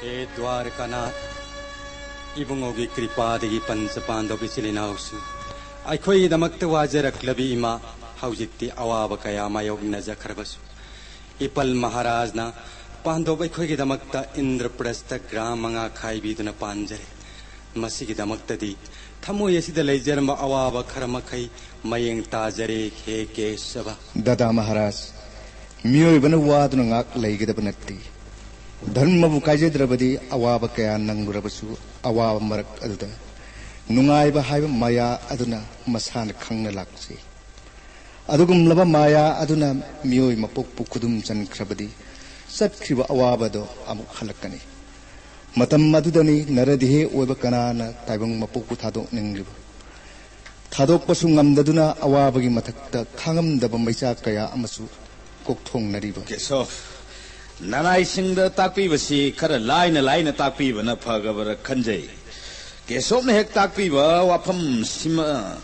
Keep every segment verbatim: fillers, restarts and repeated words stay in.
ꯍꯦ ꯗ꯭ꯋꯥꯔꯀꯥꯅꯥꯊ, ꯏꯕꯨꯡꯉꯣꯒꯤ ꯀ꯭ꯔꯤꯄꯥꯗꯒꯤ ꯄꯟꯆ ꯄꯥꯟꯗꯧꯒꯤ ꯏꯆꯤꯜ ꯏꯅꯥꯎꯁꯤꯡ, ꯑꯩꯈꯣꯏꯒꯤꯗꯃꯛꯇ ꯋꯥꯖꯔꯛꯂꯕꯤ ꯏꯃꯥ ꯍꯧꯖꯤꯛꯇꯤ ꯑꯋꯥꯕ ꯀꯌꯥ ꯃꯥꯌꯣꯛꯅꯖꯈ꯭ꯔꯕꯁꯨ, ꯏꯄꯜ ꯃꯍꯥꯔꯥꯖꯅ ꯄꯥꯟꯗꯣꯞ ꯑꯩꯈꯣꯏꯒꯤꯗꯃꯛꯇ ꯏꯟꯗ꯭ꯔꯄ꯭ꯔꯁꯇ ꯒ꯭ꯔꯥꯝ ꯃꯉꯥ ꯈꯥꯏꯕꯤꯗꯨꯅ ꯄꯥꯟꯖꯔꯦ꯫ ꯃꯁꯤꯒꯤꯗꯃꯛꯇꯗꯤ ꯊꯃꯣꯏ ꯑꯁꯤꯗ ꯂꯩꯖꯔꯝꯕ ꯑꯋꯥꯕ ꯈꯔ ꯃꯈꯩ ꯃꯌꯦꯡ ꯇꯥꯖꯔꯦ꯫ ꯍꯦ ꯀꯦꯁꯕ꯫ ꯗꯥꯗꯥ ꯃꯍꯥꯔꯥꯖ, ꯃꯤꯑꯣꯏꯕꯅ ꯋꯥꯗꯨꯅ ꯉꯥꯛ ꯂꯩꯒꯗꯕ ꯅꯠꯇꯦ꯫ ꯙꯔꯃꯕꯨ ꯀꯥꯏꯖꯗ꯭ꯔꯕꯗꯤ ꯑꯋꯥꯕ ꯀꯌꯥ ꯅꯪꯂꯨꯔꯕꯁꯨ, ꯑꯋꯥꯕ ꯃꯔꯛ ꯑꯗꯨꯗ ꯅꯨꯡꯉꯥꯏꯕ ꯍꯥꯏꯕ ꯃꯌꯥ ꯑꯗꯨꯅ ꯃꯁꯥꯅ ꯈꯪꯅ ꯂꯥꯛꯆꯩ꯫ ꯑꯗꯨꯒꯨꯝꯂꯕ ꯃꯥꯌꯥ ꯑꯗꯨꯅ ꯃꯤꯑꯣꯏ ꯃꯄꯣꯛꯄꯨ ꯈꯨꯗꯨꯝ ꯆꯟꯈ꯭ꯔꯕꯗꯤ, ꯆꯠꯈ꯭ꯔꯤꯕ ꯑꯋꯥꯕꯗꯣ ꯑꯃꯨꯛ ꯍꯜꯂꯛꯀꯅꯤ꯫ ꯃꯇꯝ ꯑꯗꯨꯗꯅꯤ ꯅꯔꯗꯤꯍꯦ ꯑꯣꯏꯕ ꯀꯅꯥꯅ ꯇꯥꯏꯕꯪ ꯃꯄꯣꯛꯄꯨ ꯊꯥꯗꯣꯛꯅꯤꯡꯂꯤꯕ? ꯊꯥꯗꯣꯛꯄꯁꯨ ꯉꯝꯗꯗꯨꯅ ꯑꯋꯥꯕꯒꯤ ꯃꯊꯛꯇ ꯈꯥꯡꯉꯝꯗꯕ ꯃꯩꯆꯥꯛ ꯀꯌꯥ ꯑꯃꯁꯨ ꯀꯣꯛꯊꯣꯡꯅꯔꯤꯕ꯫ ꯀꯦꯁꯣꯞ, ꯅꯅꯥꯏꯁꯤꯡꯗ ꯇꯥꯛꯄꯤꯕꯁꯤ ꯈꯔ ꯂꯥꯏꯅ ꯂꯥꯏꯅ ꯇꯥꯛꯄꯤꯕꯅ ꯐꯒꯕ꯭ꯔꯥ ꯈꯟꯖꯩ꯫ ꯀꯦꯁꯣꯞꯅ ꯍꯦꯛ ꯇꯥꯛꯄꯤꯕ ꯋꯥꯐꯝꯁꯤꯃ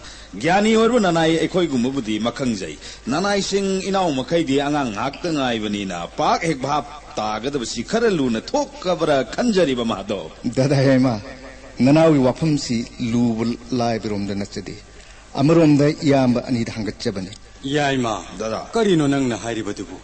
ꯒ꯭ꯌꯥꯅꯤ ꯑꯣꯏꯔꯕ ꯅꯅꯥꯏ ꯑꯩꯈꯣꯏꯒꯨꯝꯕꯕꯨꯗꯤ ꯃꯈꯪꯖꯩ꯫ ꯅꯅꯥꯏꯁꯤꯡ ꯏꯅꯥꯎ ꯃꯈꯩꯗꯤ ꯑꯉꯥꯡ ꯉꯥꯛꯇ ꯉꯥꯏꯕꯅꯤꯅ ꯄꯥꯛ ꯍꯦꯛ ꯚꯥꯞ ꯇꯥꯒꯗꯕꯁꯤ ꯈꯔ ꯂꯨꯅ ꯊꯣꯛꯀꯕ꯭ꯔꯥ ꯈꯟꯖꯔꯤꯕ ꯃꯥꯙꯕ꯫ ꯗꯥꯗꯥ ꯌꯥꯏꯃ, ꯅꯅꯥꯎꯒꯤ ꯋꯥꯐꯝꯁꯤ ꯂꯨꯕ ꯂꯥꯏꯕꯔꯣꯝꯗ ꯅꯠꯆꯗꯦ꯫ ꯑꯃꯔꯣꯝꯗ ꯏꯌꯥꯝꯕ ꯑꯅꯤꯗ ꯍꯪꯒꯠꯆꯕꯅꯤ꯫ ꯌꯥꯏꯃ, ꯗꯥꯗꯥ꯫ ꯀꯔꯤꯅꯣ ꯅꯪꯅ ꯍꯥꯏꯔꯤꯕꯗꯨꯕꯨ?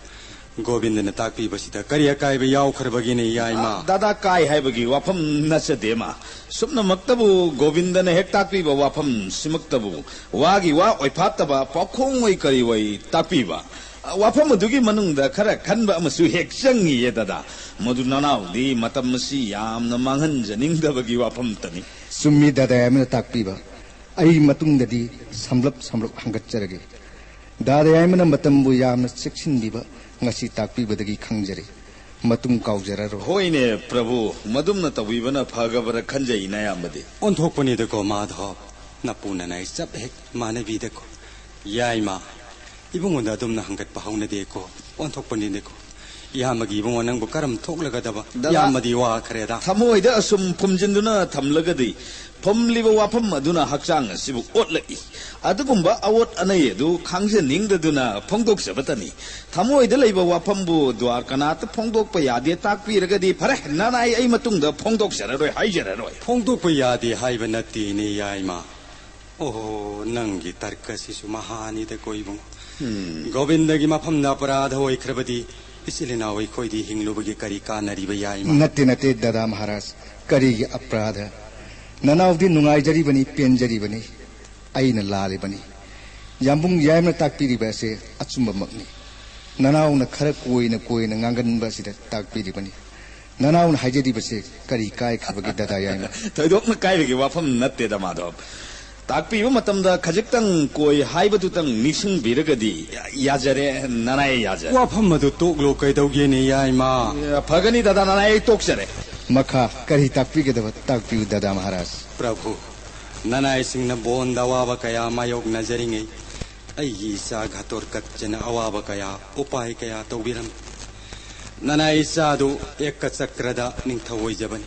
ꯒꯣꯕꯤꯟꯗꯅ ꯇꯥꯛꯄꯤꯕꯁꯤꯗ ꯀꯔꯤ ꯑꯀꯥꯏꯕ ꯌꯥꯎꯈ꯭ꯔꯕꯒꯦꯅꯦ, ꯌꯥꯏꯃ? ꯑ, ꯗꯥꯗꯥ, ꯀꯥꯏ ꯍꯥꯏꯕꯒꯤ ꯋꯥꯐꯝ ꯅꯠꯆꯗꯦ, ꯃꯥ꯫ ꯁꯨꯞꯅꯃꯛꯇꯕꯨ ꯒꯣꯕꯤꯟꯗꯅ ꯍꯦꯛ ꯇꯥꯛꯄꯤꯕ ꯋꯥꯐꯝꯁꯤꯃꯛꯇꯕꯨ ꯋꯥꯒꯤ ꯋꯥ ꯑꯣꯏꯐꯥꯠꯇꯕ ꯄꯥꯎꯈꯣꯡ ꯑꯣꯏ ꯀꯔꯤ ꯑꯣꯏ ꯇꯥꯛꯄꯤꯕ꯫ ꯑ, ꯋꯥꯐꯝ ꯑꯗꯨꯒꯤ ꯃꯅꯨꯡꯗ ꯈꯔ ꯈꯟꯕ ꯑꯃꯁꯨ ꯍꯦꯛ ꯆꯪꯉꯤꯌꯦ, ꯗꯥꯗꯥ꯫ ꯃꯗꯨ ꯅꯅꯥꯎꯗꯤ ꯃꯇꯝ ꯑꯁꯤ ꯌꯥꯝꯅ ꯃꯥꯡꯍꯟꯖꯅꯤꯡꯗꯕꯒꯤ ꯋꯥꯐꯝꯇꯅꯤ꯫ ꯆꯨꯝꯃꯤ, ꯗꯥꯗꯥ ꯌꯥꯏꯃꯅ ꯇꯥꯛꯄꯤꯕ꯫ ꯑꯩ ꯃꯇꯨꯡꯗꯗꯤ ꯁꯝꯂꯞ ꯁꯝꯂꯞ ꯍꯪꯒꯠꯆꯔꯒꯦ꯫ ꯗꯥꯗꯥ ꯌꯥꯏꯃꯅ ꯃꯇꯝꯕꯨ ꯌꯥꯝꯅ ꯆꯦꯛꯁꯤꯟꯕꯤꯕ ꯉꯁꯤ ꯇꯥꯛꯄꯤꯕꯗꯒꯤ ꯈꯪꯖꯔꯦ꯫ ꯃꯇꯨꯡ ꯀꯥꯎꯖꯔꯔꯣꯏ꯫ ꯍꯣꯏꯅꯦ ꯄ꯭ꯔꯚꯨ, ꯃꯗꯨꯝꯅ ꯇꯧꯕꯤꯕꯅ ꯐꯒꯕ꯭ꯔꯥ ꯈꯟꯖꯩ, ꯅꯌꯥꯝꯕꯗꯤ꯫ ꯑꯣꯟꯊꯣꯛꯄꯅꯤꯗꯀꯣ ꯃꯥꯙꯕ, ꯅꯄꯨ ꯅꯅꯥꯏ ꯆꯞ ꯍꯦꯛ ꯃꯥꯟꯅꯕꯤꯗꯀꯣ꯫ ꯌꯥꯏꯃ, ꯏꯕꯨꯡꯉꯣꯗ ꯑꯗꯨꯝꯅ ꯍꯪꯒꯠꯄ ꯍꯧꯅꯗꯦꯀꯣ꯫ ꯑꯣꯟꯊꯣꯛꯄꯅꯤꯅꯦꯀꯣ꯫ ꯏꯌꯥꯝꯕꯒꯤ ꯏꯕꯨꯡꯉꯣ ꯅꯪꯕꯨ ꯀꯔꯝ ꯊꯣꯛꯂꯒꯗꯕ? ꯗꯗꯥ, ꯏꯌꯥꯝꯕꯗꯤ ꯋꯥꯈ꯭ꯔꯦꯗ꯫ ꯊꯃꯣꯏꯗ ꯑꯁꯨꯝ ꯐꯨꯝꯖꯤꯟꯗꯨꯅ ꯊꯝꯂꯒꯗꯤ ꯐꯝꯂꯤꯕ ꯋꯥꯐꯝ ꯑꯗꯨꯅ ꯍꯛꯆꯥꯡ ꯑꯁꯤꯕꯨ ꯑꯣꯠꯂꯛꯏ꯫ ꯑꯗꯨꯒꯨꯝꯕ ꯑꯋꯣꯠ ꯑꯅꯩ ꯑꯗꯨ ꯈꯪꯖꯅꯤꯡꯗꯗꯨꯅ ꯐꯣꯡꯗꯣꯛꯆꯕꯇꯅꯤ꯫ ꯊꯃꯣꯏꯗ ꯂꯩꯕ ꯋꯥꯐꯝꯕꯨ ꯗ꯭ꯋꯥꯔ ꯀꯅꯥꯠꯇ ꯐꯣꯡꯗꯣꯛꯄ ꯌꯥꯗꯦ ꯇꯥꯛꯄꯤꯔꯒꯗꯤ ꯐꯔꯦ, ꯅꯅꯥꯏ ꯑꯩ ꯃꯇꯨꯡꯗ ꯐꯣꯡꯗꯣꯛꯆꯔꯔꯣꯏ, ꯍꯥꯏꯖꯔꯔꯣꯏ꯫ ꯐꯣꯡꯗꯣꯛꯄ ꯌꯥꯗꯦ ꯍꯥꯏꯕ ꯅꯠꯇꯦꯅꯦ, ꯌꯥꯏꯃ꯫ ꯑꯣꯍꯣ, ꯅꯪꯒꯤ ꯇꯔꯀꯁꯤꯁꯨ ꯃꯍꯥꯅꯤꯗꯀꯣ ꯏꯕꯨꯡ꯫ ꯒꯣꯕꯤꯟꯗꯒꯤ ꯃꯐꯝꯗ ꯑꯄꯔꯥꯙ ꯑꯣꯏꯈ꯭ꯔꯕꯗꯤ ꯏꯆꯤꯜ ꯏꯅꯥꯎ ꯑꯩꯈꯣꯏꯗꯤ ꯍꯤꯡꯂꯨꯕꯒꯤ ꯀꯔꯤ ꯀꯥꯟꯅꯔꯤꯕ, ꯌꯥꯏꯃ? ꯅꯠꯇꯦ, ꯅꯠꯇꯦ, ꯗꯗꯥ ꯃꯍꯥꯔꯥꯖ꯫ ꯀꯔꯤꯒꯤ ꯑꯄꯔꯥꯙ? ꯅꯅꯥꯎꯗꯤ ꯅꯨꯡꯉꯥꯏꯖꯔꯤꯕꯅꯤ, ꯄꯦꯟꯖꯔꯤꯕꯅꯤ꯫ ꯑꯩꯅ ꯂꯥꯜꯂꯤꯕꯅꯤ꯫ ꯌꯥꯝꯕꯨꯡ ꯌꯥꯏꯃꯅ ꯇꯥꯛꯄꯤꯔꯤꯕ ꯑꯁꯦ ꯑꯆꯨꯝꯕꯃꯛꯅꯤ꯫ ꯅꯅꯥꯎꯅ ꯈꯔ ꯀꯣꯏꯅ ꯀꯣꯏꯅ ꯉꯥꯡꯒꯟꯕ ꯑꯁꯤꯗ ꯇꯥꯛꯄꯤꯔꯤꯕꯅꯤ꯫ ꯅꯅꯥꯎꯅ ꯍꯥꯏꯖꯔꯤꯕꯁꯦ ꯀꯔꯤ ꯀꯥꯏꯈ꯭ꯔꯕꯒꯦ, ꯗꯗꯥ ꯌꯥꯏꯃ? ꯊꯣꯏꯗꯣꯛꯅ ꯀꯥꯏꯕꯒꯤ ꯋꯥꯐꯝ ꯅꯠꯇꯦꯗ, ꯃꯥꯙꯕ꯫ ꯇꯥꯛꯄꯤꯕ ꯃꯇꯝꯗ ꯈꯖꯤꯛꯇꯪ ꯀꯣꯏ ꯍꯥꯏꯕꯗꯨꯇꯪ ꯅꯤꯡꯁꯤꯡꯕꯤꯔꯒꯗꯤ ꯌꯥꯖꯔꯦ, ꯅꯅꯥꯏ ꯌꯥꯖꯔꯦ꯫ ꯋꯥꯐꯝ ꯑꯗꯨ ꯇꯣꯛꯂꯣ, ꯀꯩꯗꯧꯒꯦꯅꯦ, ꯌꯥꯏꯃ? ꯐꯒꯅꯤ ꯗꯗꯥ, ꯅꯅꯥꯏ ꯑꯩ ꯇꯣꯛꯆꯔꯦ꯫ ꯃꯈꯥ ꯀꯔꯤ ꯇꯥꯛꯄꯤꯒꯗꯕ ꯇꯥꯛꯄꯤꯌꯨ, ꯗꯗꯥ ꯃꯍꯥꯔꯥꯖ꯫ ꯄ꯭ꯔꯚꯨ, ꯅꯅꯥꯏꯁꯤꯡꯅ ꯕꯣꯟꯗ ꯑꯋꯥꯕ ꯀꯌꯥ ꯃꯥꯌꯣꯛꯅꯖꯔꯤꯉꯩ, ꯑꯩꯒꯤ ꯏꯆꯥ ꯘꯇꯣꯠꯀꯆꯅ ꯑꯋꯥꯕ ꯀꯌꯥ, ꯎꯄꯥꯏ ꯀꯌꯥ ꯇꯧꯕꯤꯔꯝꯃꯤ꯫ ꯅꯅꯥꯏ ꯏꯆꯥꯗꯨ ꯑꯦꯀꯆꯀ꯭ꯔꯗ ꯅꯤꯡꯊꯧ ꯑꯣꯏꯖꯕꯅꯤ꯫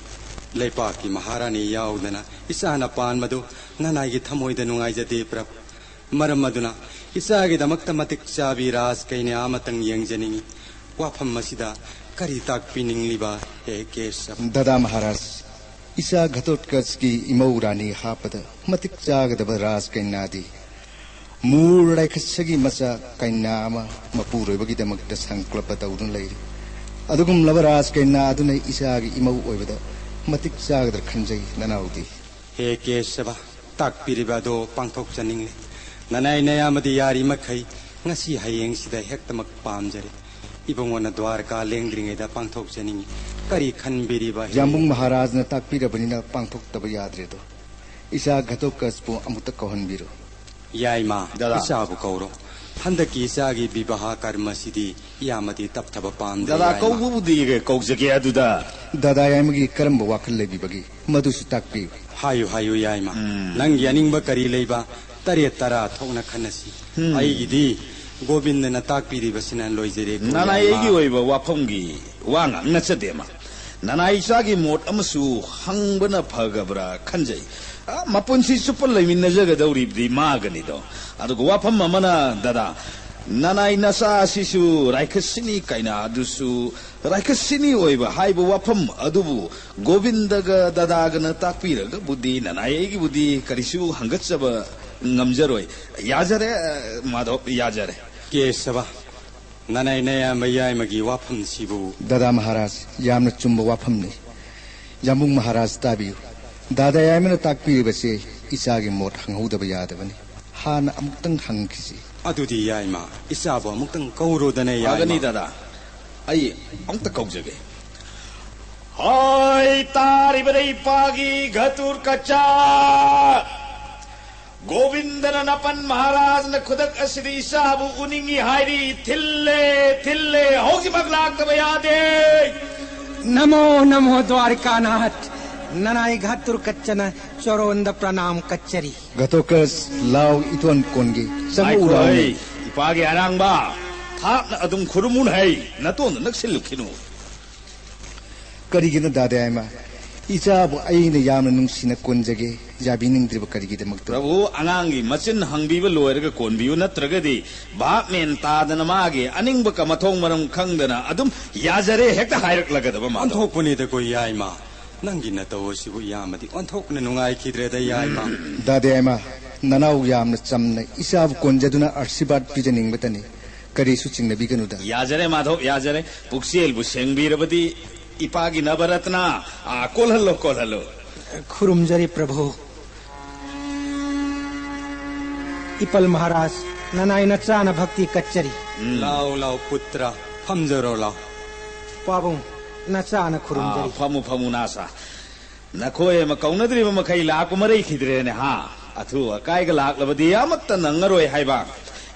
ꯂꯩꯄꯥꯛꯀꯤ ꯃꯍꯥꯔꯥꯅꯤ ꯌꯥꯎꯗꯅ ꯏꯆꯥꯅ ꯄꯥꯟꯕꯗꯨ ꯅꯅꯥꯏꯒꯤ ꯊꯃꯣꯏꯗ ꯅꯨꯡꯉꯥꯏꯖꯗꯦ, ꯄ꯭ꯔꯚꯨ꯫ ꯃꯔꯝ ꯑꯗꯨꯅ ꯏꯆꯥꯒꯤꯗꯃꯛꯇ ꯃꯇꯤꯛ ꯆꯥꯕꯤ ꯔꯥꯖ ꯀꯩꯅꯥ ꯑꯃꯇꯪ ꯌꯦꯡꯖꯅꯤꯡꯏ꯫ ꯋꯥꯐꯝ ꯑꯁꯤꯗ ꯀꯔꯤ ꯇꯥꯛꯄꯤꯅꯤꯡꯂꯤꯕ, ꯍꯦ ꯀꯦꯁꯕ? ꯗꯗꯥ ꯃꯍꯥꯔꯥꯖ, ꯏꯆꯥ ꯘꯇꯣꯠꯀꯆꯀꯤ ꯏꯃꯧ ꯔꯥꯅꯤ ꯍꯥꯞꯄꯗ ꯃꯇꯤꯛ ꯆꯥꯒꯗꯕ ꯔꯥꯖ ꯀꯩꯅꯥꯗꯤ ꯃꯨꯔ ꯔꯥꯏꯈꯁꯒꯤ ꯃꯆꯥ ꯀꯩꯅꯥ ꯑꯃ ꯃꯄꯨꯔꯣꯏꯕꯒꯤꯗꯃꯛꯇ ꯁꯪꯀ꯭ꯂꯞꯄ ꯇꯧꯗꯨꯅ ꯂꯩꯔꯤ꯫ ꯑꯗꯨꯒꯨꯝꯂꯕ ꯔꯥꯖ ꯀꯩꯅꯥ ꯑꯗꯨꯅ ꯏꯆꯥꯒꯤ ꯏꯃꯧ ꯑꯣꯏꯕꯗ ꯃꯇꯤꯛ ꯆꯥꯒꯗ꯭ꯔꯥ ꯈꯟꯖꯩ, ꯅꯅꯥꯎꯗꯤ꯫ ꯍꯦ ꯀꯦꯁꯕ, ꯇꯥꯛꯄꯤꯔꯤꯕ ꯑꯗꯣ ꯄꯥꯡꯊꯣꯛꯆꯅꯤꯡꯂꯦ꯫ ꯅꯅꯥꯏ ꯅꯌꯥꯝꯕꯗꯤ ꯌꯥꯔꯤꯃꯈꯩ ꯉꯁꯤ ꯍꯌꯦꯡꯁꯤꯗ ꯍꯦꯛꯇꯃꯛ ꯄꯥꯝꯖꯔꯦ꯫ ꯏꯕꯨꯡꯉꯣꯅ ꯗ꯭ꯋꯥꯔꯀꯥ ꯂꯦꯡꯗ꯭ꯔꯤꯉꯩꯗ ꯄꯥꯡꯊꯣꯛꯆꯅꯤꯡꯏ꯫ ꯀꯔꯤ ꯈꯟꯕꯤꯔꯤꯕ, ꯍꯦ? ꯌꯥꯝꯕꯨꯡ ꯃꯍꯥꯔꯥꯖꯅ ꯇꯥꯛꯄꯤꯔꯕꯅꯤꯅ ꯄꯥꯡꯊꯣꯛꯇꯕ ꯌꯥꯗ꯭ꯔꯦꯗꯣ꯫ ꯏꯆꯥ ꯘꯇꯣꯠꯀꯆꯄꯨ ꯑꯃꯨꯛꯇ ꯀꯧꯍꯟꯕꯤꯔꯣ꯫ ꯌꯥꯏꯃ, ꯗꯗꯥ꯫ ꯏꯆꯥꯕꯨ ꯀꯧꯔꯣ꯫ ꯍꯟꯗꯛꯀꯤ ꯏꯆꯥꯒꯤ ꯕꯤꯕꯥꯍ ꯀꯔꯃꯁꯤꯗꯤ ꯏꯌꯥꯝꯕꯗꯤ ꯇꯞꯊꯕ ꯄꯥꯝꯗ꯭ꯔꯦ, ꯗꯗꯥ, ꯌꯥꯏꯃ꯫ ꯀꯧꯕꯕꯨꯗꯤ ꯀꯧꯖꯒꯦ ꯑꯗꯨꯗ꯫ ꯗꯗꯥ ꯌꯥꯏꯃꯒꯤ ꯀꯔꯝꯕ ꯋꯥꯈꯜ ꯂꯩꯕꯤꯕꯒꯦ, ꯃꯗꯨꯁꯨ ꯇꯥꯛꯄꯤꯌꯨ꯫ ꯍꯥꯏꯌꯨ, ꯍꯥꯏꯌꯨ, ꯌꯥꯏꯃ꯫ ꯎꯝ꯫ ꯅꯪꯒꯤ ꯑꯅꯤꯡꯕ ꯀꯔꯤ ꯂꯩꯕ? ꯇꯔꯦꯠ ꯇꯔꯥ ꯊꯣꯛꯅ ꯈꯟꯅꯁꯤ꯫ ꯎꯝ꯫ ꯑꯩꯒꯤꯗꯤ ꯒꯣꯕꯤꯟꯗꯅ ꯇꯥꯛꯄꯤꯔꯤꯕꯁꯤꯅ ꯂꯣꯏꯖꯔꯦ, ꯅꯅꯥꯏ ꯑꯩꯒꯤ ꯑꯣꯏꯕ ꯋꯥꯐꯝꯒꯤ ꯋꯥ ꯉꯥꯡꯅꯖꯗꯦ, ꯃꯥ꯫ ꯅꯅꯥꯏ ꯏꯆꯥꯒꯤ ꯃꯣꯠ ꯑꯃꯁꯨ ꯍꯪꯕꯅ ꯐꯒꯕ꯭ꯔꯥ ꯈꯟꯖꯩ꯫ ꯑ, ꯃꯄꯨꯟꯁꯤ ꯆꯨꯞꯄ ꯂꯩꯃꯤꯟꯅꯖꯒꯗꯧꯔꯤꯕꯗꯤ ꯃꯥꯒꯅꯤꯗꯣ꯫ ꯑꯗꯨꯒ ꯋꯥꯐꯝ ꯑꯃꯅ, ꯗꯗꯥ, ꯅꯅꯥꯏ ꯅꯆꯥ ꯑꯁꯤꯁꯨ ꯔꯥꯏꯈꯠꯁꯤꯅꯤ ꯀꯥꯏꯅ, ꯑꯗꯨꯁꯨ ꯔꯥꯏꯈꯠꯁꯤꯅꯤ ꯑꯣꯏꯕ ꯍꯥꯏꯕ ꯋꯥꯐꯝ ꯑꯗꯨꯕꯨ ꯒꯣꯕꯤꯟꯗꯒ ꯗꯗꯥꯒꯅ ꯇꯥꯛꯄꯤꯔꯒꯕꯨꯗꯤ ꯅꯅꯥꯏ ꯑꯩꯒꯤꯕꯨꯗꯤ ꯀꯔꯤꯁꯨ ꯍꯪꯒꯠꯆꯕ ꯉꯝꯖꯔꯣꯏ꯫ ꯌꯥꯖꯔꯦ, ꯃꯥꯙꯕ, ꯌꯥꯖꯔꯦ꯫ ꯀꯦꯁꯕ, ꯅꯅꯥꯏ ꯅꯌꯥꯝꯕ ꯌꯥꯏꯃꯒꯤ ꯋꯥꯐꯝꯁꯤꯕꯨ꯫ ꯗꯗꯥ ꯃꯍꯥꯔꯥꯖ, ꯌꯥꯝꯅ ꯆꯨꯝꯕ ꯋꯥꯐꯝꯅꯤ꯫ ꯌꯥꯝꯕꯨꯡ ꯃꯍꯥꯔꯥꯖ, ꯇꯥꯕꯤꯌꯨ꯫ ꯗꯥꯗꯥ ꯌꯥꯏꯃꯅ ꯇꯥꯛꯄꯤꯔꯤꯕꯁꯦ ꯏꯆꯥꯒꯤ ꯃꯣꯠ ꯍꯪꯍꯧꯗꯕ ꯌꯥꯗꯕꯅꯤ꯫ ꯍꯥꯟꯅ ꯑꯃꯨꯛꯇꯪ ꯍꯪꯈꯤꯁꯤ꯫ ꯑꯗꯨꯗꯤ ꯌꯥꯏꯃ, ꯏꯆꯥꯕꯨ ꯑꯃꯨꯛꯇꯪ ꯀꯧꯔꯨꯗꯅ, ꯌꯥꯏꯃ꯫ ꯐꯒꯅꯤ, ꯗꯥꯗꯥ꯫ ꯑꯩ ꯑꯃꯨꯛꯇ ꯀꯧꯖꯒꯦ꯫ ꯍꯣꯏ, ꯇꯥꯔꯤꯕꯗ ꯏꯄꯥꯒꯤ ꯘꯇꯨꯔ ꯀꯆꯥ꯫ ꯒꯣꯕꯤꯟꯗꯅ ꯅꯄꯟ ꯃꯍꯥꯔꯥꯖꯅ ꯈꯨꯗꯛ ꯑꯁꯤꯗ ꯏꯆꯥꯕꯨ ꯎꯅꯤꯡꯏ ꯍꯥꯏꯔꯤ꯫ ꯊꯤꯜꯂꯦ, ꯊꯤꯜꯂꯦ, ꯍꯧꯖꯤꯛꯃꯛ ꯂꯥꯛꯇꯕ ꯌꯥꯗꯦ꯫ ꯅꯃꯣ ꯅꯃꯣ ꯗ꯭ꯋꯥꯔꯤꯀꯥꯅꯥꯊ, ꯅꯅꯥꯏ ꯘꯇꯨꯔ ꯀꯆꯥꯅ ꯆꯣꯔꯣꯟꯗ ꯄ꯭ꯔꯅꯥꯝ ꯀꯠꯆꯔꯤ꯫ ꯘꯇꯣꯀꯁ, ꯂꯥꯎ, ꯏꯇꯣꯟ ꯀꯣꯟꯒꯤ ꯆꯪꯉꯛꯎ ꯉꯥꯏꯈꯣ ꯂꯥꯎꯅꯦ꯫ ꯍꯩ, ꯏꯄꯥꯒꯤ ꯑꯔꯥꯡꯕ, ꯊꯥꯞꯅ ꯑꯗꯨꯝ ꯈꯨꯔꯨꯝꯃꯨꯟ ꯍꯩ, ꯅꯇꯣꯟꯗ ꯅꯛꯁꯤꯜꯂꯨꯈꯤꯅꯨ꯫ ꯀꯔꯤꯒꯤꯅꯣ ꯗꯥꯗꯥ ꯌꯥꯏꯃ? ꯏꯆꯥꯕꯨ ꯑꯩꯅ ꯌꯥꯝꯅ ꯅꯨꯡꯁꯤꯅ ꯀꯣꯟꯖꯒꯦ, ꯌꯥꯕꯤꯅꯤꯡꯗ꯭ꯔꯤꯕ ꯀꯔꯤꯒꯤꯗꯃꯛꯇ? ꯄ꯭ꯔꯚꯨ, ꯑꯉꯥꯡꯒꯤ ꯃꯆꯤꯟ ꯍꯪꯕꯤꯕ ꯂꯣꯏꯔꯒ ꯀꯣꯟꯕꯤꯌꯨ, ꯅꯠꯇ꯭ꯔꯒꯗꯤ ꯚꯥꯞ ꯃꯦꯟ ꯇꯥꯗꯅ ꯃꯥꯒꯤ ꯑꯅꯤꯡꯕ ꯀ-, ꯃꯊꯣꯡ ꯃꯔꯝ ꯈꯪꯗꯅ ꯑꯗꯨꯝ ꯌꯥꯖꯔꯦ ꯍꯦꯛꯇ ꯍꯥꯏꯔꯛꯂꯒꯗꯕ ꯃꯥꯗꯣ꯫ ꯑꯣꯟꯊꯣꯛꯄꯅꯤꯗꯀꯣ ꯌꯥꯏꯃ, ꯅꯪꯒꯤ ꯅꯇꯧ ꯑꯁꯤꯕꯨ ꯌꯥꯝꯃꯗꯤ ꯑꯣꯟꯊꯣꯛꯅ ꯅꯨꯡꯉꯥꯏꯈꯤꯗ꯭ꯔꯦꯗ ꯌꯥꯏꯃ꯫ ꯗꯥꯗꯥ ꯌꯥꯏꯃ, ꯅꯅꯥꯎ ꯌꯥꯝꯅ ꯆꯝꯅ ꯏꯆꯥꯕꯨ ꯀꯣꯟꯖꯗꯨꯅ ꯑꯥꯔꯁꯤꯕꯥꯗ ꯄꯤꯖꯅꯤꯡꯕꯇꯅꯤ꯫ ꯀꯔꯤꯁꯨ ꯆꯤꯡꯅꯕꯤꯒꯅꯨꯗ꯫ ꯌꯥꯖꯔꯦ ꯃꯥꯙꯕ, ꯌꯥꯖꯔꯦ꯫ ꯄꯨꯛꯆꯦꯜꯕꯨ ꯁꯦꯡꯕꯤꯔꯕꯗꯤ ꯏꯄꯥꯒꯤ ꯅꯕꯔꯠꯅ, ꯑꯥ, ꯀꯣꯜꯍꯜꯂꯣ, ꯀꯣꯜꯍꯜꯂꯣ꯫ ꯈꯨꯔꯨꯝꯖꯔꯤ ꯄ꯭ꯔꯚꯨ꯫ ꯏꯄꯜ ꯃꯍꯥꯔꯥꯖ, ꯅꯅꯥꯏ ꯅꯆꯥꯅ ꯚꯛꯇꯤ ꯀꯠꯆꯔꯤ꯫ ꯎꯝ꯫ ꯂꯥꯎ, ꯂꯥꯎ, ꯄꯨꯇ꯭ꯔ, ꯐꯝꯖꯔꯣ, ꯂꯥꯎ꯫ ꯄꯥꯕꯨꯡ, ꯅꯆꯥꯅ ꯈꯨꯔꯨꯝꯖꯔꯤ꯫ ꯑꯥ, ꯐꯝꯃꯨ, ꯐꯝꯃꯨ, ꯅꯁꯥ꯫ ꯅꯈꯣꯏ ꯑꯃ ꯀꯧꯅꯗ꯭ꯔꯤꯕ ꯃꯈꯩ ꯂꯥꯛꯄ ꯃꯔꯩꯈꯤꯗ꯭ꯔꯦꯅꯦ, ꯍꯥ? ꯑꯊꯨ ꯑꯀꯥꯏꯒ ꯂꯥꯛꯂꯕꯗꯤ ꯑꯃꯠꯇ ꯅꯪꯉꯔꯣꯏ ꯍꯥꯏꯕ꯫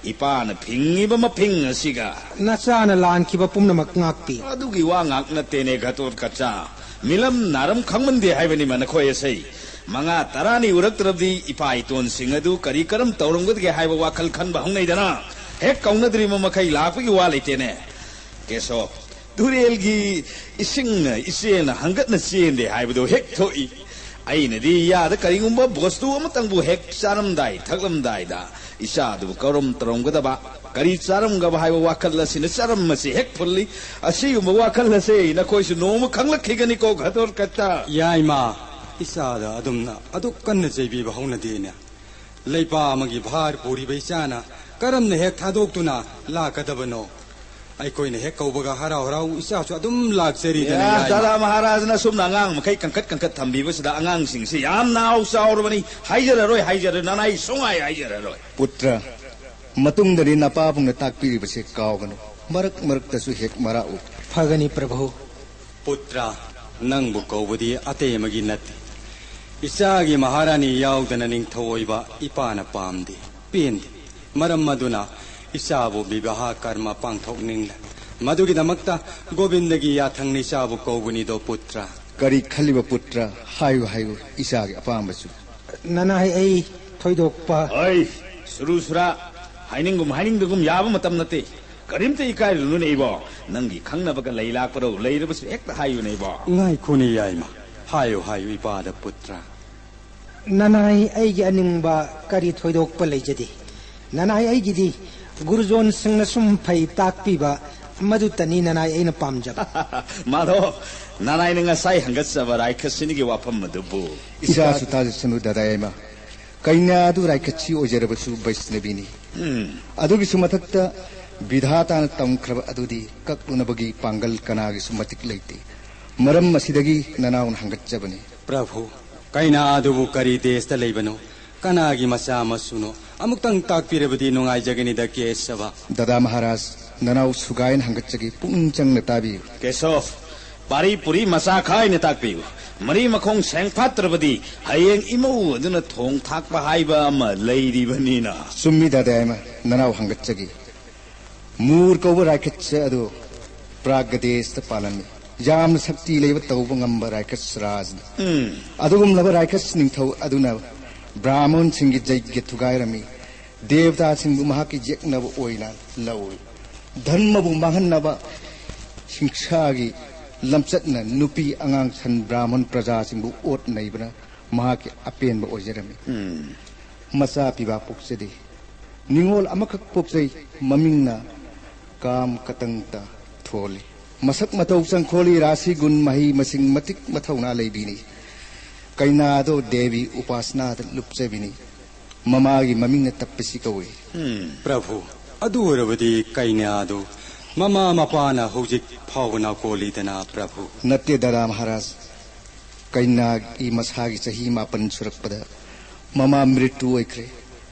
ꯏꯄꯥꯅ ꯐꯤꯡꯉꯤꯕ ꯃꯐꯤꯡ ꯑꯁꯤꯒ꯫ ꯅꯆꯥꯅ ꯂꯥꯟꯈꯤꯕ ꯄꯨꯝꯅꯃꯛ ꯉꯥꯛꯄꯤ꯫ ꯑꯗꯨꯒꯤ ꯋꯥ ꯉꯥꯛ ꯅꯠꯇꯦꯅꯦ, ꯘꯇꯣꯠꯀꯆꯥ꯫ ꯃꯤꯂꯝ ꯅꯥꯔꯝ ꯈꯪꯃꯟꯗꯦ ꯍꯥꯏꯕꯅꯤꯃ ꯅꯈꯣꯏ ꯑꯁꯩ꯫ ꯃꯉꯥ ꯇꯔꯥꯅꯤ ꯎꯔꯛꯇ꯭ꯔꯕꯗꯤ ꯏꯄꯥ ꯏꯇꯣꯟꯁꯤꯡ ꯑꯗꯨ ꯀꯔꯤ ꯀꯔꯝ ꯇꯧꯔꯝꯒꯗꯒꯦ ꯍꯥꯏꯕ ꯋꯥꯈꯜ ꯈꯟꯕ ꯍꯧꯅꯩꯗꯅ꯫ ꯍꯦꯛ ꯀꯧꯅꯗ꯭ꯔꯤꯕ ꯃꯈꯩ ꯂꯥꯛꯄꯒꯤ ꯋꯥ ꯂꯩꯇꯦꯅꯦ꯫ ꯀꯦꯁꯣ, ꯇꯨꯔꯦꯜꯒꯤ ꯏꯁꯤꯡꯅ ꯏꯆꯦꯜꯅ ꯍꯪꯒꯠꯅ ꯆꯦꯟꯗꯦ ꯍꯥꯏꯕꯗꯨ ꯍꯦꯛ ꯊꯣꯛꯏ꯫ ꯑꯩꯅꯗꯤ ꯌꯥꯗ ꯀꯔꯤꯒꯨꯝꯕ ꯕꯣꯁꯇꯨ ꯑꯃꯇꯪꯕꯨ ꯍꯦꯛ ꯆꯥꯔꯝꯗꯥꯏ ꯊꯛꯂꯝꯗꯥꯏꯗ ꯏꯆꯥꯗꯨꯕꯨ ꯀꯧꯔꯝ ꯇꯧꯔꯝꯒꯗꯕ, ꯀꯔꯤ ꯆꯥꯔꯝꯒꯕ ꯍꯥꯏꯕ ꯋꯥꯈꯜ ꯑꯁꯤꯅ ꯆꯔꯝ ꯑꯁꯤ ꯍꯦꯛ ꯐꯨꯜꯂꯤ꯫ ꯑꯁꯤꯒꯨꯝꯕ ꯋꯥꯈꯜ ꯑꯁꯤ ꯅꯈꯣꯏꯁꯨ ꯅꯣꯡꯃ ꯈꯪꯂꯛꯈꯤꯒꯅꯤꯀꯣ, ꯘꯇꯣꯠ ꯀꯠꯇ꯫ ꯌꯥꯏꯃ, ꯏꯆꯥꯗ ꯑꯗꯨꯝꯅ ꯑꯗꯨꯛ ꯀꯟꯅ ꯆꯩꯕꯤꯕ ꯍꯧꯅꯗꯦꯅꯦ꯫ ꯂꯩꯄꯥ ꯑꯃꯒꯤ ꯚꯥꯔ ꯄꯨꯔꯤꯕ ꯏꯆꯥꯅ ꯀꯔꯝꯅ ꯍꯦꯛ ꯊꯥꯗꯣꯛꯇꯨꯅ ꯂꯥꯛꯀꯗꯕꯅꯣ? ꯑꯩꯈꯣꯏꯅ ꯍꯦꯛ ꯀꯧꯕꯒ ꯍꯔꯥꯎ ꯍꯔꯥꯎ ꯏꯆꯥꯁꯨ ꯑꯗꯨꯝ ꯂꯥꯛꯆꯔꯤꯗꯅ, ꯌꯥ, ꯌꯥꯏꯃ꯫ ꯗꯥꯗꯥ ꯃꯍꯥꯔꯥꯖꯅ ꯑꯁꯨꯝꯅ ꯑꯉꯥꯡ ꯃꯈꯩ ꯀꯟꯈꯠ ꯀꯟꯈꯠ ꯊꯝꯕꯤꯕꯁꯤꯗ ꯑꯉꯥꯡꯁꯤꯡꯁꯤ ꯌꯥꯝ ꯅꯥꯎ ꯆꯥꯎꯔꯕꯅꯤ꯫ ꯍꯥꯏꯖꯔꯔꯣꯏ, ꯍꯥꯏꯖꯔꯔꯣꯏ, ꯅꯅꯥꯏ ꯁꯨꯡꯍꯥꯏ ꯍꯥꯏꯖꯔꯔꯣꯏ꯫ ꯄꯨꯇ꯭ꯔ, ꯃꯇꯨꯡꯗꯗꯤ ꯅꯄꯥꯕꯨꯡꯅ ꯇꯥꯛꯄꯤꯔꯤꯕꯁꯦ ꯀꯥꯎꯒꯅꯨ꯫ ꯃꯔꯛ ꯃꯔꯛꯇꯁꯨ ꯍꯦꯛ ꯃꯔꯛꯎ꯫ ꯐꯒꯅꯤ ꯄ꯭ꯔꯚꯨ꯫ ꯄꯨꯇ꯭ꯔ, ꯅꯪꯕꯨ ꯀꯧꯕꯗꯤ ꯑꯇꯩ ꯑꯃꯒꯤ ꯅꯠꯇꯦ꯫ ꯏꯆꯥꯒꯤ ꯃꯍꯥꯔꯥꯅꯤ ꯌꯥꯎꯗꯅ ꯅꯤꯡꯊꯧ ꯑꯣꯏꯕ ꯏꯄꯥꯅ ꯄꯥꯝꯗꯦ, ꯄꯦꯟꯗꯦ꯫ ꯃꯔꯝ ꯑꯗꯨꯅ ꯏꯆꯥꯕꯨ ꯕꯤꯕꯥꯍ ꯀꯔꯃ ꯄꯥꯡꯊꯣꯛꯅꯤꯡꯂꯦ꯫ ꯃꯗꯨꯒꯤꯗꯃꯛꯇ ꯒꯣꯕꯤꯟꯗꯒꯤ ꯌꯥꯊꯪꯅ ꯏꯆꯥꯕꯨ ꯀꯧꯕꯅꯤꯗꯣ ꯄꯨꯇ꯭ꯔ꯫ ꯀꯔꯤ ꯈꯜꯂꯤꯕ ꯄꯨꯇ꯭ꯔ? ꯍꯥꯏꯌꯨ, ꯍꯥꯏꯌꯨ, ꯏꯆꯥꯒꯤ ꯑꯄꯥꯝꯕꯁꯨ꯫ ꯅꯅꯥꯏ, ꯑꯩ ꯊꯣꯏꯗꯣꯛꯄ ꯑꯩ, ꯁꯨꯔꯨ ꯁꯨꯔꯥ, ꯍꯥꯏꯅꯤꯡꯒꯨꯝ ꯍꯥꯏꯅꯤꯡꯗꯒꯨꯝ ꯌꯥꯕ ꯃꯇꯝ ꯅꯠꯇꯦ꯫ ꯀꯔꯤꯝꯇ ꯏꯀꯥꯏꯔꯨꯅꯨꯅꯦ ꯏꯕꯣ꯫ ꯅꯪꯒꯤ ꯈꯪꯅꯕꯒ ꯂꯩ ꯂꯥꯛꯄ꯭ꯔꯣ? ꯂꯩꯔꯕꯁꯨ ꯍꯦꯛꯇ ꯍꯥꯏꯌꯨꯅꯦ ꯏꯕꯣ꯫ ꯉꯥꯏꯈꯣꯅꯦ ꯌꯥꯏꯃ꯫ ꯍꯥꯏꯌꯨ, ꯍꯥꯏꯌꯨ ꯏꯄꯥꯗ ꯄꯨꯇ꯭ꯔ꯫ ꯅꯅꯥꯏ, ꯑꯩꯒꯤ ꯑꯅꯤꯡꯕ ꯀꯔꯤ ꯊꯣꯏꯗꯣꯛꯄ ꯂꯩꯖꯗꯦ꯫ ꯅꯅꯥꯏ, ꯑꯩꯒꯤꯗꯤ ꯒꯨꯔꯨꯖꯣꯟꯁꯤꯡꯅ ꯁꯨꯝ ꯐꯩ ꯇꯥꯛꯄꯤꯕ, ꯃꯗꯨꯇꯅꯤ ꯅꯅꯥꯏ ꯑꯩꯅ ꯄꯥꯝꯖꯕ꯫ ꯃꯥꯙꯣ, ꯅꯅꯥꯏꯅ ꯉꯁꯥꯏ ꯍꯪꯒꯠꯆꯕ ꯔꯥꯏꯈꯁꯤꯅꯤꯒꯤ ꯋꯥꯐꯝ ꯑꯗꯨꯕꯨ꯫ ꯏꯆꯥꯁꯨ ꯇꯥꯖꯁꯅꯨ ꯗꯥꯗꯥ ꯌꯥꯏꯃ꯫ ꯀꯩꯅꯥ ꯑꯗꯨ ꯔꯥꯏꯈꯠꯁꯤ ꯑꯣꯏꯖꯔꯕꯁꯨ ꯕꯩꯁꯅꯕꯤꯅꯤ꯫ ꯎꯝ꯫ ꯑꯗꯨꯒꯤꯁꯨ ꯃꯊꯛꯇ ꯕꯤꯙꯥꯇꯥꯅ ꯇꯝꯈ꯭ꯔꯕ ꯑꯗꯨꯗꯤ ꯀꯛꯂꯨꯅꯕꯒꯤ ꯄꯥꯡꯒꯜ ꯀꯅꯥꯒꯤꯁꯨ ꯃꯇꯤꯛ ꯂꯩꯇꯦ꯫ ꯃꯔꯝ ꯑꯁꯤꯗꯒꯤ ꯅꯅꯥꯎꯅ ꯍꯪꯒꯠꯆꯕꯅꯤ꯫ ꯄ꯭ꯔꯚꯨ, ꯀꯩꯅꯥ ꯑꯗꯨꯕꯨ ꯀꯔꯤ ꯗꯦꯁꯇ ꯂꯩꯕꯅꯣ? ꯀꯅꯥꯒꯤ ꯃꯆꯥ ꯃꯁꯨꯅꯣ? ꯑꯃꯨꯛꯇꯪ ꯇꯥꯛꯄꯤꯔꯕꯗꯤ ꯅꯨꯡꯉꯥꯏꯖꯒꯅꯤꯗ ꯀꯦꯁꯕ꯫ ꯗꯥꯗꯥ ꯃꯍꯥꯔꯥꯖ, ꯅꯅꯥꯎ ꯁꯨꯒꯥꯏꯅ ꯍꯪꯒꯠꯆꯒꯦ, ꯄꯨꯛꯅꯤꯡ ꯆꯪꯅ ꯇꯥꯕꯤꯌꯨ꯫ ꯀꯦꯁꯣ, ꯄꯥꯔꯤ ꯄꯨꯔꯤ ꯃꯆꯥ ꯈꯥꯏꯅ ꯇꯥꯛꯄꯤꯌꯨ꯫ ꯃꯔꯤ ꯃꯈꯣꯡ ꯁꯦꯡ ꯐꯥꯠꯇ꯭ꯔꯕꯗꯤ ꯍꯌꯦꯡ ꯏꯃꯧ ꯑꯗꯨꯅ ꯊꯣꯡ ꯊꯥꯛꯄ ꯍꯥꯏꯕ ꯑꯃ ꯂꯩꯔꯤꯕꯅꯤꯅ꯫ ꯆꯨꯝꯃꯤ ꯗꯥꯗꯥ ꯌꯥꯏꯃ, ꯅꯅꯥꯎ ꯍꯪꯒꯠꯆꯒꯦ꯫ ꯃꯨꯔ ꯀꯧꯕ ꯔꯥꯏꯈꯠꯁ ꯑꯗꯨ ꯄ꯭ꯔꯥꯒ ꯗꯦꯁꯇ ꯄꯥꯜꯂꯝꯃꯤ꯫ ꯌꯥꯝꯅ ꯁꯛꯇꯤ ꯂꯩꯕ ꯇꯧꯕ ꯉꯝꯕ ꯔꯥꯏꯈꯠꯁ ꯔꯥꯖꯅꯤ꯫ ꯎꯝ꯫ ꯑꯗꯨꯒꯨꯝꯂꯕ ꯔꯥꯏꯈꯠꯁ ꯅꯤꯡꯊꯧ ꯑꯗꯨꯅ ꯕ꯭ꯔꯥꯍꯃꯣꯟꯁꯤꯡꯒꯤ ꯖꯩꯒ꯭ꯌ ꯊꯨꯒꯥꯏꯔꯝꯃꯤ꯫ ꯗꯦꯕꯇꯥꯁꯤꯡꯕꯨ ꯃꯍꯥꯛꯀꯤ ꯌꯦꯛꯅꯕ ꯑꯣꯏꯅ ꯂꯧꯏ꯫ ꯙꯔꯃꯕꯨ ꯃꯥꯡꯍꯟꯅꯕ ꯍꯤꯡꯁꯥꯒꯤ ꯂꯝꯆꯠꯅ ꯅꯨꯄꯤ ꯑꯉꯥꯡ ꯁꯟ ꯕ꯭ꯔꯥꯍꯃꯟ ꯄ꯭ꯔꯖꯥꯁꯤꯡꯕꯨ ꯑꯣꯠ ꯅꯩꯕꯅ ꯃꯍꯥꯛꯀꯤ ꯑꯄꯦꯟꯕ ꯑꯣꯏꯖꯔꯝꯃꯤ꯫ ꯎꯝ꯫ ꯃꯆꯥ ꯄꯤꯕ ꯄꯣꯛꯆꯗꯦ꯫ ꯅꯤꯉꯣꯜ ꯑꯃꯈꯛ ꯄꯣꯛꯆꯩ, ꯃꯃꯤꯡꯅ ꯀꯥꯝ ꯀꯇꯪꯇ ꯊꯣꯜꯂꯤ꯫ ꯃꯁꯛ ꯃꯇꯧ ꯆꯪꯈꯣꯜꯂꯤ, ꯔꯥꯁꯤ ꯒꯨꯟ ꯃꯍꯩ ꯃꯁꯤꯡ ꯃꯇꯤꯛ ꯃꯊꯧꯅꯥ ꯂꯩꯕꯤꯅꯤ꯫ ꯀꯩꯅꯥꯗꯣ ꯗꯦꯕꯤ ꯎꯄꯥꯁꯅꯥꯗ ꯂꯨꯞꯆꯕꯤꯅꯤ꯫ ꯃꯃꯥꯒꯤ ꯃꯃꯤꯡꯅ ꯇꯞꯄꯁꯤ ꯀꯧꯏ꯫ ꯎꯝ꯫ ꯄ꯭ꯔꯚꯨ, ꯑꯗꯨ ꯑꯣꯏꯔꯕꯗꯤ ꯀꯩꯅꯥꯗꯨ ꯃꯃꯥ ꯃꯄꯥꯅ ꯍꯧꯖꯤꯛ ꯐꯥꯎꯕ ꯅꯥꯀꯣꯜꯂꯤꯗꯅ ꯄ꯭ꯔꯚꯨ? ꯅꯠꯇꯦ ꯗꯥꯗꯥ ꯃꯍꯥꯔꯥꯖ, ꯀꯩꯅꯥꯒꯤ ꯃꯁꯥꯒꯤ ꯆꯍꯤ ꯃꯥꯄꯟ ꯁꯨꯔꯛꯄꯗ ꯃꯃꯥ ꯃ꯭ꯔꯤꯇꯨ ꯑꯣꯏꯈ꯭ꯔꯦ꯫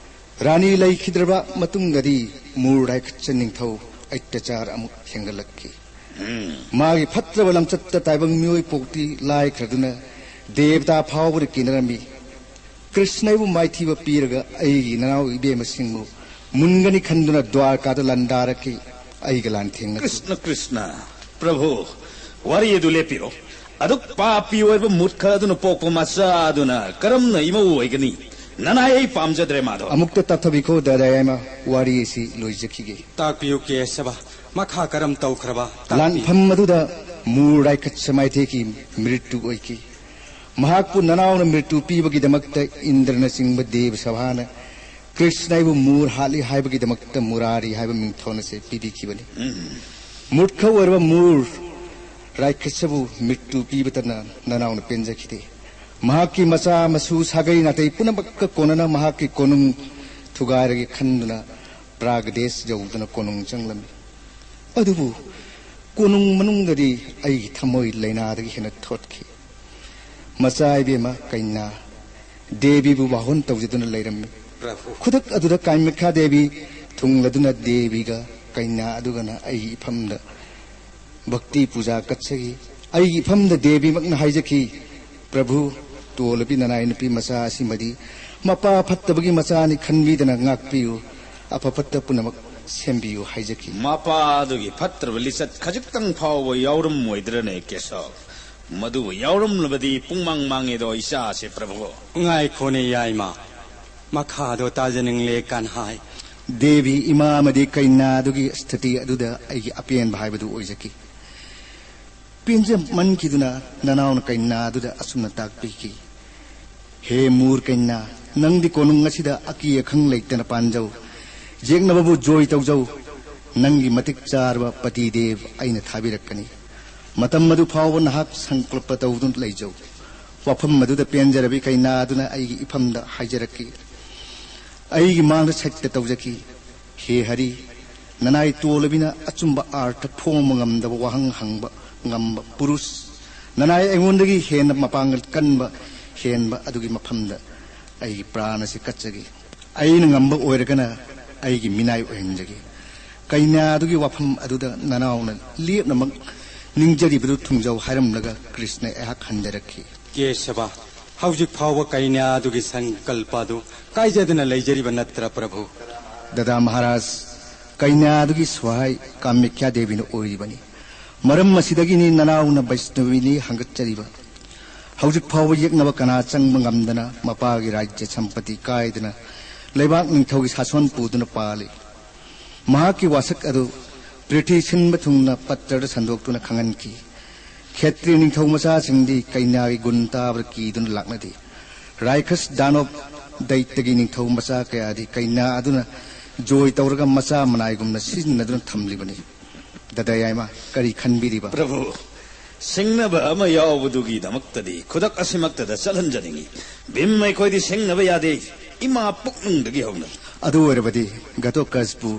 ꯔꯥꯅꯤ ꯂꯩꯈꯤꯗ꯭ꯔꯕ ꯃꯇꯨꯡꯗꯗꯤ ꯃꯨꯔ ꯔꯥꯏꯈꯠꯁ ꯅꯤꯡꯊꯧ ꯑꯇ꯭ꯌꯥꯆꯥꯔ ꯑꯃꯨꯛ ꯍꯦꯟꯒꯠꯂꯛꯈꯤ꯫ ꯎꯝ꯫ ꯃꯥꯒꯤ ꯐꯠꯇ꯭ꯔꯕ ꯂꯝꯆꯠꯇ ꯇꯥꯏꯕꯪ ꯃꯤꯑꯣꯏ ꯄꯣꯛꯇꯤ ꯂꯥꯏꯈ꯭ꯔꯗꯨꯅ ꯗꯦꯕꯇꯥ ꯐꯥꯎꯕꯗ ꯀꯤꯅꯔꯝꯃꯤ꯫ ꯀ꯭ꯔꯤꯁꯅꯕꯨ ꯃꯥꯏꯊꯤꯕ ꯄꯤꯔꯒ ꯑꯩꯒꯤ ꯅꯅꯥꯎ ꯏꯕꯦꯝꯃꯁꯤꯡꯕꯨ ꯃꯨꯟꯒꯅꯤ ꯈꯟꯗꯨꯅ ꯗ꯭ꯋꯥꯔꯀꯥꯗ ꯂꯥꯟꯗꯥꯔꯛꯈꯤ꯫ ꯑꯩꯒ ꯂꯥꯟꯊꯦꯡꯅꯈꯤ꯫ ꯀ꯭ꯔꯤꯁꯅ, ꯀ꯭ꯔꯤꯁꯅ, ꯄ꯭ꯔꯚꯨ, ꯋꯥꯔꯤ ꯑꯗꯨ ꯂꯦꯞꯄꯤꯔꯣ꯫ ꯑꯗꯨꯛ ꯄꯥꯄꯤ ꯑꯣꯏꯕ ꯃꯨꯠꯈ ꯑꯗꯨꯅ ꯄꯣꯛꯄ ꯃꯆꯥ ꯑꯗꯨꯅ ꯀꯔꯝꯅ ꯏꯃꯧ ꯑꯣꯏꯒꯅꯤ? ꯅꯅꯥꯏ, ꯑꯩ ꯄꯥꯝꯖꯗ꯭ꯔꯦ ꯃꯥꯗꯣ꯫ ꯑꯃꯨꯛꯇ ꯇꯞꯊꯕꯤꯈꯣ ꯗꯥꯗꯥ ꯌꯥꯏꯃ, ꯋꯥꯔꯤ ꯑꯁꯤ ꯂꯣꯏꯖꯈꯤꯒꯦ꯫ ꯇꯥꯛꯄꯤꯌꯨ ꯀꯦꯁꯕ, ꯃꯈꯥ ꯀꯔꯝ ꯇꯧꯈ꯭ꯔꯕ? ꯇꯥꯛꯄꯤꯌꯨ꯫ ꯂꯥꯟꯐꯝ ꯑꯗꯨꯗ ꯃꯨꯔ ꯔꯥꯏꯈꯠꯁ ꯃꯥꯏꯊꯦꯛꯈꯤ, ꯃ꯭ꯔꯤꯇꯨ ꯑꯣꯏꯈꯤ꯫ ꯃꯍꯥꯛꯄꯨ ꯅꯅꯥꯎꯅ ꯃ꯭ꯔꯤꯇꯨ ꯄꯤꯕꯒꯤꯗꯃꯛꯇ ꯏꯟꯗ꯭ꯔꯅꯆꯤꯡꯕ ꯗꯦꯕ ꯁꯚꯥꯅ ꯀ꯭ꯔꯤꯁꯅ ꯑꯩꯕꯨ ꯃꯨꯔ ꯍꯥꯠꯂꯤ ꯍꯥꯏꯕꯒꯤꯗꯃꯛꯇ ꯃꯨꯔꯥꯔꯤ ꯍꯥꯏꯕ ꯃꯤꯡꯊꯣꯜ ꯑꯁꯤ ꯄꯤꯕꯤꯈꯤꯕꯅꯤ꯫ ꯎꯝ꯫ ꯃꯨꯔꯈ ꯑꯣꯏꯔꯕ ꯃꯨꯔ ꯔꯥꯏꯈꯠꯁꯕꯨ ꯃ꯭ꯔꯤꯇꯨ ꯄꯤꯕꯇꯅ ꯅꯅꯥꯎꯅ ꯄꯦꯟꯖꯈꯤꯗꯦ꯫ ꯃꯍꯥꯛꯀꯤ ꯃꯆꯥ ꯃꯁꯨ ꯁꯥꯒꯩ ꯅꯥꯇꯩ ꯄꯨꯝꯅꯃꯛꯀ ꯀꯣꯟꯅꯅ ꯃꯍꯥꯛꯀꯤ ꯀꯣꯅꯨꯡ ꯊꯨꯒꯥꯏꯔꯒꯦ ꯈꯟꯗꯨꯅ ꯄ꯭ꯔꯥꯒꯗꯦꯁ ꯌꯧꯗꯨꯅ ꯀꯣꯅꯨꯡ ꯆꯪꯂꯝꯃꯤ꯫ ꯑꯗꯨꯕꯨ ꯀꯣꯅꯨꯡ ꯃꯅꯨꯡꯗꯗꯤ ꯑꯩꯒꯤ ꯊꯃꯣꯏ ꯂꯥꯏꯅꯥꯗꯒꯤ ꯍꯦꯟꯅ ꯊꯣꯠꯈꯤ꯫ ꯃꯆꯥ ꯏꯕꯦꯝꯃ ꯀꯩꯅꯥ ꯗꯦꯕꯤꯕꯨ ꯋꯥꯍꯣꯟ ꯇꯧꯖꯗꯨꯅ ꯂꯩꯔꯝꯃꯤ꯫ ꯄ꯭ꯔꯚꯨ꯫ ꯈꯨꯗꯛ ꯑꯗꯨꯗ ꯀꯥꯃꯈ꯭ꯌꯥ ꯗꯦꯕꯤ ꯊꯨꯡꯂꯗꯨꯅ ꯗꯦꯕꯤꯒ ꯀꯩꯅꯥ ꯑꯗꯨꯒꯅ ꯑꯩꯒꯤ ꯏꯐꯝꯗ ꯚꯛꯇꯤ ꯄꯨꯖꯥ ꯀꯠꯆꯈꯤ꯫ ꯑꯩꯒꯤ ꯏꯐꯝꯗ ꯗꯦꯕꯤꯃꯛꯅ ꯍꯥꯏꯖꯈꯤ, "ꯄ꯭ꯔꯚꯨ, ꯇꯣꯜꯂꯕꯤ ꯅꯅꯥꯏ ꯅꯨꯄꯤ ꯃꯆꯥ ꯑꯁꯤꯃꯗꯤ ꯃꯄꯥ ꯐꯠꯇꯕꯒꯤ ꯃꯆꯥꯅꯤ ꯈꯟꯕꯤꯗꯅ ꯉꯥꯛꯄꯤꯌꯨ, ꯑꯐ ꯐꯠꯇ ꯄꯨꯝꯅꯃꯛ ꯁꯦꯝꯕꯤꯌꯨ" ꯍꯥꯏꯖꯈꯤ꯫ ꯃꯄꯥ ꯑꯗꯨꯒꯤ ꯐꯠꯇ꯭ꯔꯕ ꯂꯤꯆꯠ ꯈꯖꯤꯛꯇꯪ ꯐꯥꯎꯕ ꯌꯥꯎꯔꯝꯃꯣꯏꯗ꯭ꯔꯅꯦ ꯀꯦꯁꯕ? ꯃꯗꯨꯕꯨ ꯌꯥꯎꯔꯝꯂꯕꯗꯤ ꯄꯨꯡꯃꯥꯡ ꯃꯥꯡꯉꯦꯗꯣ ꯏꯆꯥꯁꯦ, ꯄ꯭ꯔꯚꯨ꯫ ꯉꯥꯏꯈꯣꯅꯦ ꯌꯥꯏꯃ, ꯃꯈꯥꯗꯣ ꯇꯥꯖꯅꯤꯡꯂꯦ, ꯀꯟꯍꯥꯏ꯫ ꯗꯦꯕꯤ ꯏꯃꯥ ꯑꯃꯗꯤ ꯀꯩꯅꯥꯗꯨꯒꯤ ꯁ꯭ꯊꯤꯇꯤ ꯑꯗꯨꯗ ꯑꯩꯒꯤ ꯑꯄꯦꯟꯕ ꯍꯥꯏꯕꯗꯨ ꯑꯣꯏꯖꯈꯤ꯫ ꯄꯦꯟꯖꯃꯟꯈꯤꯗꯨꯅ ꯅꯅꯥꯎꯅ ꯀꯩꯅꯥꯗꯨꯗ ꯑꯁꯨꯝꯅ ꯇꯥꯛꯄꯤꯈꯤ: "ꯍꯦ ꯃꯨꯔ ꯀꯩꯅꯥ, ꯅꯪꯗꯤ ꯀꯣꯅꯨꯡ ꯑꯁꯤꯗ ꯑꯀꯤ ꯑꯈꯪ ꯂꯩꯇꯅ ꯄꯥꯟꯖꯧ, ꯌꯦꯛꯅꯕꯕꯨ ꯖꯣꯏ ꯇꯧꯖꯧ꯫ ꯅꯪꯒꯤ ꯃꯇꯤꯛ ꯆꯥꯔꯕ ꯄꯇꯤꯗꯦꯕ ꯑꯩꯅ ꯊꯥꯕꯤꯔꯛꯀꯅꯤ꯫ ꯃꯇꯝ ꯑꯗꯨ ꯐꯥꯎꯕ ꯅꯍꯥꯛ ꯁꯪꯀꯜꯄ ꯇꯧꯗꯨꯅ ꯂꯩꯖꯧ"꯫ ꯋꯥꯐꯝ ꯑꯗꯨꯗ ꯄꯦꯟꯖꯔꯕꯤ ꯀꯩꯅꯥꯗꯨꯅ ꯑꯩꯒꯤ ꯏꯐꯝꯗ ꯍꯥꯏꯖꯔꯛꯈꯤ, ꯑꯩꯒꯤ ꯃꯥꯡꯗ ꯁꯩꯇ ꯇꯧꯖꯈꯤ: "ꯍꯦ ꯍꯔꯤ, ꯅꯅꯥꯏ ꯇꯣꯜꯂꯕꯤꯅ ꯑꯆꯨꯝꯕ ꯑꯥꯔꯊ ꯐꯣꯡꯕ ꯉꯝꯗꯕ ꯋꯥꯍꯪ ꯍꯪꯕ ꯉꯝꯕ ꯄꯨꯔꯨꯁ, ꯅꯅꯥꯏ ꯑꯩꯉꯣꯟꯗꯒꯤ ꯍꯦꯟꯅ ꯃꯄꯥꯡꯒꯜ ꯀꯟꯕ ꯍꯦꯟꯕ ꯑꯗꯨꯒꯤ ꯃꯐꯝꯗ ꯑꯩꯒꯤ ꯄ꯭ꯔꯥꯟ ꯑꯁꯤ ꯀꯠꯆꯒꯦ꯫ ꯑꯩꯅ ꯉꯝꯕ ꯑꯣꯏꯔꯒꯅ ꯑꯩꯒꯤ ꯃꯤꯅꯥꯏ ꯑꯣꯏꯍꯟꯖꯒꯦ"꯫ ꯀꯩꯅꯥꯗꯨꯒꯤ ꯋꯥꯐꯝ ꯑꯗꯨꯗ ꯅꯅꯥꯎꯅ ꯂꯦꯞꯅꯃꯛ ꯅꯤꯡꯖꯔꯤꯕꯗꯨ ꯊꯨꯡꯖꯧ ꯍꯥꯏꯔꯝꯂꯒ ꯀ꯭ꯔꯤꯁꯅ ꯑꯩꯍꯥꯛ ꯍꯟꯖꯔꯛꯈꯤ꯫ ꯀꯦꯁꯕ, ꯍꯧꯖꯤꯛ ꯐꯥꯎꯕ ꯀꯩꯅꯥꯗꯨꯒꯤ ꯁꯪꯀꯜꯄ ꯑꯗꯨ ꯀꯥꯏꯖꯗꯅ ꯂꯩꯖꯔꯤꯕ ꯅꯠꯇ꯭ꯔ, ꯄ꯭ꯔꯚꯨ? ꯗꯗꯥ ꯃꯍꯥꯔꯥꯖ, ꯀꯩꯅꯥꯗꯨꯒꯤ ꯁꯍꯥꯏ ꯀꯥꯃꯦꯈ꯭ꯌꯥ ꯗꯦꯕꯤꯅ ꯑꯣꯏꯔꯤꯕꯅꯤ꯫ ꯃꯔꯝ ꯑꯁꯤꯗꯒꯤꯅꯤ ꯅꯅꯥꯎꯅ ꯕꯩꯁꯅꯕꯤꯅꯤ ꯍꯪꯒꯠꯆꯔꯤꯕ꯫ ꯍꯧꯖꯤꯛ ꯐꯥꯎꯕ ꯌꯦꯛꯅꯕ ꯀꯅꯥ ꯆꯪꯕ ꯉꯝꯗꯅ ꯃꯄꯥꯒꯤ ꯔꯥꯖ꯭ꯌ ꯁꯝꯄꯇꯤ ꯀꯥꯏꯗꯅ ꯂꯩꯕꯥꯛ ꯅꯤꯡꯊꯧꯒꯤ ꯁꯥꯁꯣꯟ ꯄꯨꯗꯨꯅ ꯄꯥꯜꯂꯤ꯫ ꯃꯍꯥꯛꯀꯤ ꯋꯥꯁꯛ ꯑꯗꯨ ꯄ꯭ꯔꯤꯊꯤ ꯁꯤꯟꯕ ꯊꯨꯡꯅ ꯄꯠꯇ꯭ꯔꯗ ꯁꯟꯗꯣꯛꯇꯨꯅ ꯈꯪꯍꯟꯈꯤ꯫ ꯈꯦꯇ꯭ꯔꯤ ꯅꯤꯡꯊꯧ ꯃꯆꯥꯁꯤꯡꯗꯤ ꯀꯩꯅꯥꯒꯤ ꯒꯨꯟ ꯇꯥꯕꯗ ꯀꯤꯗꯨꯅ ꯂꯥꯛꯅꯗꯦ꯫ ꯔꯥꯏꯈꯁ ꯗꯥꯅꯣꯞ ꯗꯩꯇꯒꯤ ꯅꯤꯡꯊꯧ ꯃꯆꯥ ꯀꯌꯥꯗꯤ ꯀꯩꯅꯥ ꯑꯗꯨꯅ ꯖꯣꯏ ꯇꯧꯔꯒ ꯃꯆꯥ ꯃꯅꯥꯏꯒꯨꯝꯅ ꯁꯤꯖꯤꯟꯅꯗꯨꯅ ꯊꯝꯂꯤꯕꯅꯤ꯫ ꯗꯗꯥ ꯌꯥꯏꯃ, ꯀꯔꯤ ꯈꯟꯕꯤꯔꯤꯕ? ꯄ꯭ꯔꯚꯨ, ꯁꯤꯡꯅꯕ ꯑꯃ ꯌꯥꯎꯕꯗꯨꯒꯤꯗꯃꯛꯇꯗꯤ ꯈꯨꯗꯛ ꯑꯁꯤꯃꯛꯇꯗ ꯆꯠꯍꯟꯖꯅꯤꯡꯏ꯫ ꯚꯤꯝ, ꯑꯩꯈꯣꯏꯗꯤ ꯁꯤꯡꯅꯕ ꯌꯥꯗꯦ, ꯏꯃꯥ ꯄꯨꯛꯅꯨꯡꯗꯒꯤ ꯍꯧꯅ꯫ ꯑꯗꯨ ꯑꯣꯏꯔꯕꯗꯤ ꯘꯇꯣꯀꯁꯄꯨ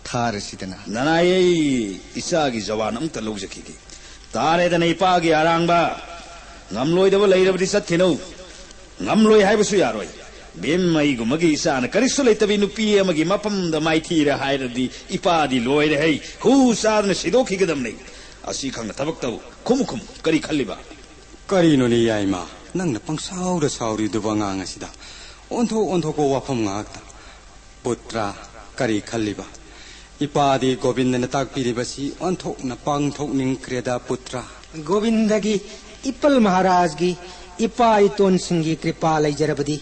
ꯊꯥꯔꯁꯤꯗꯅ꯫ ꯅꯅꯥꯏ, ꯑꯩ ꯏꯆꯥꯒꯤ ꯖꯋꯥꯟ ꯑꯝꯇ ꯂꯧꯖꯈꯤꯒꯦ꯫ ꯇꯥꯔꯦꯗꯅ ꯏꯄꯥꯒꯤ ꯑꯔꯥꯡꯕ꯫ ꯉꯝꯂꯣꯏꯗꯕ ꯂꯩꯔꯕꯗꯤ ꯆꯠꯈꯤꯅꯨ꯫ ꯉꯝꯂꯣꯏ ꯍꯥꯏꯕꯁꯨ ꯌꯥꯔꯣꯏ꯫ ꯚꯤꯝ, ꯑꯩꯒꯨꯝꯕꯒꯤ ꯏꯆꯥꯅ ꯀꯔꯤꯁꯨ ꯂꯩꯇꯕꯤ ꯅꯨꯄꯤ ꯑꯃꯒꯤ ꯃꯐꯝꯗ ꯃꯥꯏꯊꯤꯔꯦ ꯍꯥꯏꯔꯗꯤ ꯏꯄꯥꯗꯤ ꯂꯣꯏꯔꯦ ꯍꯩ꯫ ꯍꯨ ꯆꯥꯗꯅ ꯁꯤꯗꯣꯛꯈꯤꯒꯗꯕꯅꯤ꯫ ꯑꯁꯤ ꯈꯪꯅ ꯊꯕꯛ ꯇꯧ꯫ ꯈꯨꯝꯃꯨ, ꯈꯨꯝꯃꯨ꯫ ꯀꯔꯤ ꯈꯜꯂꯤꯕ? ꯀꯔꯤꯅꯣꯅꯦ ꯌꯥꯏꯃ? ꯅꯪꯅ ꯄꯪꯁꯥꯎꯗ ꯁꯥꯎꯔꯤꯗꯨꯕꯨ ꯑꯉꯥꯡ ꯑꯁꯤꯗ? ꯑꯣꯟꯊꯣꯛ ꯑꯣꯟꯊꯣꯛꯄ ꯋꯥꯐꯝ ꯉꯥꯛꯇ꯫ ꯄꯨꯇ꯭ꯔ, ꯀꯔꯤ ꯈꯜꯂꯤꯕ? ꯏꯄꯥꯗꯤ ꯒꯣꯕꯤꯟꯗꯅ ꯇꯥꯛꯄꯤꯔꯤꯕꯁꯤ ꯑꯣꯟꯊꯣꯛꯅ ꯄꯥꯡꯊꯣꯛꯅꯤꯡꯈ꯭ꯔꯦꯗ, ꯄꯨꯇ꯭ꯔ꯫ ꯒꯣꯕꯤꯟꯗꯒꯤ, ꯏꯄꯜ ꯃꯍꯥꯔꯥꯖꯒꯤ, ꯏꯄꯥ ꯏꯇꯣꯟꯁꯤꯡꯒꯤ ꯀ꯭ꯔꯤꯄꯥ ꯂꯩꯖꯔꯕꯗꯤ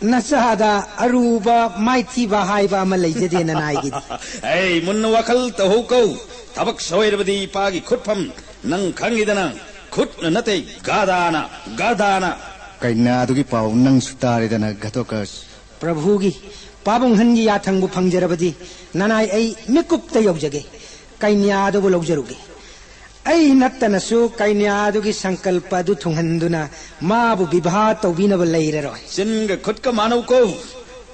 ꯅꯆꯥꯗ ꯑꯔꯨꯕ ꯃꯥꯏꯊꯤꯕ ꯍꯥꯏꯕ ꯑꯃ ꯂꯩꯖꯗꯦ ꯅꯅꯥꯏꯒꯤꯗꯤ꯫ ꯑꯩ ꯃꯨꯟꯅ ꯋꯥꯈꯜ ꯇꯧꯍꯧ ꯀꯧ꯫ ꯊꯕꯛ ꯁꯣꯏꯔꯕꯗꯤ ꯏꯄꯥꯒꯤ ꯈꯨꯠꯐꯝ ꯅꯪ ꯈꯪꯉꯤꯗꯅ꯫ ꯈꯨꯠꯅ ꯅꯠꯇꯦ, ꯒꯗꯥꯅ, ꯒꯗꯥꯅ꯫ ꯀꯩꯅꯥꯗꯨꯒꯤ ꯄꯥꯎ ꯅꯪꯁꯨ ꯇꯥꯔꯦꯗꯅ, ꯘꯇꯣꯀꯁ꯫ ꯄ꯭ꯔꯚꯨꯒꯤ ꯄꯥꯕꯨꯡꯍꯟꯒꯤ ꯌꯥꯊꯪꯕꯨ ꯐꯪꯖꯔꯕꯗꯤ ꯅꯅꯥꯏ ꯑꯩ ꯃꯤꯀꯨꯞꯇ ꯌꯧꯖꯒꯦ꯫ ꯀꯩꯅ꯭ꯌꯥꯗꯨꯕꯨ ꯂꯧꯖꯔꯨꯒꯦ꯫ ꯑꯩ ꯅꯠꯇꯅꯁꯨ ꯀꯩꯅ꯭ꯌꯥꯗꯨꯒꯤ ꯁꯪꯀꯜꯄ ꯑꯗꯨ ꯊꯨꯡꯍꯟꯗꯨꯅ ꯃꯥꯕꯨ ꯕꯤꯚꯥ ꯇꯧꯕꯤꯅꯕ ꯂꯩꯔꯔꯣꯏ꯫ ꯆꯤꯟꯒ ꯈꯨꯠꯀ ꯃꯥꯟꯅꯧꯀꯣ꯫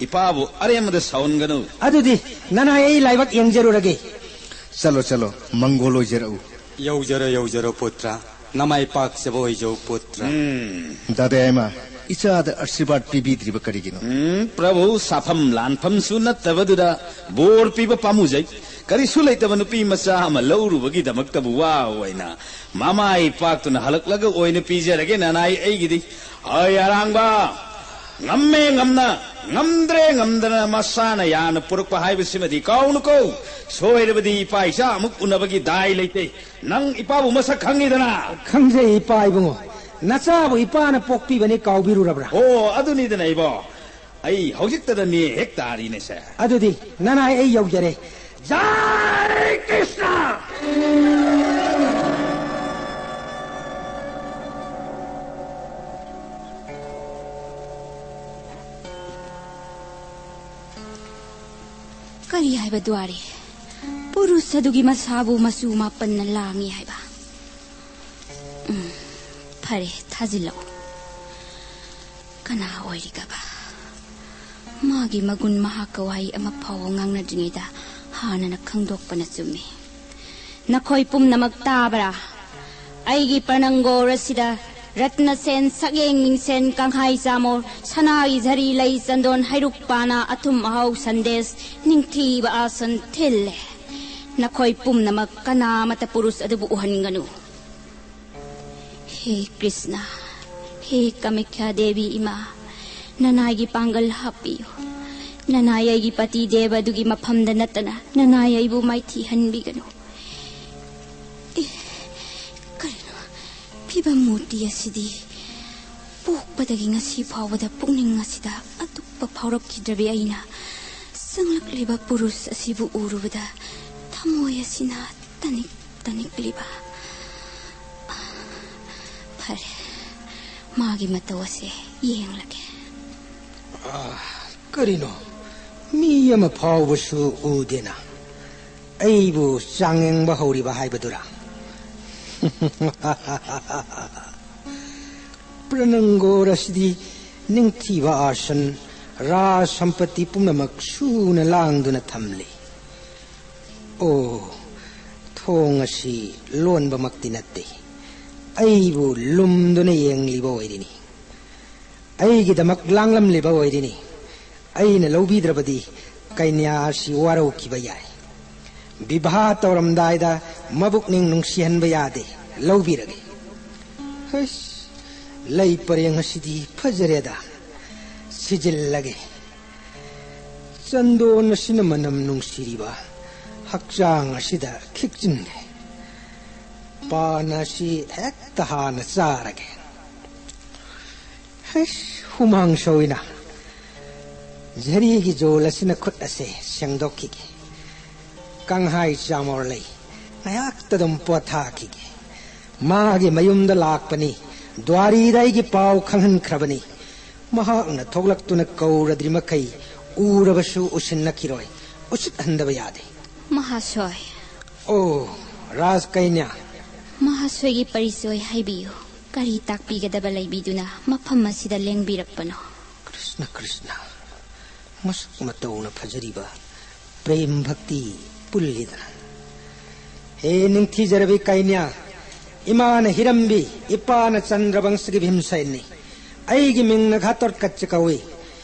ꯏꯄꯥꯕꯨ ꯑꯔꯦꯝꯕꯗ ꯁꯥꯎꯍꯟꯒꯅꯨ꯫ ꯑꯗꯨꯗꯤ ꯅꯅꯥꯏ ꯑꯩ ꯂꯥꯏꯕꯛ ꯌꯦꯡꯖꯔꯨꯔꯒꯦ꯫ ꯆꯠꯂꯣ, ꯆꯠꯂꯣ, ꯃꯪꯒꯣꯜ ꯑꯣꯏꯖꯔꯛꯎ꯫ ꯌꯧꯖꯔꯣ, ꯌꯧꯖꯔꯣ, ꯄꯨꯇ꯭ꯔ꯫ ꯅꯃꯥꯏ ꯄꯥꯛꯆꯕ ꯑꯣꯏꯖꯧ, ꯄꯨꯇ꯭ꯔ꯫ ꯎꯝ꯫ ꯗꯥꯗꯥ ꯌꯥꯏꯃ, ꯏꯆꯥꯗ ꯑꯁꯤꯔꯕꯥꯗ ꯄꯤꯕꯤꯗ꯭ꯔꯤꯕ ꯀꯔꯤꯒꯤꯅꯣ? ꯎꯝ, ꯄ꯭ꯔꯚꯨ, ꯁꯥꯐꯝ ꯂꯥꯟꯐꯝꯁꯨ ꯅꯠꯇꯕꯗꯨꯗ ꯕꯣꯔ ꯄꯤꯕ ꯄꯥꯝꯃꯨꯖꯩ꯫ ꯀꯔꯤꯁꯨ ꯂꯩꯇꯕ ꯅꯨꯄꯤ ꯃꯆꯥ ꯑꯃ ꯂꯧꯔꯨꯕꯒꯤꯗꯃꯛꯇꯕꯨ ꯋꯥ ꯑꯣꯏꯅ ꯃꯃꯥꯏ ꯄꯥꯛꯇꯨꯅ ꯍꯜꯂꯛꯂꯒ ꯑꯣꯏꯅ ꯄꯤꯖꯔꯒꯦ ꯅꯅꯥꯏ ꯑꯩꯒꯤꯗꯤ꯫ ꯑꯩ ꯑꯔꯥꯡꯕ, ꯉꯝꯃꯦ ꯉꯝꯅ, ꯉꯝꯗ꯭ꯔꯦ ꯉꯝꯗꯅ ꯃꯁꯥꯅ ꯌꯥꯅ ꯄꯨꯔꯛꯄ ꯍꯥꯏꯕꯁꯤꯃꯗꯤ ꯀꯥꯎꯅꯨꯀꯣ꯫ ꯁꯣꯏꯔꯕꯗꯤ ꯏꯄꯥ ꯏꯆꯥ ꯑꯃꯨꯛ ꯎꯅꯕꯒꯤ ꯗꯥꯏ ꯂꯩꯇꯦ꯫ ꯅꯪ ꯏꯄꯥꯕꯨ ꯃꯁꯛ ꯈꯪꯉꯤꯗꯅ? ꯈꯪꯖꯩ ꯏꯄꯥ ꯏꯕꯨꯡꯉꯣ꯫ ꯅꯆꯥꯕꯨ ꯏꯄꯥꯅ ꯄꯣꯛꯄꯤꯕꯅꯤ ꯀꯥꯎꯕꯤꯔꯨꯔꯕ꯭ꯔꯥ? ꯑꯣ, ꯑꯗꯨꯅꯤꯗꯅ ꯏꯕꯣ꯫ ꯑꯩ ꯍꯧꯖꯤꯛꯇꯗ ꯅꯦ ꯍꯦꯛ ꯇꯥꯔꯤꯅꯦꯁꯦ꯫ ꯑꯗꯨꯗꯤ ꯅꯅꯥꯏ ꯑꯩ ꯌꯧꯖꯔꯦ꯫ ꯖꯥꯏ ꯀ꯭ꯔꯤꯁꯅ! ꯀꯔꯤ ꯍꯥꯏꯕ ꯗ꯭ꯋꯥꯔꯤ? ꯄꯨꯔꯨꯁ ꯑꯗꯨꯒꯤ ꯃꯁꯥꯕꯨ ꯃꯆꯨ ꯃꯥꯄꯟꯅ ꯂꯥꯡꯉꯤ ꯍꯥꯏꯕ? ꯎꯝ, ꯐꯔꯦ, ꯊꯥꯖꯤꯜꯂꯛꯎ꯫ ꯀꯅꯥ ꯑꯣꯏꯔꯤꯒꯕ? ꯃꯥꯒꯤ ꯃꯒꯨꯟ ꯃꯍꯥꯛꯀ ꯋꯥꯍꯩ ꯑꯃ ꯐꯥꯎꯕ ꯉꯥꯡꯅꯗ꯭ꯔꯤꯉꯩꯗ ꯍꯥꯟꯅꯅ ꯈꯪꯗꯣꯛꯄꯅ ꯆꯨꯝꯃꯤ꯫ ꯅꯈꯣꯏ ꯄꯨꯝꯅꯃꯛ ꯇꯥꯕ꯭ꯔꯥ? ꯑꯩꯒꯤ ꯄ꯭ꯔꯅꯪꯒꯣꯔ ꯑꯁꯤꯗ ꯔꯠꯅꯁꯦꯟ, ꯁꯛꯌꯦꯡ ꯃꯤꯡꯁꯦꯟ, ꯀꯪꯍꯥꯏ ꯆꯥꯃꯣꯔ, ꯁꯅꯥꯒꯤ ꯖꯔꯤ ꯂꯩ, ꯆꯟꯗꯣꯟ, ꯍꯩꯔꯨꯛ, ꯄꯥꯅꯥ, ꯑꯊꯨꯝ ꯑꯍꯥꯎ, ꯁꯟꯗꯦꯁ, ꯅꯤꯡꯊꯤꯕ ꯑꯥꯁꯟ ꯊꯤꯜꯂꯦ꯫ ꯅꯈꯣꯏ ꯄꯨꯝꯅꯃꯛ ꯀꯅꯥꯃꯠꯇ ꯄꯨꯔꯨꯁ ꯑꯗꯨꯕꯨ ꯎꯍꯟꯒꯅꯨ꯫ ꯍꯦ ꯀ꯭ꯔꯤꯁꯅ, ꯍꯦ ꯀꯃꯈ꯭ꯌꯥ ꯗꯦꯕꯤ ꯏꯃꯥ, ꯅꯅꯥꯏꯒꯤ ꯄꯥꯡꯒꯜ ꯍꯥꯞꯄꯤꯌꯨ꯫ ꯅꯅꯥꯏ ꯑꯩꯒꯤ ꯄꯇꯤ ꯗꯦꯕ ꯑꯗꯨꯒꯤ ꯃꯐꯝꯗ ꯅꯠꯇꯅ ꯅꯅꯥꯏ ꯑꯩꯕꯨ ꯃꯥꯏꯊꯤꯍꯟꯕꯤꯒꯅꯨ꯫ ꯑꯦ, ꯀꯔꯤꯅꯣ? ꯐꯤꯕꯝ ꯃꯨꯔꯇꯤ ꯑꯁꯤꯗꯤ ꯄꯣꯛꯄꯗꯒꯤ ꯉꯁꯤ ꯐꯥꯎꯕꯗ ꯄꯨꯛꯅꯤꯡ ꯑꯁꯤꯗ ꯐꯥꯎꯔꯛꯈꯤꯗ꯭ꯔꯕꯤ ꯑꯩꯅ ꯆꯪꯂꯛꯂꯤꯕ ꯄꯨꯔꯨꯁ ꯑꯁꯤꯕꯨ ꯎꯔꯨꯕꯗ ꯊꯃꯣꯏ ꯑꯁꯤꯅ ꯇꯅꯤꯛ ꯇꯅꯤꯛꯂꯤꯕ꯫ ꯐꯔꯦ, ꯃꯥꯒꯤ ꯃꯇꯧ ꯑꯁꯦ ꯌꯦꯡꯂꯒꯦ꯫ ꯑꯥ, ꯀꯔꯤꯅꯣ? ꯃꯤ ꯑꯃ ꯐꯥꯎꯕꯁꯨ ꯎꯗꯦꯅ꯫ ꯑꯩꯕꯨ ꯆꯥꯡꯌꯦꯡꯕ ꯍꯧꯔꯤꯕ ꯍꯥꯏꯕꯗꯨꯔꯥ? ꯄ꯭ꯔꯅꯪꯒꯣꯔ ꯑꯁꯤꯗꯤ ꯅꯤꯡꯊꯤꯕ ꯑꯥꯁꯟ, ꯔꯥꯖ ꯁꯝꯄꯇꯤ ꯄꯨꯝꯅꯃꯛ ꯁꯨꯅ ꯂꯥꯡꯗꯨꯅ ꯊꯝꯂꯤ꯫ ꯑꯣ, ꯊꯣꯡ ꯑꯁꯤ ꯂꯣꯟꯕꯃꯛꯇꯤ ꯅꯠꯇꯦ, ꯑꯩꯕꯨ ꯂꯨꯝꯗꯨꯅ ꯌꯦꯡꯂꯤꯕ ꯑꯣꯏꯔꯤꯅꯤ꯫ ꯑꯩꯒꯤꯗꯃꯛ ꯂꯥꯡꯂꯝꯂꯤꯕ ꯑꯣꯏꯔꯤꯅꯤ꯫ ꯑꯩꯅ ꯂꯧꯕꯤꯗ꯭ꯔꯕꯗꯤ ꯀꯩꯅ꯭ꯌꯥ ꯑꯁꯤ ꯋꯥꯔꯧꯈꯤꯕ ꯌꯥꯏ꯫ ꯕꯤꯚꯥ ꯇꯧꯔꯝꯗꯥꯏꯗ ꯃꯕꯨꯛꯅꯤꯡ ꯅꯨꯡꯁꯤꯍꯟꯕ ꯌꯥꯗꯦ꯫ ꯂꯧꯕꯤꯔꯒꯦ꯫ ꯍꯩꯁ, ꯂꯩ ꯄꯔꯦꯡ ꯑꯁꯤꯗꯤ ꯐꯖꯔꯦꯗ꯫ ꯁꯤꯖꯤꯜꯂꯒꯦ꯫ ꯆꯟꯗꯣꯟ ꯑꯁꯤꯅ ꯃꯅꯝ ꯅꯨꯡꯁꯤꯔꯤꯕ ꯍꯛꯆꯥꯡ ꯑꯁꯤꯗ ꯈꯤꯛꯆꯤꯟꯒꯦ꯫ ꯄꯥꯟ ꯑꯁꯤ ꯍꯦꯛꯇ ꯍꯥꯟꯅ ꯆꯥꯔꯒꯦ꯫ ꯍꯩꯁ, ꯍꯨꯃꯥꯡ ꯁꯧꯏꯅ꯫ ꯖꯔꯤꯒꯤ ꯖꯣꯜ ꯑꯁꯤꯅ ꯈꯨꯠ ꯑꯁꯦ ꯁꯦꯡꯗꯣꯛꯈꯤꯒꯦ꯫ ꯀꯪꯍꯥꯏ ꯆꯥꯃꯣꯔ ꯂꯩ꯫ ꯉꯥꯏꯍꯥꯛꯇ ꯑꯗꯨꯝ ꯄꯣꯊꯥꯈꯤꯒꯦ꯫ ꯃꯥꯒꯤ ꯃꯌꯨꯝꯗ ꯂꯥꯛꯄꯅꯤ꯫ ꯗ꯭ꯋꯥꯔꯤꯗ ꯑꯩꯒꯤ ꯄꯥꯎ ꯈꯪꯍꯟꯈ꯭ꯔꯕꯅꯤ꯫ ꯃꯍꯥꯛꯅ ꯊꯣꯛꯂꯛꯇꯨꯅ ꯀꯧꯔꯗ꯭ꯔꯤ ꯃꯈꯩ ꯎꯔꯕꯁꯨ ꯎꯁꯤꯟꯅꯈꯤꯔꯣꯏ꯫ ꯎꯁꯤꯠꯍꯟꯗꯕ ꯌꯥꯗꯦ꯫ ꯃꯍꯥꯁꯣꯏ꯫ ꯑꯣ, ꯔꯥꯖ ꯀꯩꯅ꯭ꯌꯥ꯫ ꯃꯍꯥꯁꯣꯏꯒꯤ ꯄꯔꯤꯆꯣꯏ ꯍꯥꯏꯕꯤꯌꯨ꯫ ꯀꯔꯤ ꯇꯥꯛꯄꯤꯒꯗꯕ ꯂꯩꯕꯤꯗꯨꯅ ꯃꯐꯝ ꯑꯁꯤꯗ ꯂꯦꯡꯕꯤꯔꯛꯄꯅꯣ? ꯀ꯭ꯔꯤꯁꯅ, ꯀ꯭ꯔꯤꯁꯅ꯫ ꯃꯁꯛ ꯃꯇꯧꯅ ꯐꯖꯔꯤꯕ ꯄ꯭ꯔꯦꯝ ꯚꯛꯇꯤ ꯄꯨꯜꯂꯤꯗꯅ꯫ ꯍꯦ ꯅꯤꯡꯊꯤꯖꯔꯕꯤ ꯀꯩꯅ꯭ꯌꯥ, ꯏꯃꯥꯅ ꯍꯤꯔꯝꯕꯤ, ꯏꯄꯥꯅ ꯆꯟꯗ꯭ꯔꯕꯪꯁꯒꯤ ꯚꯤꯝꯁꯦꯟꯅꯤ꯫ ꯑꯩꯒꯤ ꯃꯤꯡꯅ ꯘꯥꯇꯣꯠꯀꯠꯆ ꯀꯧꯏ꯫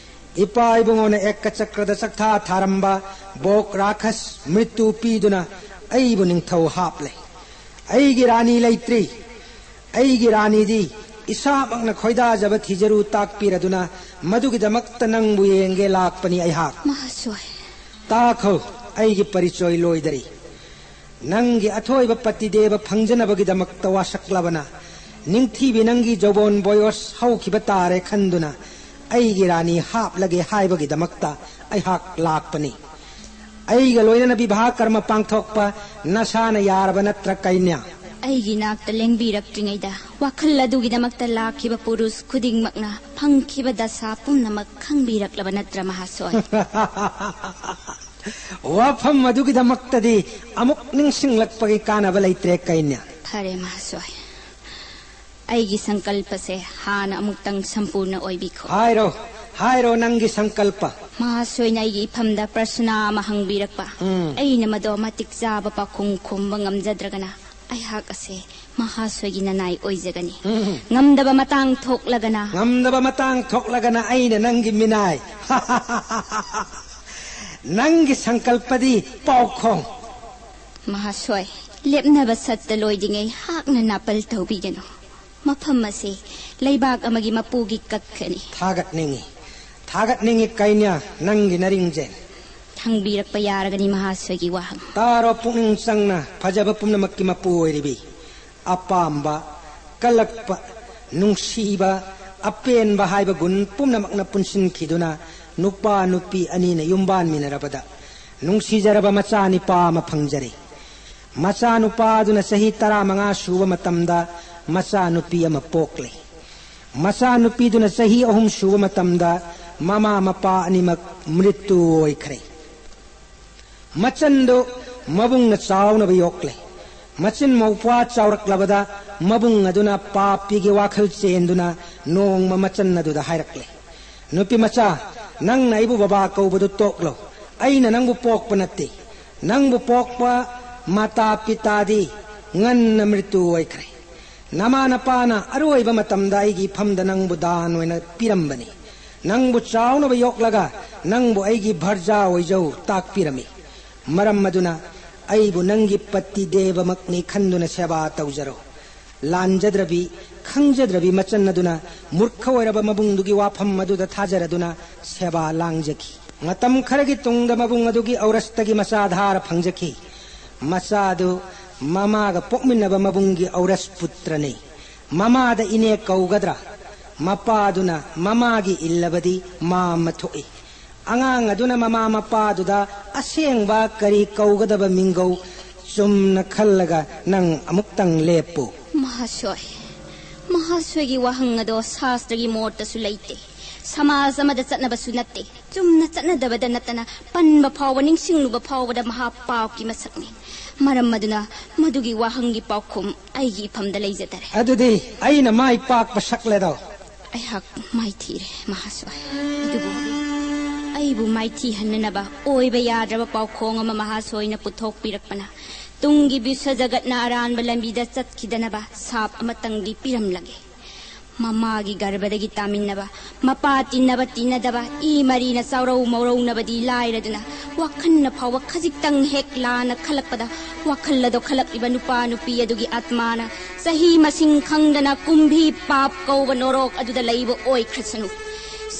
ꯏꯄꯥ ꯏꯕꯨꯡꯉꯣꯅ ꯑꯦꯛꯀ ꯆꯀ꯭ꯔꯗ ꯆꯥꯛꯊꯥ ꯊꯥꯔꯝꯕ ꯕꯣꯛ ꯔꯥꯈꯁ ꯃ꯭ꯔꯤꯇꯨ ꯄꯤꯗꯨꯅ ꯑꯩꯕꯨ ꯅꯤꯡꯊꯧ ꯍꯥꯞꯂꯦ꯫ ꯑꯩꯒꯤ ꯔꯥꯅꯤ ꯂꯩꯇ꯭ꯔꯤ꯫ ꯑꯩꯒꯤ ꯔꯥꯅꯤꯗꯤ ꯏꯁꯥꯃꯛꯅ ꯈꯣꯏꯗꯥꯖꯕ ꯊꯤꯖꯔꯨ ꯇꯥꯛꯄꯤꯔꯗꯨꯅ ꯃꯗꯨꯒꯤꯗꯃꯛꯇ ꯅꯪꯕꯨ ꯌꯦꯡꯒꯦ ꯂꯥꯛꯄꯅꯤ ꯑꯩꯍꯥꯛ꯫ ꯃꯍꯥꯁꯣꯏ꯫ ꯇꯥꯈꯣ, ꯑꯩꯒꯤ ꯄꯔꯤꯆꯣꯏ ꯂꯣꯏꯗꯔꯤ꯫ ꯅꯪꯒꯤ ꯑꯊꯣꯏꯕ ꯄꯇꯤꯗꯦꯕ ꯐꯪꯖꯅꯕꯒꯤꯗꯃꯛꯇ ꯋꯥꯁꯛꯂꯕꯅ ꯅꯤꯡꯊꯤꯕꯤ ꯅꯪꯒꯤ ꯖꯧꯕꯣꯟ ꯕꯣꯌꯣꯁ ꯍꯧꯈꯤꯕ ꯇꯥꯔꯦ ꯈꯟꯗꯨꯅ ꯑꯩꯒꯤ ꯔꯥꯅꯤ ꯍꯥꯞꯂꯒꯦ ꯍꯥꯏꯕꯒꯤꯗꯃꯛꯇ ꯑꯩꯍꯥꯛ ꯂꯥꯛꯄꯅꯤ꯫ ꯑꯩꯒ ꯂꯣꯏꯅꯅ ꯕꯤꯚꯥ ꯀꯔꯃ ꯄꯥꯡꯊꯣꯛꯄ ꯅꯁꯥꯅ ꯌꯥꯔꯕ ꯅꯠꯇ꯭ꯔ, ꯀꯩꯅ꯭ꯌꯥ? ꯑꯩꯒꯤ ꯅꯥꯛꯇ ꯂꯦꯡꯕꯤꯔꯛꯇ꯭ꯔꯤꯉꯩꯗ ꯋꯥꯈꯜ ꯑꯗꯨꯒꯤꯗꯃꯛꯇ ꯂꯥꯛꯈꯤꯕ ꯄꯨꯔꯨꯁ ꯈꯨꯗꯤꯡꯃꯛꯅ ꯐꯪꯈꯤꯕ ꯗꯁꯥ ꯄꯨꯝꯅꯃꯛ ꯈꯪꯕꯤꯔꯛꯂꯕ ꯅꯠꯇ꯭ꯔ, ꯃꯍꯥꯁꯣꯏ? ꯋꯥꯐꯝ ꯑꯗꯨꯒꯤꯗꯃꯛꯇꯗꯤ ꯑꯃꯨꯛ ꯅꯤꯡꯁꯤꯡꯂꯛꯄꯒꯤ ꯀꯥꯟꯅꯕ ꯂꯩꯇ꯭ꯔꯦ, ꯀꯩꯅ꯭ꯌꯥ꯫ ꯐꯔꯦ, ꯃꯍꯥꯁꯣꯏ꯫ ꯑꯩꯒꯤ ꯁꯪꯀꯜꯄꯁꯦ ꯍꯥꯟꯅ ꯑꯃꯨꯛꯇꯪ ꯁꯝꯄꯨꯔꯅ ꯑꯣꯏꯕꯤꯈꯣ꯫ ꯍꯥꯏꯔꯣ, ꯍꯥꯏꯔꯣ, ꯅꯪꯒꯤ ꯁꯪꯀꯜꯄ꯫ ꯃꯍꯥꯁꯣꯏꯅ ꯑꯩꯒꯤ ꯏꯐꯝꯗ ꯄ꯭ꯔꯁꯅꯥ ꯑꯃ ꯍꯪꯕꯤꯔꯛꯄ꯫ ꯎꯝ꯫ ꯑꯩꯅ ꯃꯗꯣ ꯃꯇꯤꯛ ꯆꯥꯕ ꯄꯥꯎꯈꯨꯝ ꯈꯨꯝꯕ ꯉꯝꯖꯗ꯭ꯔꯒꯅ ꯑꯩꯍꯥꯛ ꯑꯁꯦ ꯃꯍꯥꯁꯣꯏꯒꯤ ꯅꯅꯥꯏ ꯑꯣꯏꯖꯒꯅꯤ꯫ ꯎꯝ꯫ ꯉꯝꯗꯕ ꯃꯇꯥꯡ ꯊꯣꯛꯂꯒꯅ ꯉꯝꯗꯕ ꯃꯇꯥꯡ ꯊꯣꯛꯂꯒꯅ ꯑꯩꯅ ꯅꯪꯒꯤ ꯃꯤꯅꯥꯏ꯫ ꯅꯪꯒꯤ ꯁꯪꯀꯜꯄꯗꯤ ꯄꯥꯎꯈꯣꯡ꯫ ꯃꯍꯥꯁꯣꯏ, ꯂꯦꯞꯅꯕ ꯁꯠꯇ ꯂꯣꯏꯗ꯭ꯔꯤꯉꯩ ꯍꯥꯛꯅ ꯅꯥꯄꯜ ꯇꯧꯕꯤꯒꯅꯨ꯫ ꯃꯐꯝ ꯑꯁꯤ ꯂꯩꯕꯥꯛ ꯑꯃꯒꯤ ꯃꯄꯨꯒꯤ ꯀꯛꯈꯅꯤ꯫ ꯊꯥꯒꯠꯅꯤꯡꯏ, ꯊꯥꯒꯠꯅꯤꯡꯏ ꯀꯩꯅ꯭ꯌꯥ, ꯅꯪꯒꯤ ꯅꯔꯤꯡꯖꯦꯜ꯫ ꯍꯪꯕꯤꯔꯛꯄ ꯌꯥꯔꯒꯅꯤ ꯃꯍꯥꯁꯣꯏꯒꯤ ꯋꯥꯍꯪ꯫ ꯇꯥꯔꯣ, ꯄꯨꯛꯅꯤꯡ ꯆꯪꯅ ꯐꯖꯕ ꯄꯨꯝꯅꯃꯛꯀꯤ ꯃꯄꯨ ꯑꯣꯏꯔꯤꯕꯤ꯫ ꯑꯄꯥꯝꯕ, ꯀꯜꯂꯛꯄ, ꯅꯨꯡꯁꯤꯕ, ꯑꯄꯦꯟꯕ ꯍꯥꯏꯕ ꯒꯨꯟ ꯄꯨꯝꯅꯃꯛꯅ ꯄꯨꯟꯁꯤꯟꯈꯤꯗꯨꯅ ꯅꯨꯄꯥ ꯅꯨꯄꯤ ꯑꯅꯤꯅ ꯌꯨꯝꯕꯥꯟꯃꯤꯟꯅꯔꯕꯗ ꯅꯨꯡꯁꯤꯖꯔꯕ ꯃꯆꯥ ꯅꯤꯄꯥ ꯑꯃ ꯐꯪꯖꯔꯦ꯫ ꯃꯆꯥꯅꯨꯄꯥ ꯑꯗꯨꯅ ꯆꯍꯤ ꯇꯔꯥꯃꯉꯥ ꯁꯨꯕ ꯃꯇꯝꯗ ꯃꯆꯥꯅꯨꯄꯤ ꯑꯃ ꯄꯣꯛꯂꯦ꯫ ꯃꯆꯥꯅꯨꯄꯤꯗꯨꯅ ꯆꯍꯤ ꯑꯍꯨꯝ ꯁꯨꯕ ꯃꯇꯝꯗ ꯃꯃꯥ ꯃꯄꯥ ꯑꯅꯤꯃꯛ ꯃ꯭ꯔꯤꯇꯨ ꯑꯣꯏꯈ꯭ꯔꯦ꯫ ꯃꯆꯟꯗꯨ ꯃꯕꯨꯡꯅ ꯆꯥꯎꯅꯕ ꯌꯣꯛꯂꯦ꯫ ꯃꯆꯤꯟ ꯃꯧꯄ꯭ꯋꯥ ꯆꯥꯎꯔꯛꯂꯕꯗ ꯃꯕꯨꯡ ꯑꯗꯨꯅ ꯄꯥꯄꯤꯒꯤ ꯋꯥꯈꯜ ꯆꯦꯟꯗꯨꯅ ꯅꯣꯡꯃ ꯃꯆꯟ ꯑꯗꯨꯗ ꯍꯥꯏꯔꯛꯂꯦ, "ꯅꯨꯄꯤ ꯃꯆꯥ, ꯅꯪꯅ ꯑꯩꯕꯨ ꯕꯕꯥ ꯀꯧꯕꯗꯨ ꯇꯣꯛꯂꯣ꯫ ꯑꯩꯅ ꯅꯪꯕꯨ ꯄꯣꯛꯄ ꯅꯠꯇꯦ꯫ ꯅꯪꯕꯨ ꯄꯣꯛꯄ ꯃꯥꯇꯥ ꯄꯤꯇꯥꯗꯤ ꯉꯟꯅ ꯃ꯭ꯔꯤꯇꯨ ꯑꯣꯏꯈ꯭ꯔꯦ꯫ ꯅꯃꯥ ꯅꯄꯥꯅ ꯑꯔꯣꯏꯕ ꯃꯇꯝꯗ ꯑꯩꯒꯤ ꯏꯐꯝꯗ ꯅꯪꯕꯨ ꯗꯥꯟ ꯑꯣꯏꯅ ꯄꯤꯔꯝꯕꯅꯤ꯫ ꯅꯪꯕꯨ ꯆꯥꯎꯅꯕ ꯌꯣꯛꯂꯒ ꯅꯪꯕꯨ ꯑꯩꯒꯤ ꯚꯔꯖꯥ ꯑꯣꯏꯖꯧ ꯇꯥꯛꯄꯤꯔꯝꯃꯤ꯫ ꯃꯔꯝ ꯑꯗꯨꯅ ꯑꯩꯕꯨ ꯅꯪꯒꯤ ꯄꯇꯤ ꯗꯦꯕꯃꯛꯅꯤ ꯈꯟꯗꯨꯅ ꯁꯦꯕꯥ ꯇꯧꯖꯔꯣ꯫ ꯂꯥꯟꯖꯗ꯭ꯔꯕꯤ, ꯈꯪꯖꯗ꯭ꯔꯕꯤ ꯃꯆꯟ ꯑꯗꯨꯅ ꯃꯨꯔꯈ ꯑꯣꯏꯔꯕ ꯃꯕꯨꯡꯗꯨꯒꯤ ꯋꯥꯐꯝ ꯑꯗꯨꯗ ꯊꯥꯖꯔꯗꯨꯅ ꯁꯦꯕꯥ ꯂꯥꯡꯖꯈꯤ꯫ ꯃꯇꯝ ꯈꯔꯒꯤ ꯇꯨꯡꯗ ꯃꯕꯨꯡ ꯑꯗꯨꯒꯤ ঔꯔꯁꯇꯒꯤ ꯃꯆꯥ ꯙꯥꯔ ꯐꯪꯖꯈꯤ꯫ ꯃꯆꯥ ꯑꯗꯨ ꯃꯃꯥꯒ ꯄꯣꯛꯃꯤꯟꯅꯕ ꯃꯕꯨꯡꯒꯤ ঔꯔꯁ ꯄꯨꯇ꯭ꯔꯅꯤ꯫ ꯃꯃꯥꯗ ꯏꯅꯦ ꯀꯧꯒꯗ꯭ꯔꯥ? ꯃꯄꯥꯗꯨꯅ ꯃꯃꯥꯒꯤ ꯏꯜꯂꯕꯗꯤ ꯃꯥ ꯑꯃ ꯊꯣꯛꯏ꯫ ꯑꯉꯥꯡ ꯑꯗꯨꯅ ꯃꯃꯥ ꯃꯄꯥꯗꯨꯗ ꯑꯁꯦꯡꯕ ꯀꯔꯤ ꯀꯧꯒꯗꯕ ꯃꯤꯡꯒꯧ ꯆꯨꯝꯅ ꯈꯜꯂꯒ ꯅꯪ ꯑꯃꯨꯛꯇꯪ ꯂꯦꯞꯄꯨ꯫ ꯃꯍꯥꯁꯣꯏ, ꯃꯍꯥꯁꯣꯏꯒꯤ ꯋꯥꯍꯪ ꯑꯗꯣ ꯁꯥꯁꯇ꯭ꯔꯒꯤ ꯃꯣꯠꯇꯁꯨ ꯂꯩꯇꯦ, ꯁꯃꯥꯖ ꯑꯃꯗ ꯆꯠꯅꯕꯁꯨ ꯅꯠꯇꯦ꯫ ꯆꯨꯝꯅ ꯆꯠꯅꯗꯕꯗ ꯅꯠꯇꯅ ꯄꯟꯕ ꯐꯥꯎꯕ, ꯅꯤꯡꯁꯤꯡꯂꯨꯕ ꯐꯥꯎꯕꯗ ꯃꯍꯥ ꯄꯥꯞꯀꯤ ꯃꯁꯛꯅꯤ꯫ ꯃꯔꯝ ꯑꯗꯨꯅ ꯃꯗꯨꯒꯤ ꯋꯥꯍꯪꯒꯤ ꯄꯥꯎꯈꯨꯝ ꯑꯩꯒꯤ ꯏꯐꯝꯗ ꯂꯩꯖꯗꯔꯦ꯫ ꯑꯗꯨꯗꯤ ꯑꯩꯅ ꯃꯥꯏ ꯄꯥꯛꯄ ꯁꯛꯂꯦꯗꯣ꯫ ꯑꯩꯍꯥꯛ ꯃꯥꯏꯊꯤꯔꯦ ꯃꯍꯥꯁꯣꯏ꯫ ꯑꯗꯨꯕꯨ ꯑꯩꯕꯨ ꯃꯥꯏꯊꯤꯍꯟꯅꯅꯕ ꯑꯣꯏꯕ ꯌꯥꯗ꯭ꯔꯕ ꯄꯥꯎꯈꯣꯡ ꯑꯃ ꯃꯍꯥꯁꯣꯏꯅ ꯄꯨꯊꯣꯛꯄꯤꯔꯛꯄꯅ ꯇꯨꯡꯒꯤ ꯕꯤꯁ꯭ꯋ ꯖꯒꯠꯅ ꯑꯔꯥꯟꯕ ꯂꯝꯕꯤꯗ ꯆꯠꯈꯤꯗꯅꯕ ꯁꯥꯞ ꯑꯃꯇꯪꯗꯤ ꯄꯤꯔꯝꯂꯒꯦ꯫ ꯃꯃꯥꯒꯤ ꯒꯔꯚꯗꯒꯤ ꯇꯥꯃꯤꯟꯅꯕ, ꯃꯄꯥ ꯇꯤꯟꯅꯕ ꯇꯤꯟꯅꯗꯕ, ꯏ ꯃꯔꯤꯅ ꯆꯥꯎꯔꯧ ꯃꯧꯔꯧꯅꯕꯗꯤ ꯂꯥꯏꯔꯗꯨꯅ, ꯋꯥꯈꯜꯅ ꯐꯥꯎꯕ ꯈꯖꯤꯛꯇꯪ ꯍꯦꯛ ꯂꯥꯟꯅ ꯈꯜꯂꯛꯄꯗ, ꯋꯥꯈꯜ ꯑꯗꯣ ꯈꯜꯂꯛꯂꯤꯕ ꯅꯨꯄꯥ ꯅꯨꯄꯤ ꯑꯗꯨꯒꯤ ꯑꯥꯠꯃꯥꯅ ꯆꯍꯤ ꯃꯁꯤꯡ ꯈꯪꯗꯅ ꯀꯨꯝꯕꯤ ꯄꯥꯞ ꯀꯧꯕ ꯅꯣꯔꯣꯛ ꯑꯗꯨꯗ ꯂꯩꯕ ꯑꯣꯏꯈ꯭ꯔꯁꯅꯨ꯫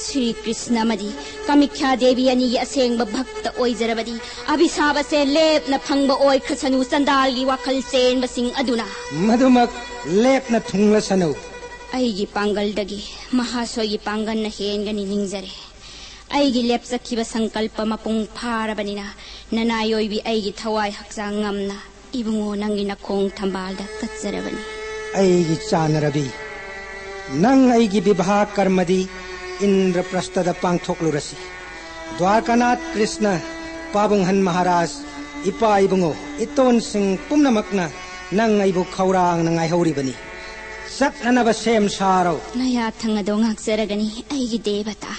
ꯁ꯭ꯔꯤ ꯀ꯭ꯔꯤꯁꯅ ꯑꯃꯗꯤ ꯀꯃꯤꯈ꯭ꯌꯥ ꯗꯦꯕꯤ ꯑꯅꯤꯒꯤ ꯑꯁꯦꯡꯕ ꯚꯛꯇ ꯑꯣꯏꯖꯔꯕꯗꯤ, ꯑꯚꯤꯁꯥꯞ ꯑꯁꯦ ꯂꯦꯞꯅ ꯐꯪꯕ ꯑꯣꯏꯈ꯭ꯔꯁꯅꯨ, ꯆꯟꯗꯥꯜꯒꯤ ꯋꯥꯈꯜ ꯆꯦꯟꯕꯁꯤꯡ ꯑꯗꯨꯅ꯫ ꯃꯗꯨꯃꯛ ꯂꯦꯞꯅ ꯊꯨꯡꯂꯁꯅꯨ꯫ ꯑꯩꯒꯤ ꯄꯥꯡꯒꯜꯗꯒꯤ ꯃꯍꯥꯁꯣꯏꯒꯤ ꯄꯥꯡꯒꯜꯅ ꯍꯦꯟꯒꯅꯤ ꯅꯤꯡꯖꯔꯦ꯫ ꯑꯩꯒꯤ ꯂꯦꯞꯆꯈꯤꯕ ꯁꯪꯀꯜꯄ ꯃꯄꯨꯡ ꯐꯥꯔꯕꯅꯤꯅ, ꯅꯅꯥꯏ ꯑꯣꯏꯕꯤ ꯑꯩꯒꯤ ꯊꯋꯥꯏ ꯍꯛꯆꯥꯡ ꯉꯝꯅ ꯏꯕꯨꯡꯉꯣ ꯅꯪꯒꯤ ꯅꯈꯣꯡ ꯊꯝꯕꯥꯜꯗ ꯀꯠꯆꯔꯕꯅꯤ꯫ ꯑꯩꯒꯤ ꯆꯥꯟꯅꯔꯕꯤ, ꯅꯪ ꯑꯩꯒꯤ ꯕꯤꯚꯥ ꯀꯔꯃꯗꯤ ꯏꯟꯗ꯭ꯔꯄ꯭ꯔꯁꯇꯗ ꯄꯥꯡꯊꯣꯛꯂꯨꯔꯁꯤ꯫ ꯗ꯭ꯋꯥꯔꯀꯥꯅꯥꯊ ꯀ꯭ꯔꯤꯁꯅ, ꯄꯥꯕꯨꯡꯍꯟ ꯃꯍꯥꯔꯥꯖ, ꯏꯄꯥ ꯏꯕꯨꯡꯉꯣ, ꯏꯇꯣꯟꯁꯤꯡ ꯄꯨꯝꯅꯃꯛꯅ ꯅꯪ ꯑꯩꯕꯨ ꯈꯧꯔꯥꯡꯅ ꯉꯥꯏꯍꯧꯔꯤꯕꯅꯤ꯫ ꯆꯠꯅꯅꯕ ꯁꯦꯝ ꯁꯥꯔꯣ꯫ ꯅꯌꯥꯊꯪ ꯑꯗꯣ ꯉꯥꯛꯆꯔꯒꯅꯤ ꯑꯩꯒꯤ ꯗꯦꯕꯇꯥ꯫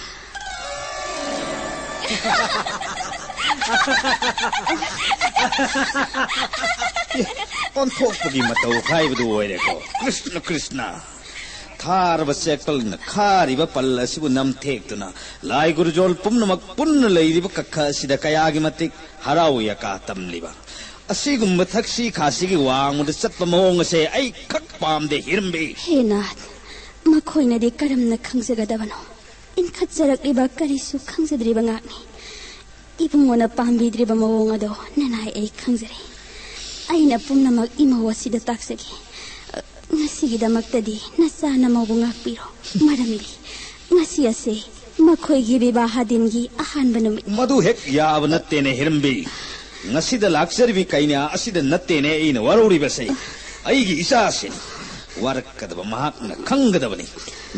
ꯑꯣꯟꯊꯣꯛꯄꯒꯤ ꯃꯇꯧ ꯍꯥꯏꯕꯗꯨ ꯑꯣꯏꯔꯦꯀꯣ꯫ ꯀ꯭ꯔꯤꯁꯅ, ꯀ꯭ꯔꯤꯁꯅ꯫ ꯊꯥꯔꯕ ꯆꯦꯛꯄꯜꯅ ꯈꯥꯔꯤꯕ ꯄꯜ ꯑꯁꯤꯕꯨ ꯅꯝꯊꯦꯛꯇꯨꯅ ꯂꯥꯏ ꯒꯨꯔꯨꯖꯣꯜ ꯄꯨꯝꯅꯃꯛ ꯄꯨꯟꯅ ꯂꯩꯔꯤꯕ ꯀꯈ ꯑꯁꯤꯗ ꯀꯌꯥꯒꯤ ꯃꯇꯤꯛ ꯍꯔꯥꯎ ꯌꯥꯀꯥ ꯇꯝꯂꯤꯕ꯫ ꯑꯁꯤꯒꯨꯝꯕ ꯊꯛꯁꯤ ꯈꯥꯁꯤꯒꯤ ꯋꯥꯡꯃꯗ ꯆꯠꯄ ꯃꯑꯣꯡ ꯑꯁꯦ ꯑꯩ ꯈꯛ ꯄꯥꯝꯗꯦ, ꯍꯤꯔꯝꯕꯤ꯫ ꯍꯦ ꯅꯥꯊ, ꯃꯈꯣꯏꯅꯗꯤ ꯀꯔꯝꯅ ꯈꯪꯖꯒꯗꯕꯅꯣ? ꯏꯟꯈꯠꯆꯔꯛꯂꯤꯕ ꯀꯔꯤꯁꯨ ꯈꯪꯖꯗ꯭ꯔꯤꯕ ꯉꯥꯛꯅꯤ꯫ ꯏꯕꯨꯡꯉꯣꯅ ꯄꯥꯝꯕꯤꯗ꯭ꯔꯤꯕ ꯃꯑꯣꯡ ꯑꯗꯣ ꯅꯅꯥꯏ ꯑꯩ ꯈꯪꯖꯔꯦ꯫ ꯑꯩꯅ ꯄꯨꯝꯅꯃꯛ ꯏꯃꯧ ꯑꯁꯤꯗ ꯇꯥꯛꯆꯒꯦ꯫ ꯉꯁꯤꯒꯤꯗꯃꯛꯇꯗꯤ ꯅꯆꯥ ꯅꯃꯧꯕꯨ ꯉꯥꯛꯄꯤꯔꯣ꯫ ꯃꯔꯝꯗꯤ ꯉꯁꯤ ꯑꯁꯦ ꯃꯈꯣꯏꯒꯤ ꯕꯤꯕꯥꯍ ꯗꯤꯟꯒꯤ ꯑꯍꯥꯟꯕ ꯅꯨꯃꯤꯠ꯫ ꯃꯗꯨ ꯍꯦꯛ ꯌꯥꯕ ꯅꯠꯇꯦꯅꯦ, ꯍꯤꯔꯝꯕꯤ꯫ ꯉꯁꯤꯗ ꯂꯥꯛꯆꯔꯤꯕꯤ ꯀꯩꯅꯥ ꯑꯁꯤꯗ ꯅꯠꯇꯦꯅꯦ ꯑꯩꯅ ꯋꯥꯔꯧꯔꯤꯕꯁꯦ꯫ ꯑꯩꯒꯤ ꯏꯆꯥꯁꯤꯅꯤ꯫ ꯋꯥꯔꯛꯀꯗꯕ ꯃꯍꯥꯛꯅ ꯈꯪꯒꯗꯕꯅꯤ꯫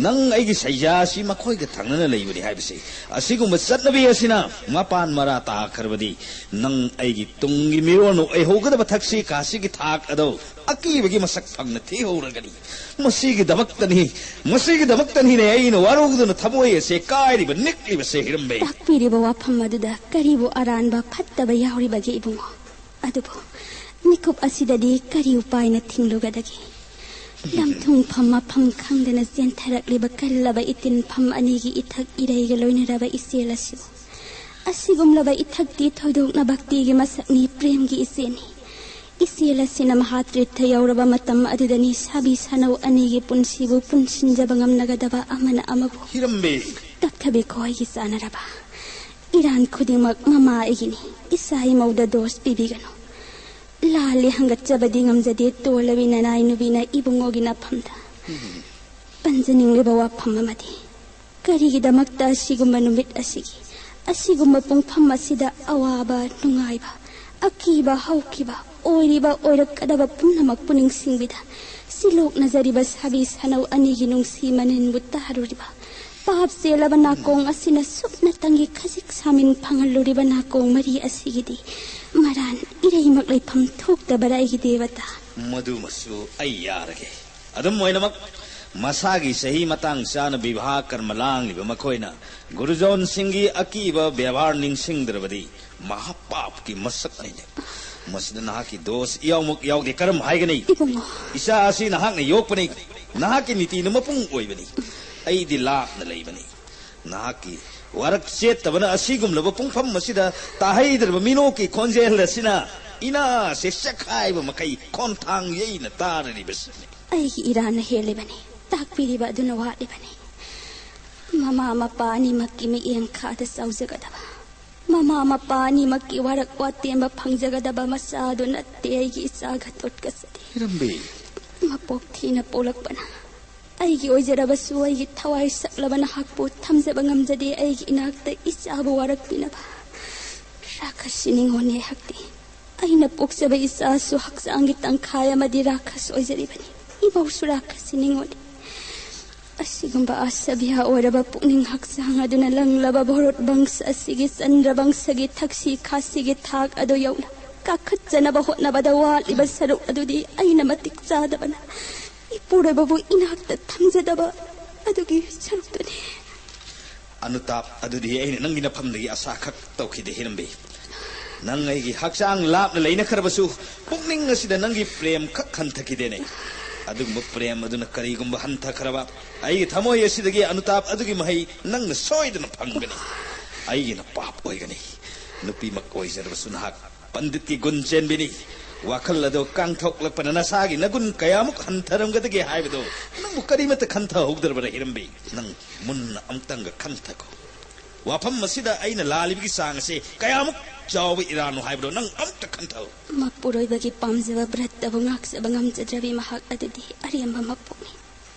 ꯅꯪ ꯑꯩꯒꯤ ꯁꯩꯖꯥ ꯑꯁꯤ ꯃꯈꯣꯏꯒ ꯊꯪꯅꯅ ꯂꯩꯕꯅꯤ ꯍꯥꯏꯕꯁꯤ꯫ ꯑꯁꯤꯒꯨꯝꯕ ꯆꯠꯅꯕꯤ ꯑꯁꯤꯅ ꯃꯄꯥꯟ ꯃꯔꯥ ꯇꯥꯈ꯭ꯔꯕꯗꯤ ꯅꯪ ꯑꯩꯒꯤ ꯇꯨꯡꯒꯤ ꯃꯤꯔꯣꯟ ꯑꯣꯏꯍꯧꯒꯗꯕ ꯊꯛꯁꯤ ꯈꯥꯁꯤꯒꯤ ꯊꯥꯛ ꯑꯗꯨ ꯑꯀꯤꯕꯒꯤ ꯃꯁꯛ ꯐꯪꯅ ꯊꯤꯍꯧꯔꯒꯅꯤ꯫ ꯃꯁꯤꯒꯤꯗꯃꯛꯇꯅꯤ, ꯃꯁꯤꯒꯤꯗꯃꯛꯇꯅꯤꯅꯦ ꯑꯩꯅ ꯋꯥꯔꯧꯗꯨꯅ ꯊꯃꯣꯏ ꯑꯁꯦ ꯀꯥꯏꯔꯤꯕ, ꯅꯤꯛꯂꯤꯕꯁꯦ, ꯍꯤꯔꯝꯕꯦ꯫ ꯇꯥꯛꯄꯤꯔꯤꯕ ꯋꯥꯐꯝ ꯑꯗꯨꯗ ꯀꯔꯤꯕꯨ ꯑꯔꯥꯟꯕ ꯐꯠꯇꯕ ꯌꯥꯎꯔꯤꯕꯒꯦ, ꯏꯕꯨꯡꯉꯣ? ꯑꯗꯨꯕꯨ ꯃꯤꯀꯨꯞ ꯑꯁꯤꯗꯗꯤ ꯀꯔꯤ ꯎꯄꯥꯏꯅ ꯊꯤꯡꯂꯨꯒꯗꯒꯦ? ꯂꯝꯊꯨꯡꯐꯝ ꯃꯐꯝ ꯈꯪꯗꯅ ꯆꯦꯟꯊꯔꯛꯂꯤꯕ ꯀꯜꯂꯕ ꯏꯇꯤꯟꯐꯝ ꯑꯅꯤꯒꯤ ꯏꯊꯛ ꯏꯔꯩꯒ ꯂꯣꯏꯅꯔꯕ ꯏꯆꯦꯜ ꯑꯁꯤꯕꯨ, ꯑꯁꯤꯒꯨꯝꯂꯕ ꯏꯊꯛꯇꯤ ꯊꯣꯏꯗꯣꯛꯅ ꯚꯛꯇꯤꯒꯤ ꯃꯁꯛꯅꯤ, ꯄ꯭ꯔꯦꯝꯒꯤ ꯏꯆꯦꯅꯤ꯫ ꯏꯆꯦꯜ ꯑꯁꯤꯅ ꯃꯍꯥꯇ꯭ꯔꯤꯠꯊ ꯌꯧꯔꯕ ꯃꯇꯝ ꯑꯗꯨꯗꯅꯤ ꯁꯥꯕꯤ ꯁꯥꯅꯧ ꯑꯅꯤꯒꯤ ꯄꯨꯟꯁꯤꯕꯨ ꯄꯨꯟꯁꯤꯟꯖꯕ ꯉꯝꯅꯒꯗꯕ ꯑꯃꯅ ꯑꯃꯕꯨ꯫ ꯍꯤꯔꯝꯕꯦ꯫ ꯇꯞꯊꯕꯤꯈꯣ ꯑꯩꯒꯤ ꯆꯥꯅꯔꯕ꯫ ꯏꯔꯥꯟ ꯈꯨꯗꯤꯡꯃꯛ ꯃꯃꯥ ꯑꯩꯒꯤꯅꯤ꯫ ꯏꯆꯥ ꯏꯃꯧꯗ ꯗꯣꯁ ꯄꯤꯕꯤꯒꯅꯨ꯫ ꯂꯥꯜꯂꯤ ꯍꯪꯒꯠꯆꯕꯗꯤ ꯉꯝꯖꯗꯦ ꯇꯣꯜꯂꯕꯤ ꯅꯅꯥꯏ ꯅꯨꯕꯤꯅ ꯏꯕꯨꯡꯉꯣꯒꯤ ꯅꯐꯝꯗ꯫ ꯄꯟꯖꯅꯤꯡꯂꯤꯕ ꯋꯥꯐꯝ ꯑꯃꯗꯤ, ꯀꯔꯤꯒꯤꯗꯃꯛꯇ ꯑꯁꯤꯒꯨꯝꯕ ꯅꯨꯃꯤꯠ ꯑꯁꯤꯒꯤ, ꯑꯁꯤꯒꯨꯝꯕ ꯄꯨꯡꯐꯝ ꯑꯁꯤꯗ ꯑꯋꯥꯕ, ꯅꯨꯡꯉꯥꯏꯕ, ꯑꯀꯤꯕ, ꯍꯧꯈꯤꯕ, ꯑꯣꯏꯔꯤꯕ, ꯑꯣꯏꯔꯛꯀꯗꯕ ꯄꯨꯝꯅꯃꯛꯄꯨ ꯅꯤꯡꯁꯤꯡꯕꯤꯗ, ꯁꯤꯂꯣꯛꯅꯖꯔꯤꯕ ꯁꯥꯕꯤ ꯁꯥꯅꯧ ꯑꯅꯤꯒꯤ ꯅꯨꯡꯁꯤ ꯃꯅꯤꯟꯕꯨ ꯇꯥꯔꯨꯔꯤꯕ, ꯄꯥꯞ ꯆꯦꯜꯂꯕ ꯅꯥꯀꯣꯡ ꯑꯁꯤꯅ ꯁꯨꯞꯅꯇꯪꯒꯤ ꯈꯖꯤꯛ ꯁꯥꯃꯤꯟ ꯐꯪꯍꯜꯂꯨꯔꯤꯕ ꯅꯥꯀꯣꯡ ꯃꯔꯤ ꯑꯁꯤꯒꯤꯗꯤ ꯃꯔꯥꯟ ꯏꯔꯩꯃꯛ ꯂꯩꯐꯝ ꯊꯣꯛꯇꯕꯔꯥ, ꯑꯩꯒꯤ ꯗꯦꯕꯇꯥ? ꯃꯗꯨꯃꯁꯨ ꯑꯩ ꯌꯥꯔꯒꯦ꯫ ꯑꯗꯨꯝ ꯑꯣꯏꯅꯃꯛ, ꯃꯁꯥꯒꯤ ꯆꯍꯤ ꯃꯇꯥꯡ ꯆꯥꯅ ꯕꯤꯕꯥꯍ ꯀꯔꯃ ꯂꯥꯡꯂꯤꯕ ꯃꯈꯣꯏꯅ ꯒꯨꯔꯨꯖꯣꯟ ꯁꯤꯡꯒꯤ ꯑꯀꯤꯕ ꯕꯦꯕꯥꯔ ꯅꯤꯡꯁꯤꯡꯗ꯭ꯔꯕꯗꯤ ꯃꯍꯥꯄꯥꯞꯀꯤ ꯃꯁꯛꯅꯤꯅꯦ꯫ ꯃꯁꯤꯗ ꯅꯍꯥꯛꯀꯤ ꯗꯣꯁ ꯏꯌꯥꯎꯃꯛ ꯌꯥꯎꯗꯦ꯫ ꯀꯔꯝ ꯍꯥꯏꯒꯅꯤ? ꯏꯕꯨꯡꯉꯣ꯫ ꯏꯆꯥ ꯑꯁꯤ ꯅꯍꯥꯛꯅ ꯌꯣꯛꯄꯅꯤ, ꯅꯍꯥꯛꯀꯤ ꯅꯤꯇꯤꯅ ꯃꯄꯨꯡ ꯑꯣꯏꯕꯅꯤ꯫ ꯑꯩꯗꯤ ꯂꯥꯞꯅ ꯂꯩꯕꯅꯤ꯫ ꯅꯍꯥꯛꯀꯤ ꯋꯥꯔꯛ ꯆꯦꯠꯇꯕꯅ ꯑꯁꯤꯒꯨꯝꯂꯕ ꯄꯨꯡꯐꯝ ꯑꯁꯤꯗ ꯇꯥꯍꯩꯗ꯭ꯔꯕ ꯃꯤꯅꯣꯛꯀꯤ ꯈꯣꯟꯖꯦꯜ ꯑꯁꯤꯅ ꯏꯅꯥꯁꯦ ꯆꯦꯛꯈꯥꯏꯕ ꯃꯈꯩ ꯈꯣꯟꯊꯥꯡ ꯌꯩꯅ ꯇꯥꯔꯤꯕꯁꯤꯅꯤ꯫ ꯑꯩꯒꯤ ꯏꯔꯥꯟꯅ ꯍꯦꯜꯂꯤꯕꯅꯤ꯫ ꯇꯥꯛꯄꯤꯔꯤꯕ ꯑꯗꯨꯅ ꯋꯥꯠꯂꯤꯕꯅꯤ꯫ ꯃꯃꯥ ꯃꯄꯥ ꯑꯅꯤꯃꯛꯀꯤ ꯃꯤꯠꯌꯦꯡ ꯈꯥꯗ ꯆꯥꯎꯖꯒꯗꯕ, ꯃꯃꯥ ꯃꯄꯥ ꯑꯅꯤꯃꯛꯀꯤ ꯋꯥꯔꯛ ꯋꯥꯇꯦꯝꯕ ꯐꯪꯖꯒꯗꯕ ꯃꯆꯥ ꯑꯗꯨ ꯅꯠꯇꯦ ꯑꯩꯒꯤ ꯏꯆꯥ ꯘꯇꯣꯠꯀꯆꯗꯤ꯫ ꯍꯤꯔꯝꯕꯤ꯫ ꯃꯄꯣꯛ ꯊꯤꯅ ꯄꯣꯛꯂꯛꯄꯅ ꯑꯩꯒꯤ ꯑꯣꯏꯖꯔꯕꯁꯨ ꯑꯩꯒꯤ ꯊꯋꯥꯏ ꯁꯛꯂꯕ ꯅꯍꯥꯛꯄꯨ ꯊꯝꯖꯕ ꯉꯝꯖꯗꯦ꯫ ꯑꯩꯒꯤ ꯏꯅꯥꯛꯇ ꯏꯆꯥꯕꯨ ꯋꯥꯔꯛꯄꯤꯅꯕ ꯔꯥꯈꯁꯤ ꯅꯤꯉꯣꯜꯅꯤ ꯑꯩꯍꯥꯛꯇꯤ꯫ ꯑꯩꯅ ꯄꯣꯛꯆꯕ ꯏꯆꯥꯁꯨ ꯍꯛꯆꯥꯡꯒꯤ ꯇꯪꯈꯥꯏ ꯑꯃꯗꯤ ꯔꯥꯈꯁ ꯑꯣꯏꯖꯔꯤꯕꯅꯤ꯫ ꯏꯃꯧꯁꯨ ꯔꯥꯈꯁꯤ ꯅꯤꯉꯣꯜꯅꯤ꯫ ꯑꯁꯤꯒꯨꯝꯕ ꯑꯁꯚ꯭ꯌ ꯑꯣꯏꯔꯕ ꯄꯨꯛꯅꯤꯡ ꯍꯛꯆꯥꯡ ꯑꯗꯨꯅ ꯂꯪꯂꯕ ꯚꯣꯔꯣꯠ ꯕꯪꯁ ꯑꯁꯤꯒꯤ ꯆꯟꯗ꯭ꯔ ꯕꯪꯁꯒꯤ ꯊꯛꯁꯤ ꯈꯥꯁꯤꯒꯤ ꯊꯥꯛ ꯑꯗꯨ ꯌꯧꯅ ꯀꯥꯈꯠꯆꯅꯕ ꯍꯣꯠꯅꯕꯗ ꯋꯥꯠꯂꯤꯕ ꯁꯔꯨꯛ ꯑꯗꯨꯗꯤ ꯑꯩꯅ ꯃꯇꯤꯛ ꯆꯥꯗꯕꯅ ꯏꯄꯨꯔꯣꯏꯕꯕꯨ ꯏꯅꯥꯛꯇ ꯊꯝꯖꯗꯕ ꯑꯗꯨꯒꯤ ꯁꯔꯨꯛꯇꯨꯅꯤ꯫ ꯑꯅꯨꯇꯥꯞ ꯑꯗꯨꯗꯤ ꯑꯩꯅ ꯅꯪꯒꯤ ꯅꯐꯝꯗꯒꯤ ꯑꯁꯥ ꯈꯛ ꯇꯧꯈꯤꯗꯦ ꯍꯤꯔꯝꯕꯤ꯫ ꯅꯪ ꯑꯩꯒꯤ ꯍꯛꯆꯥꯡ ꯂꯥꯞꯅ ꯂꯩꯅꯈ꯭ꯔꯕꯁꯨ ꯄꯨꯛꯅꯤꯡ ꯑꯁꯤꯗ ꯅꯪꯒꯤ ꯄ꯭ꯔꯦꯝ ꯈꯛ ꯍꯟꯊꯈꯤꯗꯦꯅꯦ꯫ ꯑꯗꯨꯒꯨꯝꯕ ꯄ꯭ꯔꯦꯝ ꯑꯗꯨꯅ ꯀꯔꯤꯒꯨꯝꯕ ꯍꯟꯊꯈ꯭ꯔꯕ ꯑꯩꯒꯤ ꯊꯃꯣꯏ ꯑꯁꯤꯗꯒꯤ ꯑꯅꯨꯇꯥꯞ ꯑꯗꯨꯒꯤ ꯃꯍꯩ ꯅꯪꯅ ꯁꯣꯏꯗꯅ ꯐꯪꯒꯅꯤ꯫ ꯑꯩꯒꯤꯅ ꯄꯥꯞ ꯑꯣꯏꯒꯅꯤ꯫ ꯅꯨꯄꯤꯃꯛ ꯑꯣꯏꯖꯔꯕꯁꯨ ꯅꯍꯥꯛ ꯄꯟꯗꯤꯠꯀꯤ ꯒꯨꯟ ꯆꯦꯟꯕꯤꯅꯤ꯫ ꯋꯥꯈꯜ ꯑꯗꯣ ꯀꯥꯡꯊꯣꯛꯂꯛꯄꯅ ꯅꯁꯥꯒꯤ ꯅꯒꯨꯟ ꯀꯌꯥꯃꯨꯛ ꯍꯟꯊꯔꯝꯒꯗꯒꯦ ꯍꯥꯏꯕꯗꯣ ꯅꯪꯕꯨ ꯀꯔꯤꯃꯠꯇ ꯈꯟꯊꯍꯧꯗ꯭ꯔꯕꯔ ꯍꯤꯔꯝꯕꯤ? ꯅꯪ ꯃꯨꯟꯅ ꯑꯃꯨꯛꯇꯪꯒ ꯈꯟꯊꯈꯣ꯫ ꯋꯥꯐꯝ ꯑꯁꯤꯗ ꯑꯩꯅ ꯂꯥꯜꯂꯤꯕꯒꯤ ꯆꯥꯡ ꯑꯁꯦ ꯀꯌꯥꯃꯨꯛ ꯆꯥꯎꯕ ꯏꯔꯥꯅꯣ ꯍꯥꯏꯕꯗꯣ ꯅꯪ ꯑꯃꯨꯛꯇ ꯈꯟꯊꯍꯧ꯫ ꯃꯄꯨꯔꯣꯏꯕꯒꯤ ꯄꯥꯝꯖꯕ ꯕ꯭ꯔꯠꯇꯕꯨ ꯉꯥꯛꯆꯕ ꯉꯝꯖꯗ꯭ꯔꯕꯤ ꯃꯍꯥꯛ ꯑꯗꯨꯗꯤ ꯑꯔꯦꯝꯕ ꯃꯄꯣꯛꯅꯤ꯫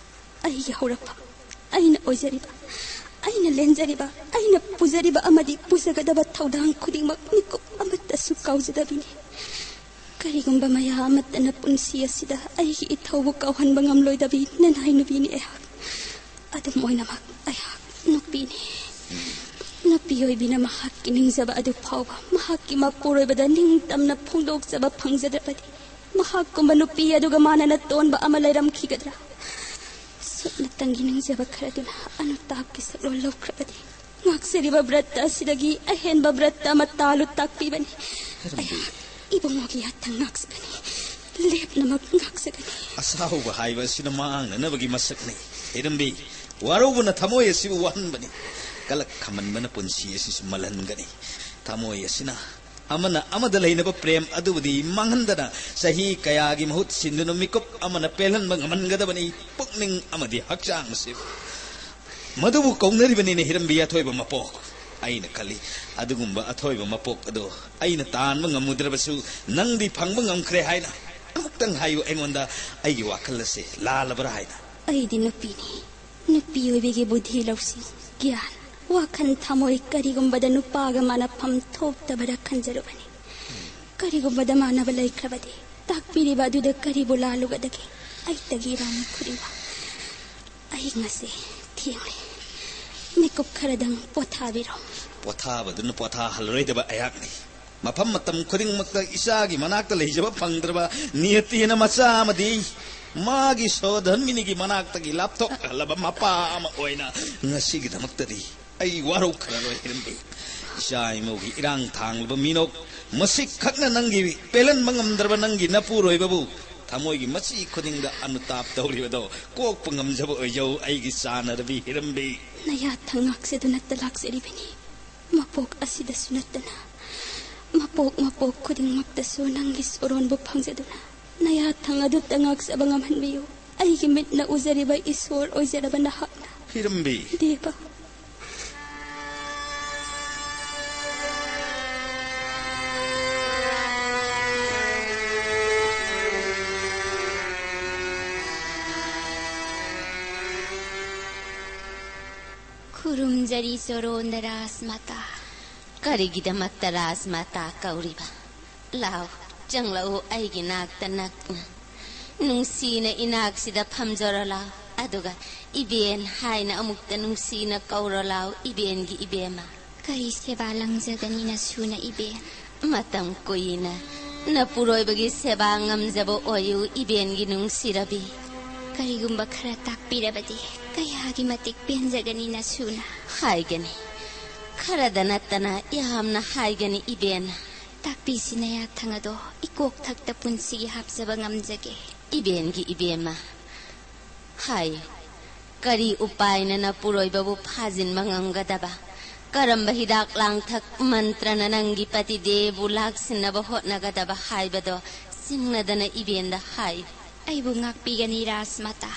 ꯑꯩꯒꯤ ꯍꯧꯔꯛꯐꯝ, ꯑꯩꯅ ꯑꯣꯏꯖꯔꯤꯕ, ꯑꯩꯅ ꯂꯦꯟꯖꯔꯤꯕ, ꯑꯩꯅ ꯄꯨꯖꯔꯤꯕ ꯑꯃꯗꯤ ꯄꯨꯖꯒꯗꯕ ꯊꯧꯗꯥꯡ ꯈꯨꯗꯤꯡꯃꯛ ꯃꯤꯀꯨꯞ ꯑꯃꯠꯇꯁꯨ ꯀꯥꯎꯖꯗꯕꯤꯅꯤ꯫ ꯀꯔꯤꯒꯨꯝꯕ ꯃꯌꯥꯝ ꯑꯃꯠꯇꯅ ꯄꯨꯟꯁꯤ ꯑꯁꯤꯗ ꯑꯩꯒꯤ ꯏꯊꯧꯕꯨ ꯀꯥꯎꯍꯟꯕ ꯉꯝꯂꯣꯏꯗꯕꯤ ꯅꯅꯥꯏ ꯅꯨꯄꯤꯅꯤ ꯑꯩꯍꯥꯛ꯫ ꯑꯗꯨꯝ ꯑꯣꯏꯅꯃꯛ ꯑꯩꯍꯥꯛ ꯅꯨꯄꯤꯅꯤ꯫ ꯅꯨꯄꯤ ꯑꯣꯏꯕꯤꯅ ꯃꯍꯥꯛꯀꯤ ꯅꯤꯡꯖꯕ ꯑꯗꯨ ꯐꯥꯎꯕ ꯃꯍꯥꯛꯀꯤ ꯃꯄꯨꯔꯣꯏꯕꯗ ꯅꯤꯡꯇꯝꯅ ꯐꯣꯡꯗꯣꯛꯆꯕ ꯐꯪꯖꯗ꯭ꯔꯕꯗꯤ ꯃꯍꯥꯛꯀꯨꯝꯕ ꯅꯨꯄꯤ ꯑꯗꯨꯒ ꯃꯥꯟꯅꯅ ꯇꯣꯟꯕ ꯑꯃ ꯂꯩꯔꯝꯈꯤꯒꯗ꯭ꯔꯥ? ꯁꯨꯞꯅꯇꯪꯒꯤ ꯅꯤꯡꯖꯕ ꯈꯔꯗꯨꯅ ꯑꯅꯨꯇꯥꯞꯀꯤ ꯁꯛꯂꯣꯟ ꯂꯧꯈ꯭ꯔꯕꯗꯤ ꯉꯥꯛꯆꯔꯤꯕ ꯕ꯭ꯔꯠꯇ ꯑꯁꯤꯗꯒꯤ ꯑꯍꯦꯟꯕ ꯕ꯭ꯔꯠꯇ ꯑꯃ ꯇꯥꯂꯨ ꯇꯥꯛꯄꯤꯕꯅꯤ꯫ ꯍꯤꯔꯝꯕꯤ꯫ ꯏꯕꯨꯡꯉꯣꯒꯤ ꯌꯥꯊꯪ ꯉꯥꯛꯆꯒꯅꯤ꯫ ꯂꯦꯞꯅꯃꯛ ꯉꯥꯛꯆꯒꯅꯤ꯫ ꯑꯁꯥꯎꯕ ꯍꯥꯏꯕ ꯑꯁꯤꯅ ꯃꯥꯡꯅꯅꯕꯒꯤ ꯃꯁꯛꯅꯤ꯫ ꯍꯤꯔꯝꯕꯤ, ꯋꯥꯔꯧꯕꯅ ꯊꯃꯣꯏ ꯑꯁꯤꯕꯨ ꯋꯥꯍꯟꯕꯅꯤ꯫ ꯀꯂꯛ ꯈꯝꯃꯟꯕꯅ ꯄꯨꯟꯁꯤ ꯑꯁꯤꯁꯨ ꯃꯜꯍꯟꯒꯅꯤ꯫ ꯊꯃꯣꯏ ꯑꯁꯤꯅ ꯑꯃꯅ ꯑꯃꯗ ꯂꯩꯅꯕ ꯄ꯭ꯔꯦꯝ ꯑꯗꯨꯕꯨꯗꯤ ꯃꯥꯡꯍꯟꯗꯅ ꯆꯍꯤ ꯀꯌꯥꯒꯤ ꯃꯍꯨꯠ ꯁꯤꯟꯗꯨꯅ ꯃꯤꯀꯨꯞ ꯑꯃꯅ ꯄꯦꯜꯍꯟꯕ ꯉꯝꯍꯟꯒꯗꯕꯅꯤ꯫ ꯄꯨꯛꯅꯤꯡ ꯑꯃꯗꯤ ꯍꯛꯆꯥꯡ ꯑꯁꯤꯕꯨ꯫ ꯃꯗꯨꯕꯨ ꯀꯧꯅꯔꯤꯕꯅꯤꯅꯦ ꯍꯤꯔꯝꯕꯤ ꯑꯊꯣꯏꯕ ꯃꯄꯣꯛ꯫ ꯑꯩꯅ ꯈꯜꯂꯤ, ꯑꯗꯨꯒꯨꯝꯕ ꯑꯊꯣꯏꯕ ꯃꯄꯣꯛ ꯑꯗꯣ ꯑꯩꯅ ꯇꯥꯟꯕ ꯉꯝꯃꯨꯗ꯭ꯔꯕꯁꯨ ꯅꯪꯗꯤ ꯐꯪꯕ ꯉꯝꯈ꯭ꯔꯦ ꯍꯥꯏꯅ꯫ ꯑꯃꯨꯛꯇꯪ ꯍꯥꯏꯌꯨ ꯑꯩꯉꯣꯟꯗ, ꯑꯩꯒꯤ ꯋꯥꯈꯜ ꯑꯁꯦ ꯂꯥꯜꯂꯕ꯭ꯔꯥ ꯍꯥꯏꯅ꯫ ꯑꯩꯗꯤ ꯅꯨꯄꯤꯅꯤ꯫ ꯅꯨꯄꯤ ꯑꯣꯏꯕꯤꯒꯤ ꯕꯨꯙꯤ ꯂꯧꯁꯤꯡ, ꯒ꯭ꯌꯥꯟ, ꯋꯥꯈꯜ, ꯊꯃꯣꯏ ꯀꯔꯤꯒꯨꯝꯕꯗ ꯅꯨꯄꯥꯒ ꯃꯥꯟꯅꯐꯝ ꯊꯣꯛꯇꯕꯔ ꯈꯟꯖꯔꯨꯕꯅꯤ꯫ ꯀꯔꯤꯒꯨꯝꯕꯗ ꯃꯥꯟꯅꯕ ꯂꯩꯈ꯭ꯔꯕꯗꯤ ꯇꯥꯛꯄꯤꯔꯤꯕ ꯑꯗꯨꯗ ꯀꯔꯤꯕꯨ ꯂꯥꯜꯂꯨꯒꯗꯒꯦ? ꯑꯩꯇꯒꯤ ꯏꯔꯥꯡ ꯈꯨꯗꯤꯡꯃꯛ꯫ ꯑꯍꯤꯡ ꯑꯁꯦ ꯊꯦꯡꯂꯦ꯫ ꯃꯤꯀꯨꯞ ꯈꯔꯗꯪ ꯄꯣꯊꯥꯕꯤꯔꯣ꯫ ꯄꯣꯊꯥꯕꯗꯨꯅ ꯄꯣꯊꯥꯍꯜꯂꯔꯣꯏꯗꯕ ꯑꯩꯍꯥꯛꯅꯤ꯫ ꯃꯐꯝ ꯃꯇꯝ ꯈꯨꯗꯤꯡꯃꯛꯇ ꯏꯆꯥꯒꯤ ꯃꯅꯥꯛꯇ ꯂꯩꯖꯕ ꯐꯪꯗ꯭ꯔꯕ ꯅꯤꯌꯇꯤꯅ ꯃꯆꯥ ꯑꯃꯗꯤ ꯃꯥꯒꯤ ꯁꯣꯗꯟꯃꯤꯅꯤꯒꯤ ꯃꯅꯥꯛꯇꯒꯤ ꯂꯥꯞꯊꯣꯛꯍꯜꯂꯕ ꯃꯄꯥ ꯑꯃ ꯑꯣꯏꯅ ꯉꯁꯤꯒꯤꯗꯃꯛꯇꯗꯤ ꯑꯩ ꯋꯥꯔꯧꯈ꯭ꯔꯔꯣꯏ ꯍꯤꯔꯝꯕꯤ꯫ ꯏꯆꯥ ꯏꯃꯧꯒꯤ ꯏꯔꯥꯡ ꯊꯥꯡꯂꯕ ꯃꯤꯅꯣꯛ ꯃꯁꯤꯈꯛꯅ ꯅꯪꯒꯤ ꯄꯦꯜꯍꯟꯕ ꯉꯝꯗ꯭ꯔꯕ ꯅꯪꯒꯤ ꯅꯄꯨꯔꯣꯏꯕꯕꯨ ꯊꯃꯣꯏꯒꯤ ꯃꯆꯤ ꯈꯨꯗꯤꯡꯗ ꯑꯅꯨꯇꯥꯞ ꯇꯧꯔꯤꯕꯗꯣ ꯀꯣꯛꯄ ꯉꯝꯖꯕ ꯑꯣꯏꯖꯧ ꯑꯩꯒꯤ ꯆꯥꯟꯅꯔꯕꯤ ꯍꯤꯔꯝꯕꯤ꯫ ꯅꯌꯥ ꯊꯪ ꯉꯥꯛꯆꯗꯨꯅꯇ ꯂꯥꯛꯆꯔꯤꯕꯅꯤ꯫ ꯃꯄꯣꯛ ꯑꯁꯤꯗꯁꯨ ꯅꯠꯇꯅ ꯃꯄꯣꯛ ꯃꯄꯣꯛ ꯈꯨꯗꯤꯡꯃꯛꯇꯁꯨ ꯅꯪꯒꯤ ꯁꯣꯔꯣꯟꯕꯨ ꯐꯪꯖꯗꯨꯅ ꯅꯌꯥ ꯊꯪ ꯑꯗꯨꯇ ꯉꯥꯛꯆꯕ ꯉꯝꯍꯟꯕꯤꯌꯨ꯫ ꯑꯩꯒꯤ ꯃꯤꯠꯅ ꯎꯖꯔꯤꯕ ꯏꯁꯣꯔ ꯑꯣꯏꯖꯔꯕ ꯅꯍꯥꯛꯅ꯫ ꯍꯤꯔꯝꯕꯤ꯫ ꯗꯦꯕ꯫ ꯈꯨꯔꯨꯝꯖꯔꯤ ꯆꯣꯔꯣꯟꯗ ꯔꯥꯖꯃꯥꯇꯥ꯫ ꯀꯔꯤꯒꯤꯗꯃꯛꯇ ꯔꯥꯖꯃꯥꯇꯥ ꯀꯧꯔꯤꯕ? ꯂꯥꯎ, ꯆꯪꯂꯛꯎ ꯑꯩꯒꯤ ꯅꯥꯛꯇ ꯅꯛꯅ꯫ ꯅꯨꯡꯁꯤꯅ ꯏꯅꯥꯛꯁꯤꯗ ꯐꯝꯖꯔꯣ ꯂꯥꯎ꯫ ꯑꯗꯨꯒ ꯏꯕꯦꯟ ꯍꯥꯏꯅ ꯑꯃꯨꯛꯇ ꯅꯨꯡꯁꯤꯅ ꯀꯧꯔꯣ ꯂꯥꯎ, ꯏꯕꯦꯟꯒꯤ ꯏꯕꯦꯝꯃ꯫ ꯀꯔꯤ ꯁꯦꯕꯥ ꯂꯪꯖꯒꯅꯤ ꯅꯁꯨꯅ ꯏꯕꯦꯟ? ꯃꯇꯝ ꯀꯨꯏꯅ ꯅꯄꯨꯔꯣꯏꯕꯒꯤ ꯁꯦꯕꯥ ꯉꯝꯖꯕ ꯑꯣꯏꯌꯨ, ꯏꯕꯦꯟꯒꯤ ꯅꯨꯡꯁꯤꯔꯕꯤ꯫ ꯀꯔꯤꯒꯨꯝꯕ ꯈꯔ ꯇꯥꯛꯄꯤꯔꯕꯗꯤ ꯀꯌꯥꯒꯤ ꯃꯇꯤꯛ ꯄꯦꯟꯖꯒꯅꯤ ꯅꯁꯨꯅ꯫ ꯍꯥꯏꯒꯅꯤ꯫ ꯈꯔꯗ ꯅꯠꯇꯅ ꯌꯥꯝꯅ ꯍꯥꯏꯒꯅꯤ, ꯏꯕꯦꯟ꯫ ꯇꯥꯛꯄꯤꯁꯤ ꯅꯌꯥꯊꯪ ꯑꯗꯣ ꯏꯀꯣꯛ ꯊꯛꯇ ꯄꯨꯟꯁꯤꯒꯤ ꯍꯥꯞꯆꯕ ꯉꯝꯖꯒꯦ꯫ ꯏꯕꯦꯟꯒꯤ ꯏꯕꯦꯝꯃ꯫ ꯍꯥꯏ, ꯀꯔꯤ ꯎꯄꯥꯏꯅ ꯅꯄꯨꯔꯣꯏꯕꯕꯨ ꯐꯥꯖꯤꯟꯕ ꯉꯝꯒꯗꯕ? ꯀꯔꯝꯕ ꯍꯤꯗꯥꯛ ꯂꯥꯡꯊꯛ ꯃꯟꯇ꯭ꯔꯅ ꯅꯪꯒꯤ ꯄꯇꯤꯗꯦꯕꯨ ꯂꯥꯛꯁꯤꯟꯅꯕ ꯍꯣꯠꯅꯒꯗꯕ ꯍꯥꯏꯕꯗꯣ ꯆꯤꯡꯅꯗꯅ ꯏꯕꯦꯟꯗ ꯍꯥꯏ꯫ ꯑꯩꯕꯨ ꯉꯥꯛꯄꯤꯒꯅꯤ ꯔꯥꯖꯃꯥꯇꯥ꯫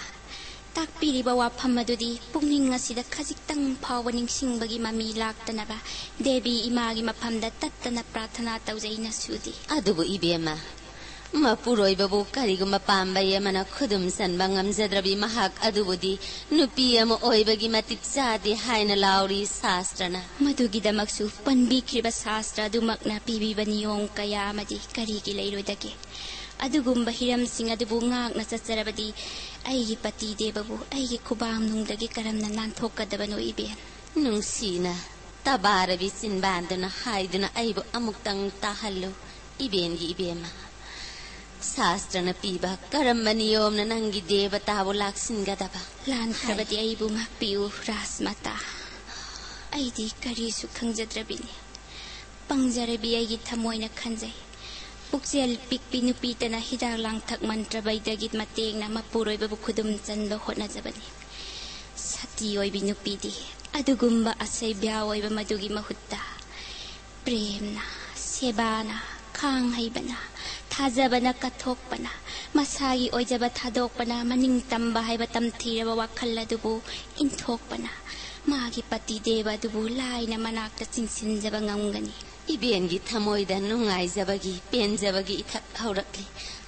ꯇꯥꯛꯄꯤꯔꯤꯕ ꯋꯥꯐꯝ ꯑꯗꯨꯗꯤ ꯄꯨꯛꯅꯤꯡ ꯑꯁꯤꯗ ꯈꯖꯤꯛꯇꯪ ꯐꯥꯎꯕ ꯅꯤꯡꯁꯤꯡꯕꯒꯤ ꯃꯃꯤ ꯂꯥꯛꯇꯅꯕ ꯗꯦꯕꯤ ꯏꯃꯥꯒꯤ ꯃꯐꯝꯗ ꯇꯠꯇꯅ ꯄ꯭ꯔꯥꯔꯊꯅꯥ ꯇꯧꯖꯩ ꯅꯁꯨꯗꯤ꯫ ꯑꯗꯨꯕꯨ ꯏꯕꯦꯝꯃ, ꯃꯄꯨꯔꯣꯏꯕꯕꯨ ꯀꯔꯤꯒꯨꯝꯕ ꯄꯥꯝꯕꯩ ꯑꯃꯅ ꯈꯨꯗꯨꯝ ꯆꯟꯕ ꯉꯝꯖꯗ꯭ꯔꯕꯤ ꯃꯍꯥꯛ ꯑꯗꯨꯕꯨꯗꯤ ꯅꯨꯄꯤ ꯑꯃ ꯑꯣꯏꯕꯒꯤ ꯃꯇꯤꯛ ꯆꯥꯗꯦ ꯍꯥꯏꯅ ꯂꯥꯎꯔꯤ ꯁꯥꯁꯇ꯭ꯔꯅ꯫ ꯃꯗꯨꯒꯤꯗꯃꯛꯁꯨ ꯄꯟꯕꯤꯈ꯭ꯔꯤꯕ ꯁꯥꯁꯇ꯭ꯔ ꯑꯗꯨꯃꯛꯅ ꯄꯤꯕꯤꯕ ꯅꯤꯌꯣꯝ ꯀꯌꯥ ꯑꯃꯗꯤ ꯀꯔꯤꯒꯤ ꯂꯩꯔꯣꯏꯗꯒꯦ? ꯑꯗꯨꯒꯨꯝꯕ ꯍꯤꯔꯝꯁꯤꯡ ꯑꯗꯨꯕꯨ ꯉꯥꯛꯅ ꯆꯠꯆꯔꯕꯗꯤ ꯑꯩꯒꯤ ꯄꯇꯤ ꯗꯦꯕꯕꯨ ꯑꯩꯒꯤ ꯈꯨꯕꯥꯡꯅꯨꯡꯗꯒꯤ ꯀꯔꯝꯅ ꯅꯥꯟꯊꯣꯛꯀꯗꯕꯅꯣ ꯏꯕꯦꯟ? ꯅꯨꯡꯁꯤꯅ ꯇꯕꯥꯔꯕꯤ ꯆꯤꯟꯕꯥꯟꯗꯨꯅ ꯍꯥꯏꯗꯨꯅ ꯑꯩꯕꯨ ꯑꯃꯨꯛꯇꯪ ꯇꯥꯍꯜꯂꯨ, ꯏꯕꯦꯟꯒꯤ ꯏꯕꯦꯝꯃ꯫ ꯁꯥꯁꯇ꯭ꯔꯅ ꯄꯤꯕ ꯀꯔꯝꯕ ꯅꯤꯌꯣꯝꯅ ꯅꯪꯒꯤ ꯗꯦꯕꯇꯥꯕꯨ ꯂꯥꯛꯁꯤꯟꯒꯗꯕ? ꯂꯥꯟꯈ꯭ꯔꯕꯗꯤ ꯑꯩꯕꯨ ꯉꯥꯛꯄꯤꯌꯨ, ꯔꯥꯖꯃꯥꯇꯥ꯫ ꯑꯩꯗꯤ ꯀꯔꯤꯁꯨ ꯈꯪꯖꯗ꯭ꯔꯕꯤꯅꯤ꯫ ꯄꯪꯖꯔꯕꯤ ꯑꯩꯒꯤ ꯊꯃꯣꯏꯅ ꯈꯟꯖꯩ꯫ ꯄꯨꯛꯆꯦꯜ ꯄꯤꯛꯄꯤ ꯅꯨꯄꯤꯇꯅ ꯍꯤꯗꯥꯛ ꯂꯥꯡꯊꯛ ꯃꯟꯇ꯭ꯔ ꯕꯩꯗ꯭ꯌꯒꯤ ꯃꯇꯦꯡꯅ ꯃꯄꯨꯔꯣꯏꯕꯕꯨ ꯈꯨꯗꯨꯝ ꯆꯟꯕ ꯍꯣꯠꯅꯖꯕꯅꯤ꯫ ꯁꯇꯤ ꯑꯣꯏꯕꯤ ꯅꯨꯄꯤꯗꯤ ꯑꯗꯨꯒꯨꯝꯕ ꯑꯁꯩꯕ꯭ꯌꯥ ꯑꯣꯏꯕ ꯃꯗꯨꯒꯤ ꯃꯍꯨꯠꯇ ꯄ꯭ꯔꯦꯝꯅ, ꯁꯦꯕꯥꯅ, ꯈꯥꯡ ꯍꯩꯕꯅ, ꯊꯥꯖꯕꯅ ꯀꯠꯊꯣꯛꯄꯅ, ꯃꯁꯥꯒꯤ ꯑꯣꯏꯖꯕ ꯊꯥꯗꯣꯛꯄꯅ, ꯃꯅꯤꯡ ꯇꯝꯕ ꯍꯥꯏꯕ ꯇꯝꯊꯤꯔꯕ ꯋꯥꯈꯜ ꯑꯗꯨꯕꯨ ꯏꯟꯊꯣꯛꯄꯅ, ꯃꯥꯒꯤ ꯄꯇꯤ ꯗꯦꯕ ꯑꯗꯨꯕꯨ ꯂꯥꯏꯅ ꯃꯅꯥꯛꯇ ꯆꯤꯡꯁꯤꯟꯖꯕ ꯉꯝꯒꯅꯤ꯫ ꯏꯕꯦꯟꯒꯤ ꯊꯃꯣꯏꯗ ꯅꯨꯡꯉꯥꯏꯖꯕꯒꯤ, ꯄꯦꯟꯖꯕꯒꯤ ꯏꯊꯛ ꯍꯧꯔꯛꯂꯤ꯫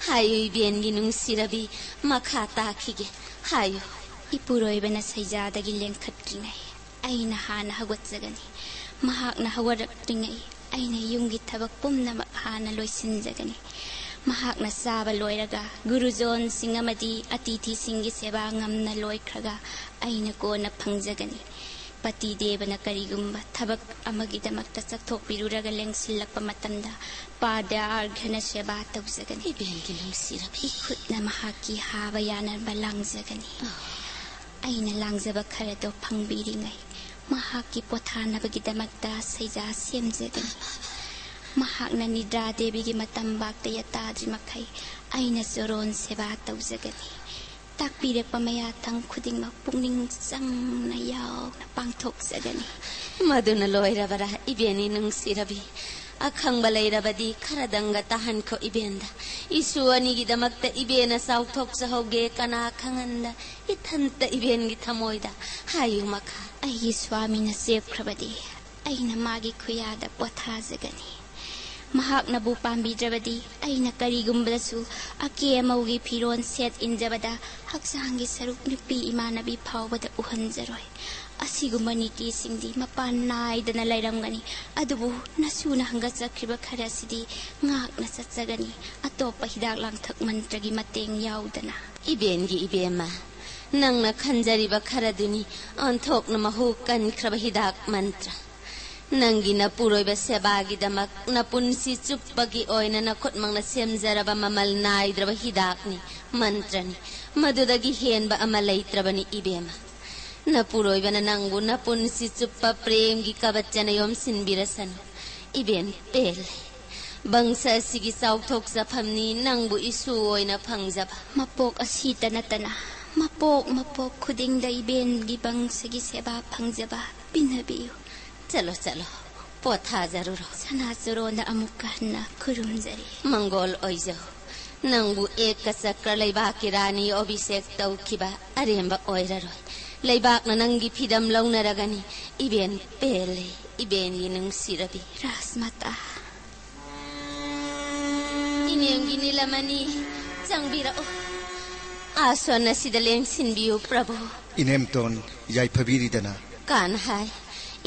ꯍꯥꯏꯌꯨ, ꯏꯕꯦꯟꯒꯤ ꯅꯨꯡꯁꯤꯔꯕꯤ, ꯃꯈꯥ ꯇꯥꯈꯤꯒꯦ꯫ ꯍꯥꯏꯌꯨ꯫ ꯏꯄꯨꯔꯣꯏꯕꯅ ꯁꯩꯖꯥꯗꯒꯤ ꯂꯦꯡꯈꯠꯇ꯭ꯔꯤꯉꯩ ꯑꯩꯅ ꯍꯥꯟꯅ ꯍꯧꯒꯠꯆꯒꯅꯤ꯫ ꯃꯍꯥꯛꯅ ꯍꯧꯒꯠꯂꯛꯇ꯭ꯔꯤꯉꯩ ꯑꯩꯅ ꯌꯨꯝꯒꯤ ꯊꯕꯛ ꯄꯨꯝꯅꯃꯛ ꯍꯥꯟꯅ ꯂꯣꯏꯁꯤꯟꯖꯒꯅꯤ꯫ ꯃꯍꯥꯛꯅ ꯆꯥꯕ ꯂꯣꯏꯔꯒ ꯒꯨꯔꯨꯖꯣꯟꯁꯤꯡ ꯑꯃꯗꯤ ꯑꯇꯤꯊꯤꯁꯤꯡꯒꯤ ꯁꯦꯕꯥ ꯉꯝꯅ ꯂꯣꯏꯈ꯭ꯔꯒ ꯑꯩꯅ ꯀꯣꯟꯅ ꯐꯪꯖꯒꯅꯤ꯫ ꯄꯇꯤ ꯗꯦꯕꯅ ꯀꯔꯤꯒꯨꯝꯕ ꯊꯕꯛ ꯑꯃꯒꯤꯗꯃꯛꯇ ꯆꯠꯊꯣꯛꯄꯤꯔꯨꯔꯒ ꯂꯦꯡꯁꯤꯜꯂꯛꯄ ꯃꯇꯝꯗ ꯄꯥꯗ꯭ꯌ ꯑꯥꯔꯘ꯭ꯌꯅ ꯁꯦꯕꯥ ꯇꯧꯖꯒꯅꯤ꯫ ꯏꯕꯦꯟꯒꯤ ꯅꯨꯡꯁꯤꯔꯕꯤ꯫ ꯏꯈꯨꯠꯅ ꯃꯍꯥꯛꯀꯤ ꯍꯥꯕ ꯌꯥꯅꯕ ꯂꯥꯡꯖꯒꯅꯤ꯫ ꯑꯩꯅ ꯂꯥꯡꯖꯕ ꯈꯔꯗꯣ ꯐꯪꯕꯤꯔꯤꯉꯩ ꯃꯍꯥꯛꯀꯤ ꯄꯣꯊꯥꯅꯕꯒꯤꯗꯃꯛꯇ ꯁꯩꯖꯥ ꯁꯦꯝꯖꯒꯅꯤ꯫ ꯃꯍꯥꯛꯅ ꯅꯤꯗ꯭ꯔꯥ ꯗꯦꯕꯤꯒꯤ ꯃꯇꯝ ꯕꯥꯛꯇ ꯌꯥꯇꯥꯗ꯭ꯔꯤ ꯃꯈꯩ ꯑꯩꯅ ꯆꯣꯔꯣꯟ ꯁꯦꯕꯥ ꯇꯧꯖꯒꯅꯤ꯫ ꯇꯥꯛꯄꯤꯔꯛꯄ ꯃꯌꯥꯊꯪ ꯈꯨꯗꯤꯡꯃꯛ ꯄꯨꯛꯅꯤꯡ ꯆꯪꯅ ꯌꯥꯎꯅ ꯄꯥꯡꯊꯣꯛꯆꯒꯅꯤ꯫ ꯃꯗꯨꯅ ꯂꯣꯏꯔꯕꯔꯥ, ꯏꯕꯦꯟꯅꯤ ꯅꯨꯡꯁꯤꯔꯕꯤ? ꯑꯈꯪꯕ ꯂꯩꯔꯕꯗꯤ ꯈꯔꯗꯪꯒ ꯇꯥꯍꯟꯈꯣ ꯏꯕꯦꯟꯗ꯫ ꯏꯁꯨ ꯑꯅꯤꯒꯤꯗꯃꯛꯇ ꯏꯕꯦꯟꯅ ꯆꯥꯎꯊꯣꯛꯆꯍꯧꯒꯦ, ꯀꯅꯥ ꯈꯪꯍꯟꯗ ꯏꯊꯟꯇ ꯏꯕꯦꯟꯒꯤ ꯊꯃꯣꯏꯗ꯫ ꯍꯥꯏꯌꯨ ꯃꯈꯥ꯫ ꯑꯩꯒꯤ ꯁ꯭ꯋꯥꯃꯤꯅ ꯆꯦꯞꯈ꯭ꯔꯕꯗꯤ ꯑꯩꯅ ꯃꯥꯒꯤ ꯈꯨꯌꯥꯗ ꯄꯣꯊꯥꯖꯒꯅꯤ꯫ ꯃꯍꯥꯛꯅꯕꯨ ꯄꯥꯝꯕꯤꯗ꯭ꯔꯕꯗꯤ ꯑꯩꯅ ꯀꯔꯤꯒꯨꯝꯕꯗꯁꯨ ꯑꯀꯦ ꯑꯃꯧꯒꯤ ꯐꯤꯔꯣꯜ ꯁꯦꯠ ꯏꯟꯖꯕꯗ ꯍꯛꯆꯥꯡꯒꯤ ꯁꯔꯨꯛ ꯅꯨꯄꯤ ꯏꯃꯥꯟꯅꯕꯤ ꯐꯥꯎꯕꯗ ꯎꯍꯟꯖꯔꯣꯏ꯫ ꯑꯁꯤꯒꯨꯝꯕ ꯅꯤꯇꯤꯁꯤꯡꯗꯤ ꯃꯄꯥꯟ ꯅꯥꯏꯗꯅ ꯂꯩꯔꯝꯒꯅꯤ꯫ ꯑꯗꯨꯕꯨ ꯅꯁꯨꯅ ꯍꯪꯒꯠꯆꯈ꯭ꯔꯤꯕ ꯈꯔꯁꯤꯗꯤ ꯉꯥꯛꯅ ꯆꯠꯆꯒꯅꯤ, ꯑꯇꯣꯞꯄ ꯍꯤꯗꯥꯛ ꯂꯥꯡꯊꯛ ꯃꯟꯇ꯭ꯔꯒꯤ ꯃꯇꯦꯡ ꯌꯥꯎꯗꯅ꯫ ꯏꯕꯦꯟꯒꯤ ꯏꯕꯦꯝꯃ, ꯅꯪꯅ ꯈꯟꯖꯔꯤꯕ ꯈꯔꯗꯨꯅꯤ ꯑꯣꯟꯊꯣꯛꯅ ꯃꯍꯨ ꯀꯟꯈ꯭ꯔꯕ ꯍꯤꯗꯥꯛ ꯃꯟꯇ꯭ꯔ꯫ ꯅꯪꯒꯤ ꯅꯄꯨꯔꯣꯏꯕ ꯁꯦꯕꯥꯒꯤꯗꯃꯛ ꯅꯄꯨꯟꯁꯤ ꯆꯨꯞꯄꯒꯤ ꯑꯣꯏꯅ ꯅꯈꯨꯠꯃꯛꯅ ꯁꯦꯝꯖꯔꯕ ꯃꯃꯜ ꯅꯥꯏꯗ꯭ꯔꯕ ꯍꯤꯗꯥꯛꯅꯤ, ꯃꯟꯇ꯭ꯔꯅꯤ꯫ ꯃꯗꯨꯗꯒꯤ ꯍꯦꯟꯕ ꯑꯃ ꯂꯩꯇ꯭ꯔꯕꯅꯤ ꯏꯕꯦꯝꯃ꯫ ꯅꯄꯨꯔꯣꯏꯕꯅ ꯅꯪꯕꯨ ꯅꯄꯨꯟꯁꯤ ꯆꯨꯞꯄ ꯄ꯭ꯔꯦꯝꯒꯤ ꯀꯕꯆꯅ ꯌꯣꯝꯁꯤꯟꯕꯤꯔꯁꯅꯨ꯫ ꯏꯕꯦꯟ ꯄꯦꯜꯂꯦ꯫ ꯕꯪꯁ ꯑꯁꯤꯒꯤ ꯆꯥꯎꯊꯣꯛꯆꯐꯝꯅꯤ ꯅꯪꯕꯨ ꯏꯁꯨ ꯑꯣꯏꯅ ꯐꯪꯖꯕ꯫ ꯃꯄꯣꯛ ꯑꯁꯤꯇ ꯅꯠꯇꯅ ꯃꯄꯣꯛ ꯃꯄꯣꯛ ꯈꯨꯗꯤꯡꯗ ꯏꯕꯦꯟꯒꯤ ꯕꯪꯁꯒꯤ ꯁꯦꯕꯥ ꯐꯪꯖꯕ ꯄꯤꯟꯅꯕꯤꯌꯨ꯫ ꯆꯠꯂꯣ, ꯆꯠꯂꯣ, ꯄꯣꯊꯥꯖꯔꯨꯔꯣ꯫ ꯁꯅꯥ ꯆꯣꯔꯣꯟꯗ ꯑꯃꯨꯛꯀ ꯍꯟꯅ ꯈꯨꯔꯨꯝꯖꯔꯤ꯫ ꯃꯪꯒꯣꯜ ꯑꯣꯏꯖꯧ꯫ ꯅꯪꯕꯨ ꯑꯦꯛꯀ ꯆꯀ꯭ꯔ ꯂꯩꯕꯥꯛꯀꯤ ꯔꯥꯅꯤ ꯑꯣꯕꯤꯁꯦꯛ ꯇꯧꯈꯤꯕ ꯑꯔꯦꯝꯕ ꯑꯣꯏꯔꯔꯣꯏ꯫ ꯂꯩꯕꯥꯛꯅ ꯅꯪꯒꯤ ꯐꯤꯗꯝ ꯂꯧꯅꯔꯒꯅꯤ꯫ ꯏꯕꯦꯟ ꯄꯦꯜꯂꯦ, ꯏꯕꯦꯟꯒꯤ ꯅꯨꯡꯁꯤꯔꯕꯤ꯫ ꯔꯥꯁꯃꯇꯥ꯫ ꯏꯅꯦꯝꯒꯤ ꯅꯤꯂꯃꯅꯤ, ꯆꯪꯕꯤꯔꯛꯎ꯫ ꯑꯥꯁꯣꯟ ꯑꯁꯤꯗ ꯂꯦꯡꯁꯤꯟꯕꯤꯌꯨ, ꯄ꯭ꯔꯚꯨ꯫ ꯏꯅꯦꯝꯇꯣꯟ, ꯌꯥꯏꯐꯕꯤꯔꯤꯗꯅ꯫ ꯀꯥꯟꯍꯥꯏ,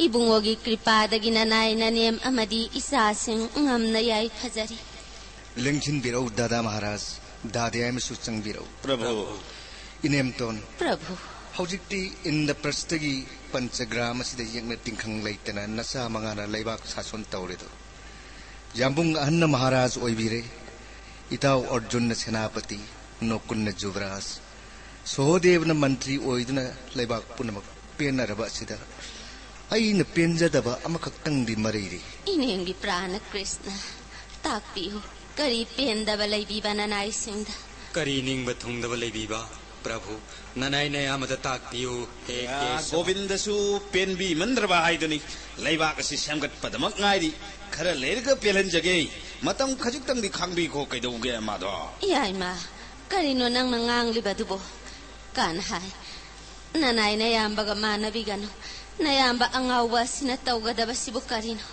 ꯏꯕꯨꯡꯉꯣꯒꯤ ꯀ꯭ꯔꯤꯄꯥꯗꯒꯤ ꯅꯅꯥꯏ ꯅꯅꯦꯝ ꯑꯃꯗꯤ ꯏꯆꯥꯁꯤꯡ ꯉꯝꯅ ꯌꯥꯏꯐꯖꯔꯤ꯫ ꯂꯦꯡꯁꯤꯟꯕꯤꯔꯛꯎ, ꯗꯥꯗꯥ ꯃꯍꯥꯔꯥꯖ, ꯗꯥꯗꯤ ꯑꯃꯁꯨ ꯆꯪꯕꯤꯔꯛꯎ꯫ ꯄ꯭ꯔꯚꯨ꯫ ꯏꯅꯦꯝꯇꯣꯟ꯫ ꯄ꯭ꯔꯚꯨ꯫ ꯍꯧꯖꯤꯛꯇꯤ ꯏꯟꯗ꯭ꯔꯄ꯭ꯔꯁꯊꯒꯤ ꯄꯟꯆꯒ꯭ꯔꯥꯝ ꯑꯁꯤꯗ ꯌꯦꯛꯅ ꯇꯤꯡꯈꯪ ꯂꯩꯇꯅ ꯅꯆꯥ ꯃꯉꯥꯅ ꯂꯩꯕꯥꯛ ꯁꯥꯁꯣꯟ ꯇꯧꯔꯦꯗꯣ꯫ ꯌꯥꯝꯕꯨꯡ ꯑꯍꯟꯅ ꯃꯍꯥꯔꯥꯖ ꯑꯣꯏꯕꯤꯔꯦ, ꯏꯇꯥꯎ ꯑꯔꯖꯨꯟꯅ ꯁꯦꯅꯥꯄꯇꯤ, ꯅꯣꯀꯨꯟꯅ ꯖꯨꯕꯔꯥꯖ, ꯁꯣꯍꯣꯗꯦꯕꯅ ꯃꯟꯇ꯭ꯔꯤ ꯑꯣꯏꯗꯨꯅ ꯂꯩꯕꯥꯛ ꯄꯨꯝꯅꯃꯛ ꯄꯦꯟꯅꯔꯕ ꯑꯁꯤꯗ ꯑꯩꯅ ꯄꯦꯟꯖꯗꯕ ꯑꯃꯈꯛꯇꯪꯗꯤ ꯃꯔꯩꯔꯤ꯫ ꯏꯅꯦꯝꯒꯤ ꯄ꯭ꯔꯥꯅ ꯀ꯭ꯔꯤꯁꯅ, ꯇꯥꯛꯄꯤꯌꯨ, ꯀꯔꯤ ꯄꯦꯟꯗꯕ ꯂꯩꯕꯤꯕ ꯅꯅꯥꯏꯁꯤꯡꯗ? ꯀꯔꯤ ꯅꯤꯡꯕ ꯊꯨꯡꯗꯕ ꯂꯩꯕꯤꯕ, ꯄ꯭ꯔꯚꯨ? ꯅꯅꯥꯏ ꯅꯌꯥꯝꯕꯗ ꯇꯥꯛꯄꯤꯌꯨ, ꯍꯦ ꯑꯥ, ꯀꯦꯁꯕ꯫ ꯒꯣꯕꯤꯟꯗꯁꯨ ꯄꯦꯟꯕꯤꯃꯟꯗ꯭ꯔꯕ ꯍꯥꯏꯗꯨꯅꯤ꯫ ꯂꯩꯕꯥꯛ ꯑꯁꯤ ꯁꯦꯝꯒꯠꯄꯗꯃꯛ ꯉꯥꯏꯔꯤ꯫ ꯈꯔ ꯂꯩꯔꯒ ꯄꯦꯜꯍꯟꯖꯒꯦ꯫ ꯃꯇꯝ ꯈꯖꯤꯛꯇꯪꯗꯤ ꯈꯥꯡꯕꯤꯈꯣ, ꯀꯩꯗꯧꯒꯦ, ꯃꯥꯙꯕ? ꯏꯌꯥꯏꯃ, ꯀꯔꯤꯅꯣ ꯅꯪꯅ ꯉꯥꯡꯂꯤꯕꯗꯨꯕꯣ? ꯀꯥꯟꯍꯥꯏ, ꯅꯅꯥꯏ ꯅꯌꯥꯝꯕꯒ ꯃꯥꯟꯅꯕꯤꯒꯅꯨ꯫ ꯅꯌꯥꯝꯕ ꯑꯉꯥꯎꯕ ꯑꯁꯤꯅ ꯇꯧꯒꯗꯕꯁꯤꯕꯨ ꯀꯔꯤꯅꯣ?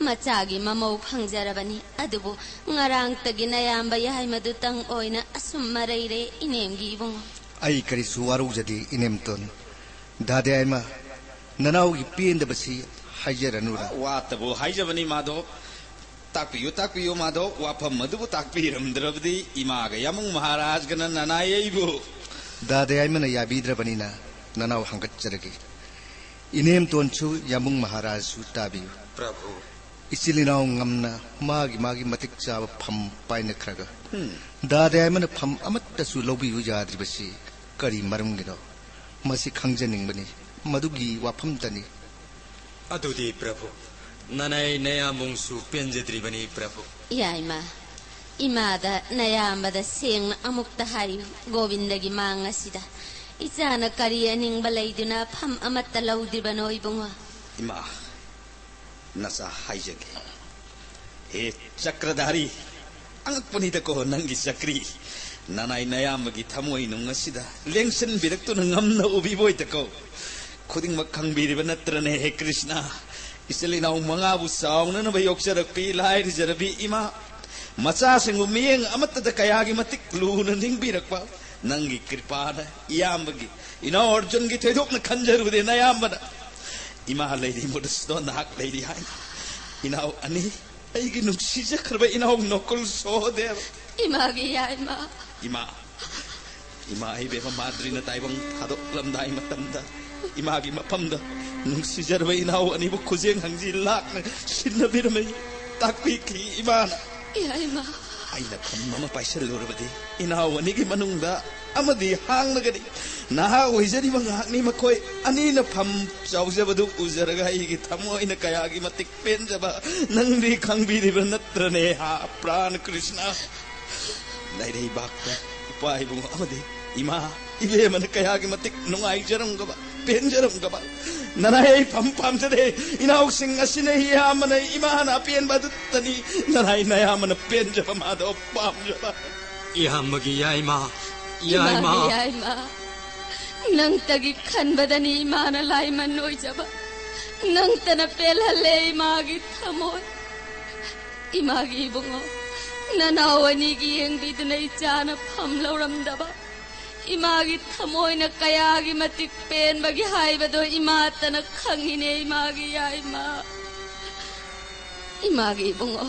ꯃꯆꯥꯒꯤ ꯃꯃꯧ ꯐꯪꯖꯔꯕꯅꯤ꯫ ꯑꯗꯨꯕꯨ ꯉꯔꯥꯡꯇꯒꯤ ꯅꯌꯥꯝꯕ ꯌꯥꯏꯃꯗꯨꯇꯪ ꯑꯣꯏꯅ ꯑꯁꯨꯝ ꯃꯔꯩꯔꯦ, ꯏꯅꯦꯝꯒꯤ ꯏꯕꯨꯡꯉꯣ꯫ ꯑꯩ ꯀꯔꯤꯁꯨ ꯋꯥꯔꯧꯖꯗꯦ, ꯏꯅꯦꯝꯇꯣꯟ꯫ ꯗꯥ ꯗꯌꯥꯏꯃ, ꯅꯅꯥꯎꯒꯤ ꯄꯦꯟꯗꯕꯁꯤ ꯍꯥꯏꯖꯔꯅꯨꯔꯥ? ꯋꯥꯇꯕꯨ ꯍꯥꯏꯖꯕꯅꯤ, ꯃꯥꯙꯣ꯫ ꯇꯥꯛꯄꯤꯌꯨ, ꯇꯥꯛꯄꯤꯌꯨ, ꯃꯥꯙꯣ꯫ ꯋꯥꯐꯝ ꯑꯗꯨꯕꯨ ꯇꯥꯛꯄꯤꯔꯝꯗ꯭ꯔꯕꯗꯤ ꯏꯃꯥꯒ ꯌꯥꯃꯨꯡ ꯃꯍꯥꯔꯥꯖꯒꯅ ꯅꯅꯥꯏ ꯑꯩꯕꯨ꯫ ꯗꯥ ꯗꯌꯥꯏꯃꯅ ꯌꯥꯕꯤꯗ꯭ꯔꯕꯅꯤꯅ ꯅꯅꯥꯎ ꯍꯪꯒꯠꯆꯔꯒꯦ꯫ ꯏꯅꯦꯝꯇꯣꯟꯁꯨ ꯌꯥꯃꯨꯡ ꯃꯍꯥꯔꯥꯖꯁꯨ ꯇꯥꯕꯤꯌꯨ꯫ ꯄ꯭ꯔꯚꯨ꯫ ꯏꯆꯤꯜ ꯏꯅꯥꯎ ꯉꯝꯅ ꯃꯥꯒꯤ ꯃꯥꯒꯤ ꯃꯇꯤꯛ ꯆꯥꯕ ꯐꯝ ꯄꯥꯏꯅꯈ꯭ꯔꯒ, ꯍꯝ꯫ ꯗꯥ ꯗꯌꯥꯏꯃꯅ ꯐꯝ ꯑꯃꯠꯇꯁꯨ ꯂꯧꯕꯤꯌꯨ ꯌꯥꯗ꯭ꯔꯤꯕꯁꯤ ꯀꯔꯤ ꯃꯔꯝꯒꯤꯅꯣ? ꯃꯁꯤ ꯈꯪꯖꯅꯤꯡꯕꯅꯤ꯫ ꯃꯗꯨꯒꯤ ꯋꯥꯐꯝꯇꯅꯤ꯫ ꯑꯗꯨꯗꯤ ꯄ꯭ꯔꯚꯨ, ꯅꯅꯥꯏ ꯅꯌꯥꯝꯕꯨꯡꯁꯨ ꯄꯦꯟꯖꯗ꯭ꯔꯤꯕꯅꯤ ꯄ꯭ꯔꯚꯨ꯫ ꯌꯥꯏꯃ, ꯏꯃꯥꯗ ꯅꯌꯥꯝꯕꯗ ꯁꯦꯡꯅ ꯑꯃꯨꯛꯇ ꯍꯥꯏꯌꯨ, ꯒꯣꯕꯤꯟꯗꯒꯤ ꯃꯥꯡ ꯑꯁꯤꯗ ꯏꯆꯥꯅ ꯀꯔꯤ ꯑꯅꯤꯡꯕ ꯂꯩꯗꯨꯅ ꯐꯝ ꯑꯃꯠꯇ ꯂꯧꯗ꯭ꯔꯤꯕꯅꯣ ꯏꯕꯨꯡꯉꯣ? ꯏꯃꯥ, ꯅꯆꯥ ꯍꯥꯏꯖꯒꯦ꯫ ꯍꯦ ꯆꯀ꯭ꯔꯙꯥꯔꯤ, ꯑꯉꯛꯄꯅꯤꯗꯀꯣ ꯅꯪꯒꯤ ꯆꯀ꯭ꯔꯤ꯫ ꯅꯅꯥꯏ ꯅꯌꯥꯝꯕꯒꯤ ꯊꯃꯣꯏ ꯅꯨꯡ ꯑꯁꯤꯗ ꯂꯦꯡꯁꯤꯟꯕꯤꯔꯛꯇꯨꯅ ꯉꯝꯅ ꯎꯕꯤꯕ ꯑꯣꯏꯗꯀꯣ꯫ ꯈꯨꯗꯤꯡꯃꯛ ꯈꯪꯕꯤꯔꯤꯕ ꯅꯠꯇ꯭ꯔꯅꯦ ꯍꯦ ꯀ꯭ꯔꯤꯁꯅ? ꯏꯆꯤꯜ ꯏꯅꯥꯎ ꯃꯉꯥꯕꯨ ꯆꯥꯎꯅꯅꯕ ꯌꯣꯛꯆꯔꯛꯄꯤ ꯂꯥꯏꯔꯖꯔꯕꯤ ꯏꯃꯥ, ꯃꯆꯥꯁꯤꯡꯕꯨ ꯃꯤꯠꯌꯦꯡ ꯑꯃꯠꯇꯗ ꯀꯌꯥꯒꯤ ꯃꯇꯤꯛ ꯂꯨꯅ ꯅꯤꯡꯕꯤꯔꯛꯄ ꯅꯪꯒꯤ ꯀ꯭ꯔꯤꯄꯥꯅ ꯏꯌꯥꯝꯕꯒꯤ, ꯏꯅꯥꯎ ꯑꯔꯖꯨꯟꯒꯤ ꯊꯣꯏꯗꯣꯛꯅ ꯈꯟꯖꯔꯨꯗꯦ ꯅꯌꯥꯝꯕꯅ꯫ ꯏꯃꯥ ꯂꯩꯔꯤ ꯃꯗꯨꯁꯨ ꯅꯍꯥꯛ ꯂꯩꯔꯤ ꯍꯥꯏꯅ ꯏꯅꯥꯎ ꯑꯅꯤ, ꯑꯩꯒꯤ ꯅꯨꯡꯁꯤꯖꯈ꯭ꯔꯕ ꯏꯅꯥꯎ ꯅꯣꯀꯨꯜ ꯁꯣꯍꯗꯦꯕ꯫ ꯏꯃꯥꯒꯤ ꯌꯥꯏꯃ꯫ ꯏꯃꯥ, ꯏꯃꯥ ꯏꯕꯦꯝꯃ ꯃꯥꯗ꯭ꯔꯤꯅ ꯇꯥꯏꯕꯪ ꯊꯥꯗꯣꯛꯂꯝꯗꯥꯏ ꯃꯇꯝꯗ ꯏꯃꯥꯒꯤ ꯃꯐꯝꯗ ꯅꯨꯡꯁꯤꯖꯔꯕ ꯏꯅꯥꯎ ꯑꯅꯤꯕꯨ ꯈꯨꯖꯦꯡ ꯍꯪꯖꯤ ꯂꯥꯛꯅ ꯁꯤꯟꯅꯕꯤꯔꯝꯃꯤ, ꯇꯥꯛꯄꯤꯈꯤ ꯏꯃꯥꯅ꯫ ꯌꯥꯏꯃ꯫ ꯑꯩꯅ ꯐꯝ ꯑꯃ ꯄꯥꯏꯁꯜꯂꯨꯔꯕꯗꯤ ꯏꯅꯥꯎ ꯑꯅꯤꯒꯤ ꯃꯅꯨꯡꯗ ꯑꯃꯗꯤ ꯍꯥꯡꯂꯒꯅꯤ꯫ ꯅꯍꯥ ꯑꯣꯏꯖꯔꯤꯕ ꯉꯥꯏꯍꯥꯛꯅꯤ ꯃꯈꯣꯏ ꯑꯅꯤꯅ ꯐꯝ ꯆꯥꯎꯖꯕꯗꯨ ꯎꯖꯔꯒ ꯑꯩꯒꯤ ꯊꯃꯣꯏꯅ ꯀꯌꯥꯒꯤ ꯃꯇꯤꯛ ꯄꯦꯟꯖꯕ ꯅꯪꯗꯤ ꯈꯪꯕꯤꯔꯤꯕ ꯅꯠꯇ꯭ꯔꯅꯦ? ꯍꯥ, ꯄ꯭ꯔꯥꯟ ꯀ꯭ꯔꯤꯁꯅ꯫ ꯂꯩꯔꯩꯕꯥꯛꯇ ꯏꯄꯥ ꯏꯕꯨꯡ ꯑꯃꯗꯤ ꯏꯃꯥ ꯏꯕꯦꯝꯃꯅ ꯀꯌꯥꯒꯤ ꯃꯇꯤꯛ ꯅꯨꯡꯉꯥꯏꯖꯔꯝꯒꯕ, ꯄꯦꯟꯖꯔꯝꯒꯕ꯫ ꯅꯅꯥꯏ ꯑꯩ ꯐꯝ ꯄꯥꯝꯖꯗꯦ꯫ ꯏꯅꯥꯎꯁꯤꯡ ꯑꯁꯤꯅ ꯏꯌꯥꯝꯕꯅ ꯏꯃꯥꯅ ꯑꯄꯦꯟꯕ ꯑꯗꯨꯇꯅꯤ꯫ ꯅꯅꯥꯏ ꯅꯌꯥꯝꯕꯅ ꯄꯦꯟꯖꯕ ꯃꯥꯗꯣ ꯄꯥꯝꯖꯕ꯫ ꯏꯌꯥꯝꯕꯒꯤ ꯌꯥꯏꯃ, ꯌꯥꯏꯃ꯫ ꯏꯃꯥꯒꯤ ꯌꯥꯏꯃ꯫ ꯅꯪꯇꯒꯤ ꯈꯟꯕꯗꯅꯤ ꯏꯃꯥꯅ ꯂꯥꯏꯃꯟ ꯑꯣꯏꯖꯕ꯫ ꯅꯪꯇꯅ ꯄꯦꯜꯍꯜꯂꯦ ꯏꯃꯥꯒꯤ ꯊꯃꯣꯏ꯫ ꯏꯃꯥꯒꯤ ꯏꯕꯨꯡꯉꯣ, ꯅꯅꯥꯎ ꯑꯅꯤꯒꯤ ꯌꯦꯡꯕꯤꯗꯨꯅ ꯏꯆꯥꯅ ꯐꯝ ꯂꯧꯔꯝꯗꯕ, ꯏꯃꯥꯒꯤ ꯊꯃꯣꯏꯅ ꯀꯌꯥꯒꯤ ꯃꯇꯤꯛ ꯄꯦꯟꯕꯒꯦ ꯍꯥꯏꯕꯗꯣ ꯏꯃꯥꯇꯅ ꯈꯪꯉꯤꯅꯦ, ꯏꯃꯥꯒꯤ ꯌꯥꯏꯃ꯫ ꯏꯃꯥꯒꯤ ꯏꯕꯨꯡꯉꯣ,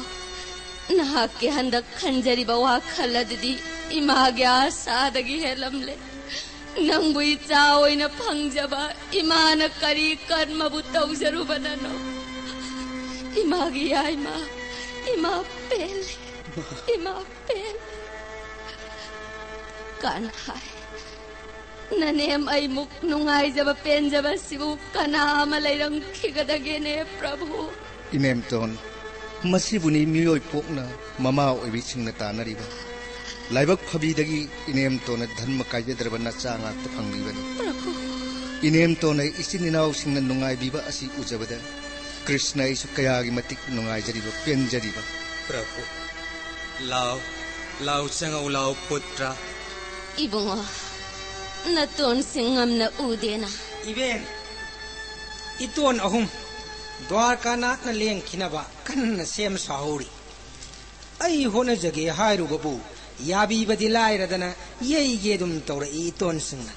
ꯅꯍꯥꯛꯀꯤ ꯍꯟꯗꯛ ꯈꯟꯖꯔꯤꯕ ꯋꯥꯈꯜ ꯑꯗꯨꯗꯤ ꯏꯃꯥꯒꯤ ꯑꯥꯁꯥꯗꯒꯤ ꯍꯦꯜꯂꯝꯂꯦ꯫ ꯅꯪꯕꯨ ꯏꯆꯥ ꯑꯣꯏꯅ ꯐꯪꯖꯕ ꯏꯃꯥꯅ ꯀꯔꯤ ꯀꯔꯃꯕꯨ ꯇꯧꯖꯔꯨꯕꯅꯅꯣ? ꯏꯃꯥꯒꯤ ꯌꯥꯏꯃ, ꯏꯃꯥ ꯄꯦꯜꯂꯦ, ꯏꯃꯥ ꯄꯦꯜꯂꯦ꯫ ꯀꯥꯟꯍꯥꯏ, ꯅꯅꯦꯝ ꯑꯩꯃꯨꯛ ꯅꯨꯡꯉꯥꯏꯖꯕ ꯄꯦꯟꯖꯕꯁꯤꯕꯨ ꯀꯅꯥ ꯑꯃ ꯂꯩꯔꯝꯈꯤꯒꯗꯒꯦꯅꯦ ꯄ꯭ꯔꯚꯨ? ꯏꯅꯦꯝꯇꯣꯟ, ꯃꯁꯤꯕꯨꯅꯤ ꯃꯤꯑꯣꯏ ꯄꯣꯛꯅ ꯃꯃꯥ ꯑꯣꯏꯕꯤꯁꯤꯡꯅ ꯇꯥꯟꯅꯔꯤꯕ꯫ ꯂꯥꯏꯕꯛ ꯐꯕꯤꯗꯒꯤ ꯏꯅꯦꯝꯇꯣꯟꯅ ꯙꯔꯃ ꯀꯥꯏꯖꯗ꯭ꯔꯕ ꯅꯆꯥ ꯉꯥꯛꯇ ꯐꯪꯕꯤꯕꯅꯤ꯫ ꯄ꯭ꯔꯚꯨ꯫ ꯏꯅꯦꯝꯇꯣꯟꯅ ꯏꯆꯤꯟ ꯏꯅꯥꯎꯁꯤꯡꯅ ꯅꯨꯡꯉꯥꯏꯕꯤꯕ ꯑꯁꯤ ꯎꯖꯕꯗ ꯀ꯭ꯔꯤꯁꯅ ꯑꯩꯁꯨ ꯀꯌꯥꯒꯤ ꯃꯇꯤꯛ ꯅꯨꯡꯉꯥꯏꯖꯔꯤꯕ, ꯄꯦꯟꯖꯔꯤꯕ꯫ ꯄ꯭ꯔꯚꯨ, ꯂꯥꯎ, ꯂꯥꯎ, ꯆꯪꯉꯛꯎ, ꯂꯥꯎ, ꯄꯨꯇ꯭ꯔ꯫ ꯏꯕꯨꯡꯉꯣ, ꯅꯇꯣꯟꯁꯤꯡ ꯉꯝꯅ ꯎꯗꯦꯅ꯫ ꯏꯕꯦꯟ, ꯏꯇꯣꯟ ꯑꯍꯨꯝ ꯗ꯭ꯋꯥꯔꯀꯥꯅꯥꯊꯅ ꯂꯦꯡꯈꯤꯅꯕ ꯀꯟꯅ ꯁꯦꯝ ꯁꯥꯍꯧꯔꯤ꯫ ꯑꯩ ꯍꯣꯠꯅꯖꯒꯦ ꯍꯥꯏꯔꯨꯕꯕꯨ ꯌꯥꯕꯤꯕꯗꯤ ꯂꯥꯏꯔꯗꯅ ꯌꯩꯒꯦ ꯑꯗꯨꯝ ꯇꯧꯔꯛꯏ ꯏꯇꯣꯟꯁꯤꯡꯅ꯫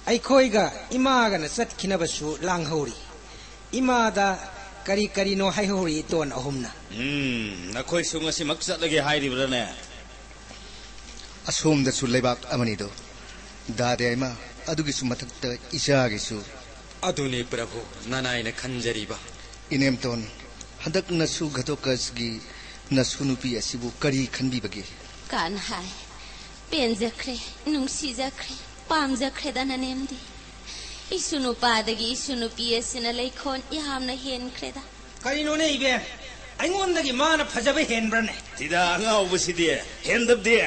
ꯑꯩꯈꯣꯏꯒ ꯏꯃꯥꯒꯅ ꯆꯠꯈꯤꯅꯕꯁꯨ ꯂꯥꯡꯍꯧꯔꯤ꯫ ꯏꯃꯥꯗ ꯀꯔꯤ ꯀꯔꯤꯅꯣ ꯍꯥꯏꯍꯧꯔꯤ ꯏꯇꯣꯟ ꯑꯍꯨꯝꯅ꯫ ꯎꯝ, ꯅꯈꯣꯏꯁꯨ ꯉꯁꯤꯃꯛ ꯆꯠꯂꯒꯦ ꯍꯥꯏꯔꯤꯕ꯭ꯔꯥꯅꯦ? ꯑꯁꯣꯝꯗꯁꯨ ꯂꯩꯕꯥꯛ ꯑꯃꯅꯤꯗꯣ꯫ ꯗꯥꯗꯥ ꯏꯃꯥ, ꯑꯗꯨꯒꯤꯁꯨ ꯃꯊꯛꯇ ꯏꯆꯥꯒꯤꯁꯨ꯫ ꯑꯗꯨꯅꯤ ꯄ꯭ꯔꯚꯨ, ꯅꯅꯥꯏꯅ ꯈꯟꯖꯔꯤꯕ꯫ ꯏꯅꯦꯝꯇꯣꯟ, ꯍꯟꯗꯛ ꯅꯁꯨ ꯘꯇꯣꯀꯁꯒꯤ ꯅꯁꯨ ꯅꯨꯄꯤ ꯑꯁꯤꯕꯨ ꯀꯔꯤ ꯈꯟꯕꯤꯕꯒꯦ? ꯀꯥꯟꯍꯥꯏ, ꯄꯦꯟꯖꯈ꯭ꯔꯦ, ꯅꯨꯡꯁꯤꯖꯈ꯭ꯔꯦ, ꯄꯥꯝꯖꯈ꯭ꯔꯦꯗ ꯅꯅꯦꯝꯗꯤ꯫ ꯏꯁꯨ ꯅꯨꯄꯥꯗꯒꯤ ꯏꯁꯨ ꯅꯨꯄꯤ ꯑꯁꯤꯅ ꯂꯩꯈꯣꯟ ꯌꯥꯝꯅ ꯍꯦꯟꯈ꯭ꯔꯦꯗ꯫ ꯀꯔꯤꯅꯣꯅꯦ ꯏꯕꯦꯝ? ꯑꯩꯉꯣꯟꯗꯒꯤ ꯃꯥꯅ ꯐꯖꯕ ꯍꯦꯟꯕ꯭ꯔꯅꯦ? ꯊꯤꯗ ꯑꯉꯥꯎꯕꯁꯤꯗꯤ, ꯍꯦꯟꯗꯕꯗꯤ꯫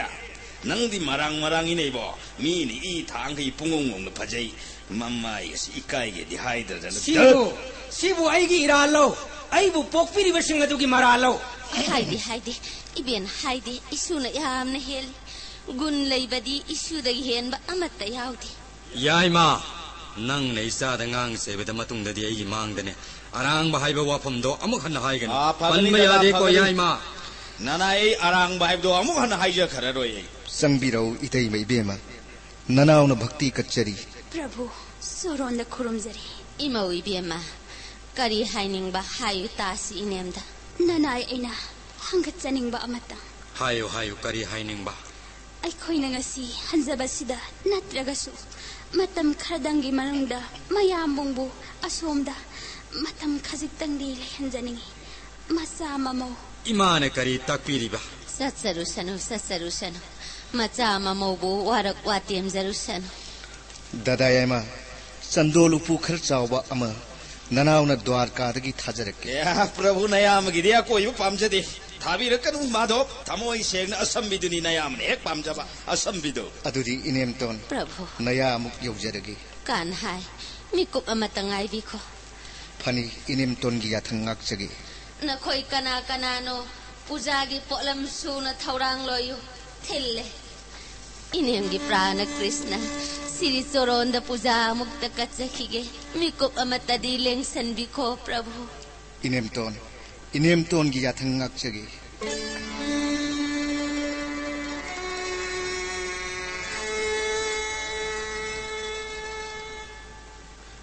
ꯅꯪꯗꯤ ꯃꯔꯥꯡ ꯃꯔꯥꯡ ꯏꯅꯩꯕꯣ꯫ ꯃꯤꯅ ꯏ ꯊꯥꯡꯈꯩ ꯄꯨꯡꯉꯧ ꯉꯧꯅ ꯐꯖꯩ꯫ ꯃꯃꯥꯏ ꯑꯁꯤ ꯏꯀꯥꯏꯒꯦꯗꯤ ꯍꯥꯏꯗ꯭ꯔꯗꯅ꯫ ꯁꯤꯕꯨ, ꯁꯤꯕꯨ ꯑꯩꯒꯤ ꯏꯔꯥꯜꯂꯣ? ꯑꯩꯕꯨ ꯄꯣꯛꯄꯤꯔꯤꯕꯁꯤꯡ ꯑꯗꯨꯒꯤ ꯃꯔꯥꯜꯂꯣ? ꯍꯥꯏꯗꯦ, ꯍꯥꯏꯗꯦ꯫ ꯏꯕꯦꯟ ꯍꯥꯏꯗꯦ꯫ ꯏꯁꯨꯅ ꯌꯥꯝꯅ ꯍꯦꯜꯂꯤ꯫ ꯒꯨꯟ ꯂꯩꯕꯗꯤ ꯏꯁꯨꯗꯒꯤ ꯍꯦꯟꯕ ꯑꯃꯠꯇ ꯌꯥꯎꯗꯦ꯫ ꯌꯥꯏꯃ, ꯅꯪꯅ ꯏꯆꯥꯗ ꯉꯥꯡ ꯆꯩꯕꯗ ꯃꯇꯨꯡꯗꯗꯤ ꯑꯩꯒꯤ ꯃꯥꯡꯗꯅꯦ ꯑꯔꯥꯡꯕ ꯍꯥꯏꯕ ꯋꯥꯐꯝꯗꯣ ꯑꯃꯨꯛ ꯍꯟꯅ ꯍꯥꯏꯒꯅꯨ꯫ ꯑꯥ, ꯐꯒꯅꯤ, ꯄꯟꯕ ꯗꯗꯥ, ꯌꯥꯗꯦꯀꯣ, ꯐꯒꯅꯤ꯫ ꯌꯥꯏꯃ꯫ ꯅꯅꯥꯏ, ꯑꯩ ꯑꯔꯥꯡꯕ ꯍꯥꯏꯕꯗꯣ ꯑꯃꯨꯛ ꯍꯟꯅ ꯍꯥꯏꯖꯈ꯭ꯔꯔꯣꯏ ꯑꯩ꯫ ꯆꯪꯕꯤꯔꯛꯎ, ꯏꯇꯩꯃ ꯏꯕꯦꯝꯃ꯫ ꯅꯅꯥꯎꯅ ꯚꯛꯇꯤ ꯀꯠꯆꯔꯤ꯫ ꯄ꯭ꯔꯚꯨ, ꯆꯣꯔꯣꯟꯗ ꯈꯨꯔꯨꯝꯖꯔꯤ꯫ ꯏꯃꯧ ꯏꯕꯦꯝꯃ, ꯀꯔꯤ ꯍꯥꯏꯅꯤꯡꯕ ꯍꯥꯏꯌꯨ ꯇꯥꯁꯤ ꯏꯅꯦꯝꯗ꯫ ꯅꯅꯥꯏ ꯑꯩꯅ ꯍꯪꯒꯠꯆꯅꯤꯡꯕ ꯑꯃꯇꯪ꯫ ꯍꯥꯏꯌꯨ, ꯍꯥꯏꯌꯨ, ꯀꯔꯤ ꯍꯥꯏꯅꯤꯡꯕ? ꯑꯩꯈꯣꯏꯅ ꯉꯁꯤ ꯍꯟꯖꯕꯁꯤꯗ ꯅꯠꯇ꯭ꯔꯒꯁꯨ ꯃꯇꯝ ꯈꯔꯗꯪꯒꯤ ꯃꯅꯨꯡꯗ ꯃꯌꯥꯝꯕꯨꯡꯕꯨ ꯑꯁꯣꯝꯗ ꯃꯇꯝ ꯈꯖꯤꯛꯇꯪꯗꯤ ꯂꯩꯍꯟꯖꯅꯤꯡꯏ꯫ ꯃꯆꯥ ꯃꯃꯧ꯫ ꯏꯃꯥꯅ ꯀꯔꯤ ꯇꯥꯛꯄꯤꯔꯤꯕ? ꯆꯠꯆꯔꯨꯁꯅꯨ, ꯆꯠꯆꯔꯨꯁꯅꯨ꯫ ꯃꯆꯥ ꯃꯃꯧꯕꯨ ꯋꯥꯔꯛ ꯋꯥꯇꯦꯝꯖꯔꯨꯁꯅꯨ꯫ ꯗꯗꯥ ꯌꯥꯏꯃ, ꯆꯟꯗꯣꯜ ꯎꯄꯨ ꯈꯔ ꯆꯥꯎꯕ ꯑꯃ ꯅꯅꯥꯎꯅ ꯗ꯭ꯋꯥꯔꯀꯥꯗꯒꯤ ꯊꯥꯖꯔꯛꯀꯦ꯫ ꯑꯦ, ꯄ꯭ꯔꯚꯨ, ꯅꯌꯥꯝꯕꯒꯤꯗꯤ ꯑꯀꯣꯏꯕ ꯄꯥꯝꯖꯗꯦ꯫ ꯊꯥꯕꯤꯔꯛꯀꯅꯨ ꯃꯥꯙꯣꯞ, ꯊꯃꯣꯏ ꯁꯦꯡꯅ ꯑꯁꯝꯕꯤꯗꯨꯅꯤ ꯅꯌꯥꯝꯕꯅ ꯍꯦꯛ ꯄꯥꯝꯖꯕ, ꯑꯁꯝꯕꯤꯗꯨ꯫ ꯑꯗꯨꯗꯤ ꯏꯅꯦꯝꯇꯣꯟ, ꯄ꯭ꯔꯚꯨ꯫ ꯅꯌꯥ ꯑꯃꯨꯛ ꯌꯧꯖꯔꯒꯦ꯫ ꯀꯥꯟꯍꯥꯏ, ꯃꯤꯀꯨꯞ ꯑꯃꯇ ꯉꯥꯏꯕꯤꯈꯣ꯫ ꯐꯅꯤ, ꯏꯅꯦꯝꯇꯣꯟꯒꯤ ꯌꯥꯊꯪ ꯉꯥꯛꯆꯒꯦ꯫ ꯅꯈꯣꯏ ꯀꯅꯥ ꯀꯅꯥꯅꯣ ꯄꯨꯖꯥꯒꯤ ꯄꯣꯠꯂꯝ ꯁꯨꯅ ꯊꯧꯔꯥꯡ ꯂꯣꯏꯌꯨ, ꯊꯤꯜꯂꯦ꯫ ꯏꯅꯦꯝꯒꯤ ꯄ꯭ꯔꯥꯅ ꯀ꯭ꯔꯤꯁꯅ, ꯁꯤꯔꯤ ꯆꯣꯔꯣꯟꯗ ꯄꯨꯖꯥ ꯑꯃꯨꯛꯇ ꯀꯠꯆꯈꯤꯒꯦ꯫ ꯃꯤꯀꯨꯞ ꯑꯃꯠꯇꯗꯤ ꯂꯦꯡꯁꯟꯕꯤꯈꯣ, ꯄ꯭ꯔꯚꯨ꯫ ꯏꯅꯦꯝꯇꯣꯟ, ꯏꯅꯦꯝꯇꯣꯟꯒꯤ ꯌꯥꯊꯪ ꯉꯥꯛꯆꯒꯦ꯫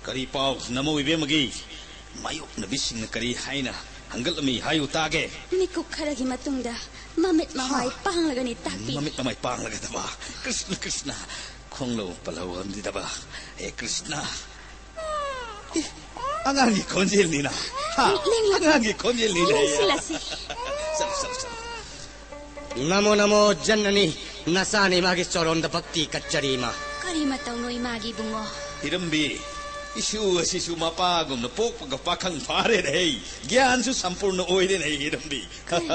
ꯀꯔꯤ ꯄꯥꯎ, ꯅꯃꯧ ꯏꯕꯦꯝꯃꯒꯤ ꯃꯥꯌꯣꯛꯅꯕꯤꯁꯤꯡꯅ ꯀꯔꯤ ꯍꯥꯏꯅ ꯍꯪꯒꯠꯂꯝꯃꯤ ꯍꯥꯏꯌꯨ ꯇꯥꯒꯦ꯫ ꯃꯤꯀꯨꯞ ꯈꯔꯒꯤ ꯃꯇꯨꯡꯗ ꯃꯃꯤꯠ ꯃꯃꯥꯏ ꯍꯥ? ꯄꯥꯡꯂꯒꯅꯤ ꯇꯥꯛꯄꯤ꯫ ꯃꯃꯤꯠ ꯃꯃꯥꯏ ꯄꯥꯡꯂꯒꯗꯕ꯫ ꯀ꯭ꯔꯤꯁꯅ, ꯀ꯭ꯔꯤꯁꯅ, ꯈꯣꯡꯂꯧ ꯄꯜꯂꯧ ꯉꯝꯗꯕ꯫ ꯍꯦ ꯀ꯭ꯔꯤꯁꯅ꯫ ꯑꯦ, ꯑꯉꯥꯡꯒꯤ ꯈꯣꯟꯖꯦꯜꯅꯤꯅ꯫ ꯍꯥ? ꯂꯦꯡꯂꯛ-, ꯑꯉꯥꯡꯒꯤ ꯈꯣꯟꯖꯦꯜꯅꯤꯅ꯫ ꯂꯦꯡꯁꯤꯜꯂꯁꯤ꯫ ꯆꯠꯂꯨ, ꯆꯠꯂꯨ, ꯆꯠꯂꯨ꯫ ꯅꯃꯣ ꯅꯃꯣ ꯖꯟꯅꯅꯤ, ꯅꯆꯥꯅꯤ ꯃꯥꯒꯤ ꯆꯣꯔꯣꯟꯗ ꯚꯛꯇꯤ ꯀꯠꯆꯔꯤ ꯏꯃꯥ꯫ ꯀꯔꯤ ꯃꯇꯧꯅꯣ ꯏꯃꯥꯒꯤ ꯏꯕꯨꯡꯉꯣ? ꯍꯤꯔꯝꯕꯤ, ꯏꯁꯨ ꯑꯁꯤꯁꯨ ꯃꯄꯥꯒꯨꯝꯅ ꯄꯣꯛꯄꯒ ꯄꯥꯈꯪ ꯐꯥꯔꯦꯅꯦ ꯍꯦ꯫ ꯒ꯭ꯌꯥꯟꯁꯨ ꯁꯝꯄꯨꯔꯅ ꯑꯣꯏꯔꯦꯅꯦ ꯍꯤꯔꯝꯕꯤ꯫ ꯀꯔꯤ,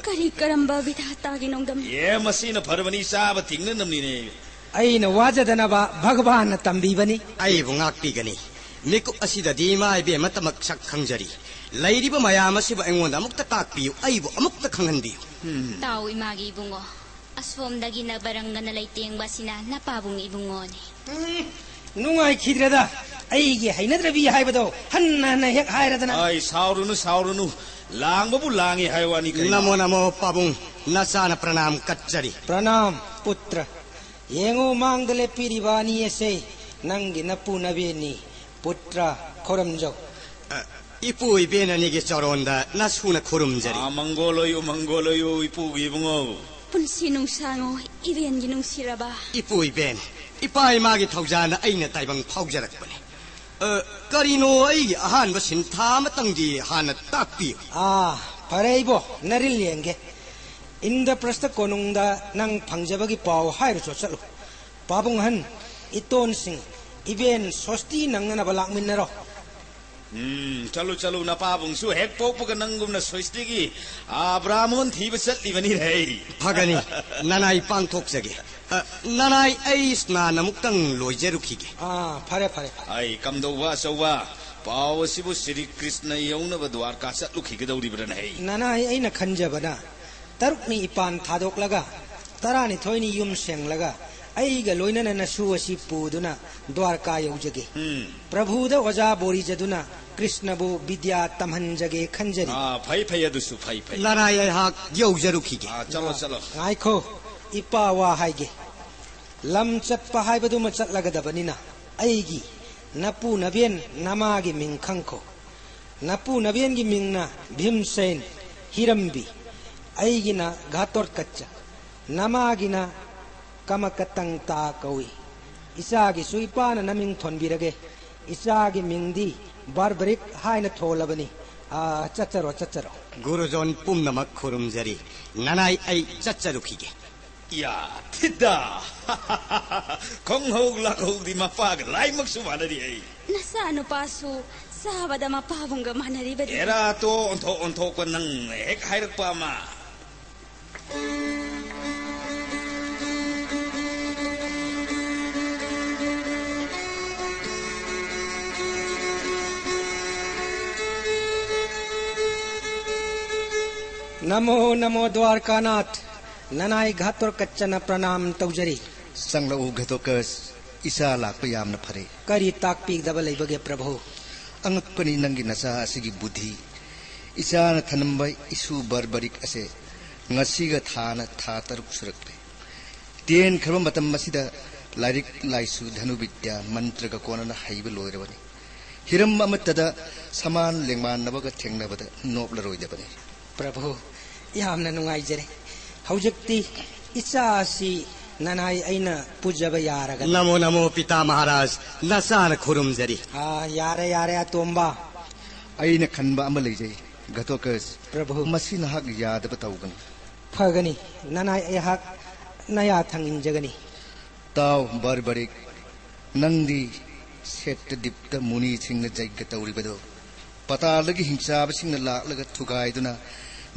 ꯀꯔꯤ ꯀꯔꯝꯕ ꯕꯤꯙꯥꯇꯥꯒꯤ ꯅꯣꯡꯗꯝ? ꯑꯦ, ꯃꯁꯤꯅ ꯐꯔꯕꯅꯤ, ꯆꯥꯕ ꯇꯤꯡꯅꯅꯕꯅꯤꯅꯦ꯫ ꯑꯩꯅ ꯋꯥꯖꯗꯅꯕ ꯚꯒꯕꯥꯟꯅ ꯇꯝꯕꯤꯕꯅꯤ꯫ ꯑꯩꯕꯨ ꯉꯥꯛꯄꯤꯒꯅꯤ꯫ ꯃꯤꯀꯨꯞ ꯑꯁꯤꯗꯗꯤ ꯏꯃꯥ ꯏꯕꯦꯟ ꯑꯃꯇꯃꯛ ꯁꯛ ꯈꯪꯖꯔꯤ꯫ ꯂꯩꯔꯤꯕ ꯃꯌꯥꯝ ꯑꯁꯤꯕꯨ ꯑꯩꯉꯣꯟꯗ ꯑꯃꯨꯛꯇ ꯇꯥꯛꯄꯤꯌꯨ, ꯑꯩꯕꯨ ꯑꯃꯨꯛꯇ ꯈꯪꯍꯟꯕꯤꯌꯨ꯫ ꯇꯥꯎ ꯏꯃꯥꯒꯤ ꯏꯕꯨꯡꯉꯣ, ꯑꯁꯣꯝꯗꯒꯤ ꯅꯕꯔꯪꯒꯅ ꯂꯩꯇꯦꯡꯕ ꯑꯁꯤꯅ ꯅꯄꯥꯕꯨꯡ ꯏꯕꯨꯡꯉꯣꯅꯤ꯫ ꯎꯝ, ꯅꯨꯡꯉꯥꯏꯈꯤꯗ꯭ꯔꯦꯗ꯫ ꯑꯩꯒꯤ ꯍꯩꯅꯗ꯭ꯔꯕꯤ ꯍꯥꯏꯕꯗꯣ ꯍꯟꯅ ꯍꯟꯅ ꯍꯦꯛ ꯍꯥꯏꯔꯗꯅ꯫ ꯑꯩ ꯁꯥꯎꯔꯨꯅꯨ, ꯁꯥꯎꯔꯨꯅꯨ꯫ ꯂꯥꯡꯕꯕꯨ ꯂꯥꯡꯉꯤ ꯍꯥꯏ ꯋꯥꯅꯤ ꯀꯩꯅꯣ꯫ ꯅꯃꯣ ꯅꯃꯣ ꯄꯥꯕꯨꯡ, ꯅꯆꯥꯅ ꯄ꯭ꯔꯅꯥꯝ ꯀꯠꯆꯔꯤ꯫ ꯄ꯭ꯔꯅꯥꯝ ꯄꯨꯇ꯭ꯔ꯫ ꯌꯦꯡꯉꯨ, ꯃꯥꯡꯗ ꯂꯦꯞꯄꯤꯔꯤꯕ ꯑꯅꯤ ꯑꯁꯦ ꯅꯪꯒꯤ ꯅꯄꯨ ꯅꯕꯦꯟꯅꯤ꯫ ꯄꯨꯇ꯭ꯔ, ꯈꯣꯔꯝꯖꯧ꯫ ꯑ, ꯏꯄꯨ ꯏꯕꯦꯟ ꯑꯅꯤꯒꯤ ꯆꯔꯣꯟꯗ ꯅꯁꯨꯅ ꯈꯨꯔꯨꯝꯖꯔꯤ꯫ ꯑꯥ, ꯃꯪꯒꯣꯜ ꯑꯣꯏꯌꯨ, ꯃꯪꯒꯣꯜ ꯑꯣꯏꯌꯨ, ꯏꯄꯨꯒꯤ ꯏꯕꯨꯡꯉꯣ꯫ ꯄꯨꯟꯁꯤ ꯅꯨꯡꯁꯥꯡꯉꯣ, ꯏꯕꯦꯟꯒꯤ ꯅꯨꯡꯁꯤꯔꯕ꯫ ꯏꯄꯨ ꯏꯕꯦꯟ, ꯏꯄꯥ ꯏꯃꯥꯒꯤ ꯊꯧꯖꯥꯜꯅ ꯑꯩꯅ ꯇꯥꯏꯕꯪ ꯐꯥꯎꯖꯔꯛꯄꯅꯤ꯫ ꯑ, ꯀꯔꯤꯅꯣ ꯑꯩꯒꯤ ꯑꯍꯥꯟꯕ ꯁꯤꯟꯊꯥ ꯑꯃꯇꯪꯗꯤ ꯍꯥꯟꯅ ꯇꯥꯛꯄꯤꯌꯨ꯫ ꯑꯥ, ꯐꯔꯦ ꯏꯕꯣ, ꯅꯔꯤꯜ ꯌꯦꯡꯒꯦ꯫ ꯏꯟꯗ꯭ꯔꯄ꯭ꯔꯁꯇ ꯀꯣꯅꯨꯡꯗ ꯅꯪ ꯐꯪꯖꯕꯒꯤ ꯄꯥꯎ ꯍꯥꯏꯔꯨꯆꯣ ꯆꯠꯂꯨ꯫ ꯄꯥꯕꯨꯡ ꯑꯍꯟ, ꯏꯇꯣꯟꯁꯤꯡ, ꯏꯕꯦꯟ ꯁꯣꯁꯇꯤ ꯅꯪꯅꯅꯕ ꯂꯥꯛꯃꯤꯟꯅꯔꯣ꯫ ꯎꯝ, ꯆꯠꯂꯨ, ꯆꯠꯂꯨ, ꯅꯄꯥꯕꯨꯡꯁꯨ ꯍꯦꯛ ꯄꯣꯛꯄꯒ ꯅꯪꯒꯨꯝꯅ ꯁꯣꯁꯇꯤꯒꯤ, ꯑꯥ, ꯕ꯭ꯔꯥꯍꯃꯣꯟ ꯊꯤꯕ ꯆꯠꯂꯤꯕꯅꯤꯅꯦ꯫ ꯐꯒꯅꯤ, ꯅꯅꯥꯏ ꯄꯥꯡꯊꯣꯛꯆꯒꯦ꯫ ꯑ, ꯅꯅꯥꯏ, ꯑꯩ ꯁ꯭ꯅꯥꯟ ꯑꯃꯨꯛꯇꯪ ꯂꯣꯏꯖꯔꯨꯈꯤꯒꯦ꯫ ꯑꯥ, ꯐꯔꯦ, ꯐꯔꯦ, ꯐꯔꯦ꯫ ꯑꯩ ꯀꯝꯗꯧꯕ ꯑꯆꯧꯕ ꯄꯥꯎ ꯑꯁꯤꯕꯨ ꯁ꯭ꯔꯤ ꯀ꯭ꯔꯤꯁꯅ ꯌꯧꯅꯕ ꯗ꯭ꯋꯥꯔꯀꯥ ꯆꯠꯂꯨꯈꯤꯒꯗꯧꯔꯤꯕ꯭ꯔꯥꯅꯦ? ꯅꯅꯥꯏ, ꯑꯩꯅ ꯈꯟꯖꯕꯅ ꯇꯔꯨꯛꯅꯤ ꯏꯄꯥꯟ ꯊꯥꯗꯣꯛꯂꯒ, ꯇꯔꯥꯅꯤꯊꯣꯏꯅꯤ ꯌꯨꯝ ꯁꯦꯡꯂꯒ, ꯑꯩꯒ ꯂꯣꯏꯅꯅ ꯅꯁꯨ ꯑꯁꯤ ꯄꯨꯗꯨꯅ ꯗ꯭ꯋꯥꯔꯀꯥ ꯌꯧꯖꯒꯦ꯫ ꯎꯝ꯫ ꯄ꯭ꯔꯚꯨꯗ ꯑꯣꯖꯥ ꯕꯣꯔꯤꯖꯗꯨꯅ ꯀ꯭ꯔꯤꯁꯅꯕꯨ ꯕꯤꯗ꯭ꯌꯥ ꯇꯝꯍꯟꯖꯒꯦ ꯈꯟꯖꯔꯤ꯫ ꯑꯥ, ꯐꯩ, ꯐꯩ, ꯑꯗꯨꯁꯨ ꯐꯩ, ꯐꯩ꯫ ꯅꯅꯥꯏ, ꯑꯩꯍꯥꯛ ꯌꯧꯖꯔꯨꯈꯤꯒꯦ꯫ ꯑꯥ, ꯆꯠꯂꯣ, ꯆꯠꯂꯣ꯫ ꯉꯥꯏꯈꯣ, ꯏꯄꯥ ꯋꯥ ꯍꯥꯏꯒꯦ꯫ ꯂꯝ ꯆꯠꯄ ꯍꯥꯏꯕꯗꯨꯃ ꯆꯠꯂꯒꯗꯕꯅꯤꯅ, ꯑꯩꯒꯤ ꯅꯄꯨ ꯅꯕꯦꯟ ꯅꯃꯥꯒꯤ ꯃꯤꯡ ꯈꯪꯈꯣ꯫ ꯅꯄꯨ ꯅꯕꯦꯟꯒꯤ ꯃꯤꯡꯅ ꯚꯤꯝꯁꯦꯟ, ꯍꯤꯔꯝꯕꯤ꯫ ꯑꯩꯒꯤꯅ ꯘꯥꯇꯣꯠꯀꯆ꯫ ꯅꯃꯥꯒꯤꯅ ꯀꯃꯀꯇꯪꯇꯥ ꯀꯧꯏ꯫ ꯏꯆꯥꯒꯤꯁꯨ ꯏꯄꯥꯅ ꯅꯃꯤꯡ ꯊꯣꯟꯕꯤꯔꯒꯦ꯫ ꯏꯆꯥꯒꯤ ꯃꯤꯡꯗꯤ ꯕꯥꯔꯕꯔꯤꯛ ꯍꯥꯏꯅ ꯊꯣꯜꯂꯕꯅꯤ꯫ ꯑꯥ, ꯆꯠꯆꯔꯣ, ꯆꯠꯆꯔꯣ꯫ ꯒꯨꯔꯨꯖꯣꯟ ꯄꯨꯝꯅꯃꯛ ꯈꯨꯔꯨꯝꯖꯔꯤ꯫ ꯅꯅꯥꯏ, ꯑꯩ ꯆꯠꯆꯔꯨꯈꯤꯒꯦ꯫ ꯌꯥ, ꯊꯤꯗꯥ! ꯈꯪꯍꯧ ꯂꯥꯛꯍꯧꯗꯤ ꯃꯄꯥꯒ ꯂꯥꯏꯃꯛꯁꯨ ꯃꯥꯟꯅꯔꯤ ꯑꯩ꯫ ꯅꯆꯥꯅꯨꯄꯥꯁꯨ ꯆꯥꯕꯗ ꯃꯄꯥꯕꯨꯡꯒ ꯃꯥꯟꯅꯔꯤꯕꯗꯤ꯫ ꯑꯦꯔꯥ, ꯇꯣ, ꯑꯣꯟꯊꯣꯛ ꯑꯣꯟꯊꯣꯛꯄ ꯅꯪ ꯍꯦꯛ ꯍꯥꯏꯔꯛꯄ ꯑꯃ꯫ ꯅꯃꯣ ꯅꯃꯣ ꯗ꯭ꯋꯥꯔꯀꯥꯅꯥꯊ, ꯅꯅꯥꯏ ꯘꯥꯇꯣꯔꯀꯆꯅ ꯄ꯭ꯔꯅꯥꯝ ꯇꯧꯖꯔꯤ꯫ ꯆꯪꯂꯛꯎ ꯘꯥꯇꯣꯔꯀꯆ, ꯏꯆꯥ ꯂꯥꯛꯄ ꯌꯥꯝꯅ ꯐꯔꯦ꯫ ꯀꯔꯤ ꯇꯥꯛꯄꯤꯒꯗꯕ ꯂꯩꯕꯒꯦ, ꯄ꯭ꯔꯚꯨ? ꯑꯉꯛꯄꯅꯤ ꯅꯪꯒꯤ ꯅꯆꯥ ꯑꯁꯤꯒꯤ ꯕꯨꯙꯤ꯫ ꯏꯆꯥꯅ ꯊꯅꯝꯕ ꯏꯁꯨ ꯕꯔꯕꯔꯤꯛ ꯑꯁꯦ ꯉꯁꯤꯒ ꯊꯥꯅ ꯊꯥ ꯇꯔꯨꯛ ꯁꯨꯔꯛꯂꯦ꯫ ꯇꯦꯟꯈ꯭ꯔꯕ ꯃꯇꯝ ꯑꯁꯤꯗ ꯂꯥꯏꯔꯤꯛ ꯂꯥꯏꯁꯨ, ꯙꯅꯨꯕꯤꯗ꯭ꯌꯥ, ꯃꯟꯇ꯭ꯔꯒ ꯀꯣꯟꯅꯅ ꯍꯩꯕ ꯂꯣꯏꯔꯕꯅꯤ꯫ ꯍꯤꯔꯝ ꯑꯃꯠꯇꯗ ꯁꯃꯥꯟ ꯂꯦꯡꯃꯥꯟꯅꯕꯒ ꯊꯦꯡꯅꯕꯗ ꯅꯣꯞꯂꯔꯣꯏꯗꯕꯅꯤ꯫ ꯄ꯭ꯔꯚꯨ, ꯌꯥꯝꯅ ꯅꯨꯡꯉꯥꯏꯖꯔꯦ꯫ ꯍꯧꯖꯤꯛꯇꯤ ꯏꯆꯥ ꯑꯁꯤ ꯅꯅꯥꯏ ꯑꯩꯅ ꯄꯨꯖꯕ ꯌꯥꯔꯒꯗ꯭ꯔꯥ? ꯅꯃꯣ ꯅꯃꯣ ꯄꯤꯇꯥ ꯃꯍꯥꯔꯥꯖ, ꯅꯆꯥꯅ ꯈꯨꯔꯨꯝꯖꯔꯤ꯫ ꯑꯥ, ꯌꯥꯔꯦ, ꯌꯥꯔꯦ, ꯑꯇꯣꯝꯕ꯫ ꯑꯩꯅ ꯈꯟꯕ ꯑꯃ ꯂꯩꯖꯩ, ꯘꯇꯣꯀꯁ꯫ ꯄ꯭ꯔꯚꯨ꯫ ꯃꯁꯤ ꯅꯍꯥꯛ ꯌꯥꯗꯕ ꯇꯧꯒꯅꯨ꯫ ꯐꯒꯅꯤ, ꯅꯅꯥꯏ ꯑꯩꯍꯥꯛ ꯅꯌꯥ ꯊꯪ ꯏꯟꯖꯒꯅꯤ꯫ ꯇꯥꯎ, ꯕꯔꯕꯔꯤꯛ, ꯅꯪꯗꯤ ꯁꯦꯠꯇ ꯗꯤꯞꯇ ꯃꯨꯅꯤꯁꯤꯡꯅ ꯖꯩꯒ ꯇꯧꯔꯤꯕꯗꯣ, ꯄꯇꯥꯜꯗꯒꯤ ꯍꯤꯡꯆꯥꯕꯁꯤꯡꯅ ꯂꯥꯛꯂꯒ ꯊꯨꯒꯥꯏꯗꯨꯅ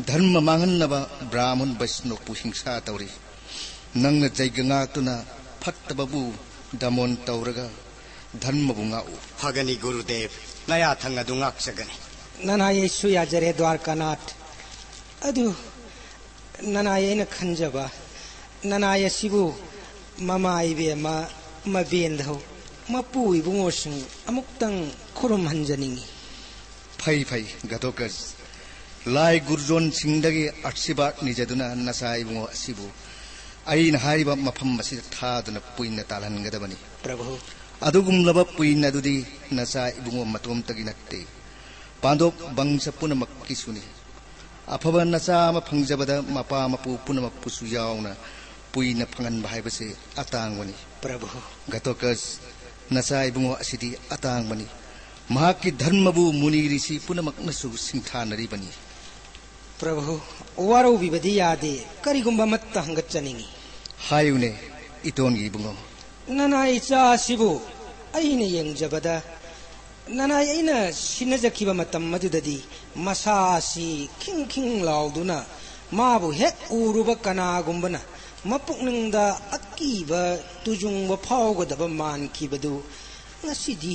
ꯙꯔꯃ ꯃꯥꯡꯍꯟꯅꯕ ꯕ꯭ꯔꯥꯍꯃꯟ ꯕꯩꯁꯅꯣꯞꯄꯨ ꯍꯤꯡꯁꯥ ꯇꯧꯔꯤ꯫ ꯅꯪꯅ ꯖꯩꯒ ꯉꯥꯛꯇꯨꯅ ꯐꯠꯇꯕꯕꯨ ꯗꯃꯣꯟ ꯇꯧꯔꯒ ꯙꯔꯃꯕꯨ ꯉꯥꯛꯎ꯫ ꯐꯒꯅꯤ ꯒꯨꯔꯨꯗꯦꯕ, ꯅꯌꯥꯊꯪ ꯑꯗꯨ ꯉꯥꯛꯆꯒꯅꯤ꯫ ꯅꯅꯥꯏ ꯑꯩꯁꯨ ꯌꯥꯖꯔꯦ ꯗ꯭ꯋꯥꯔꯀꯥꯅꯥꯊ꯫ ꯑꯗꯨ ꯅꯅꯥꯏ ꯑꯩꯅ ꯈꯟꯖꯕ, ꯅꯅꯥꯏ ꯑꯁꯤꯕꯨ ꯃꯃꯥ ꯏꯕꯦꯝꯃ, ꯃꯕꯦꯟꯙꯧ, ꯃꯄꯨ ꯏꯕꯨꯡꯉꯣꯁꯤꯡ ꯑꯃꯨꯛꯇꯪ ꯈꯨꯔꯨꯝꯍꯟꯖꯅꯤꯡꯏ꯫ ꯐꯩ, ꯐꯩ, ꯘꯇꯣꯀꯁ꯫ ꯂꯥꯏ ꯒꯨꯔꯨꯖꯣꯟꯁꯤꯡꯗꯒꯤ ꯑꯥꯁꯤꯔꯕꯥꯗ ꯅꯤꯖꯗꯨꯅ ꯅꯆꯥ ꯏꯕꯨꯡꯉꯣ ꯑꯁꯤꯕꯨ ꯑꯩꯅ ꯍꯥꯏꯔꯤꯕ ꯃꯐꯝ ꯑꯁꯤꯗ ꯊꯥꯗꯨꯅ ꯄꯨꯏꯅ ꯇꯥꯜꯍꯟꯒꯗꯕꯅꯤ꯫ ꯄ꯭ꯔꯚꯨ꯫ ꯑꯗꯨꯒꯨꯝꯂꯕ ꯄꯨꯏꯟ ꯑꯗꯨꯗꯤ ꯅꯆꯥ ꯏꯕꯨꯡꯉꯣ ꯃꯇꯣꯝꯇꯒꯤ ꯅꯠꯇꯦ, ꯄꯥꯟꯗꯣꯞ ꯕꯪꯁ ꯄꯨꯝꯅꯃꯛꯀꯤꯁꯨꯅꯤ꯫ ꯑꯐꯕ ꯅꯆꯥ ꯑꯃ ꯐꯪꯖꯕꯗ ꯃꯄꯥ ꯃꯄꯨ ꯄꯨꯝꯅꯃꯛꯄꯨꯁꯨ ꯌꯥꯎꯅ ꯄꯨꯏꯅ ꯐꯪꯍꯟꯕ ꯍꯥꯏꯕꯁꯦ ꯑꯇꯥꯡꯕꯅꯤ꯫ ꯄ꯭ꯔꯚꯨ꯫ ꯘꯇꯣꯀꯁ, ꯅꯆꯥ ꯏꯕꯨꯡꯉꯣ ꯑꯁꯤꯗꯤ ꯑꯇꯥꯡꯕꯅꯤ꯫ ꯃꯍꯥꯛꯀꯤ ꯙꯔꯃꯕꯨ ꯃꯨꯅꯤ ꯔꯤꯁꯤ ꯄꯨꯝꯅꯃꯛꯅꯁꯨ ꯁꯤꯡꯊꯥꯅꯔꯤꯕꯅꯤ꯫ ꯄ꯭ꯔꯚꯨ, ꯋꯥꯔꯧꯕꯤꯕꯗꯤ ꯌꯥꯗꯦ, ꯀꯔꯤꯒꯨꯝꯕ ꯑꯃꯠꯇ ꯍꯪꯒꯠꯆꯅꯤꯡꯏ꯫ ꯍꯥꯏꯌꯨꯅꯦ, ꯏꯇꯣꯟꯒꯤ ꯏꯕꯨꯡꯉꯣ꯫ ꯅꯅꯥꯏ ꯏꯆꯥ ꯑꯁꯤꯕꯨ ꯑꯩꯅ ꯌꯦꯡꯖꯕꯗ, ꯅꯅꯥꯏ ꯑꯩꯅ ꯁꯤꯟꯅꯖꯈꯤꯕ ꯃꯇꯝ ꯑꯗꯨꯗꯗꯤ ꯃꯁꯥ ꯑꯁꯤ ꯈꯤꯡ ꯈꯤꯡ ꯂꯥꯎꯗꯨꯅ ꯃꯥꯕꯨ ꯍꯦꯛ ꯎꯔꯨꯕ ꯀꯅꯥꯒꯨꯝꯕꯅ ꯃꯄꯨꯛꯅꯤꯡꯗ ꯑꯀꯤꯕ ꯇꯨꯖꯨꯡꯕ ꯐꯥꯎꯒꯗꯕ ꯃꯥꯟꯈꯤꯕꯗꯨ ꯉꯁꯤꯗꯤ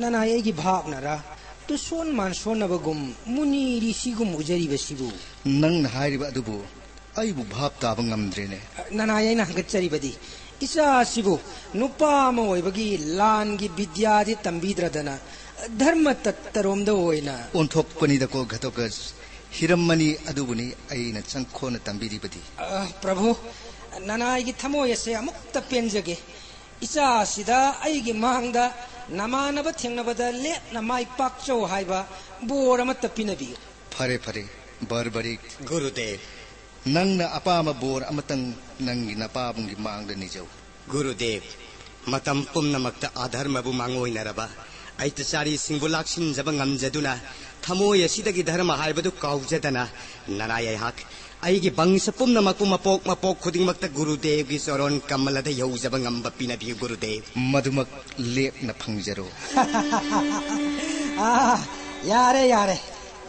ꯅꯅꯥꯏ ꯑꯩꯒꯤ ꯚꯥꯞꯅꯔꯥ, ꯇꯨꯁꯣꯟ ꯃꯥꯟꯁꯣꯟꯅꯕꯒꯨꯝ ꯃꯨꯅꯤ ꯔꯤꯁꯤꯒꯨꯝ ꯎꯖꯔꯤꯕꯁꯤꯕꯨ? ꯅꯪꯅ ꯍꯥꯏꯔꯤꯕ ꯑꯗꯨꯕꯨ ꯑꯩꯕꯨ ꯚꯥꯞ ꯇꯥꯕ ꯉꯝꯗ꯭ꯔꯦꯅꯦ꯫ ꯅꯅꯥꯏ ꯑꯩꯅ ꯍꯪꯒꯠꯆꯔꯤꯕꯗꯤ ꯏꯆꯥꯁꯤꯕꯨ ꯅꯨꯄꯥ ꯑꯃ ꯑꯣꯏꯕꯒꯤ ꯂꯥꯟꯒꯤ ꯕꯤꯗ꯭ꯌꯥꯗꯤ ꯇꯝꯕꯤꯗ꯭ꯔꯗꯅ, ꯙꯔꯃ ꯇꯠꯇꯔꯣꯝꯗ ꯑꯣꯏꯅ ꯑꯣꯟꯊꯣꯛꯄꯅꯤꯗꯀꯣ ꯘꯇꯣꯀꯁ꯫ ꯍꯤꯔꯝ ꯑꯅꯤ ꯑꯗꯨꯕꯨꯅꯤ ꯑꯩꯅ ꯆꯪꯈꯣꯟꯅ ꯇꯝꯕꯤꯔꯤꯕꯗꯤ꯫ ꯑ, ꯄ꯭ꯔꯚꯨ, ꯅꯅꯥꯏꯒꯤ ꯊꯃꯣꯏ ꯑꯁꯦ ꯑꯃꯨꯛꯇ ꯄꯦꯟꯖꯒꯦ꯫ ꯏꯆꯥꯁꯤꯗ ꯑꯩꯒꯤ ꯃꯥꯡꯗ ꯅꯃꯥꯟꯅꯕ ꯊꯦꯡꯅꯕꯗ ꯂꯦꯠꯅ ꯃꯥꯏ ꯄꯥꯛꯆꯧ ꯍꯥꯏꯕ ꯕꯣꯔ ꯑꯃꯠꯇ ꯄꯤꯅꯕꯤꯌꯨ꯫ ꯐꯔꯦ, ꯐꯔꯦ, ꯕꯔꯕꯔꯤꯛ꯫ ꯒꯨꯔꯨꯗꯦꯕ꯫ ꯅꯪꯅ ꯑꯄꯥꯝꯕ ꯕꯣꯔ ꯑꯃꯇꯪ ꯅꯪꯒꯤ ꯅꯄꯥꯕꯨꯡꯒꯤ ꯃꯥꯡꯗ ꯅꯤꯖꯧ꯫ ꯒꯨꯔꯨꯗꯦꯕ, ꯃꯇꯝ ꯄꯨꯝꯅꯃꯛꯇ ꯑꯙꯔꯃꯕꯨ ꯃꯥꯡꯑꯣꯏꯅꯔꯕ ꯑꯩꯇꯆꯥꯔꯤꯁꯤꯡꯕꯨ ꯂꯥꯛꯁꯤꯟꯖꯕ ꯉꯝꯖꯗꯨꯅ, ꯊꯃꯣꯏ ꯑꯁꯤꯗꯒꯤ ꯙꯔꯃ ꯍꯥꯏꯕꯗꯨ ꯀꯥꯎꯖꯗꯅ, ꯅꯅꯥꯏ ꯑꯩꯍꯥꯛ ꯑꯩꯒꯤ ꯕꯪꯁ ꯄꯨꯝꯅꯃꯛꯄꯨ ꯃꯄꯣꯛ ꯃꯄꯣꯛ ꯈꯨꯗꯤꯡꯃꯛꯇ ꯒꯨꯔꯨꯗꯦꯕꯒꯤ ꯆꯣꯔꯣꯟ ꯀꯃꯂꯗ ꯌꯧꯖꯕ ꯉꯝꯕ ꯄꯤꯅꯕꯤꯌꯨ, ꯒꯨꯔꯨꯗꯦꯕ꯫ ꯃꯗꯨꯃꯛ ꯂꯦꯞꯅ ꯐꯪꯖꯔꯣ꯫ ꯑꯥ, ꯌꯥꯔꯦ, ꯌꯥꯔꯦ꯫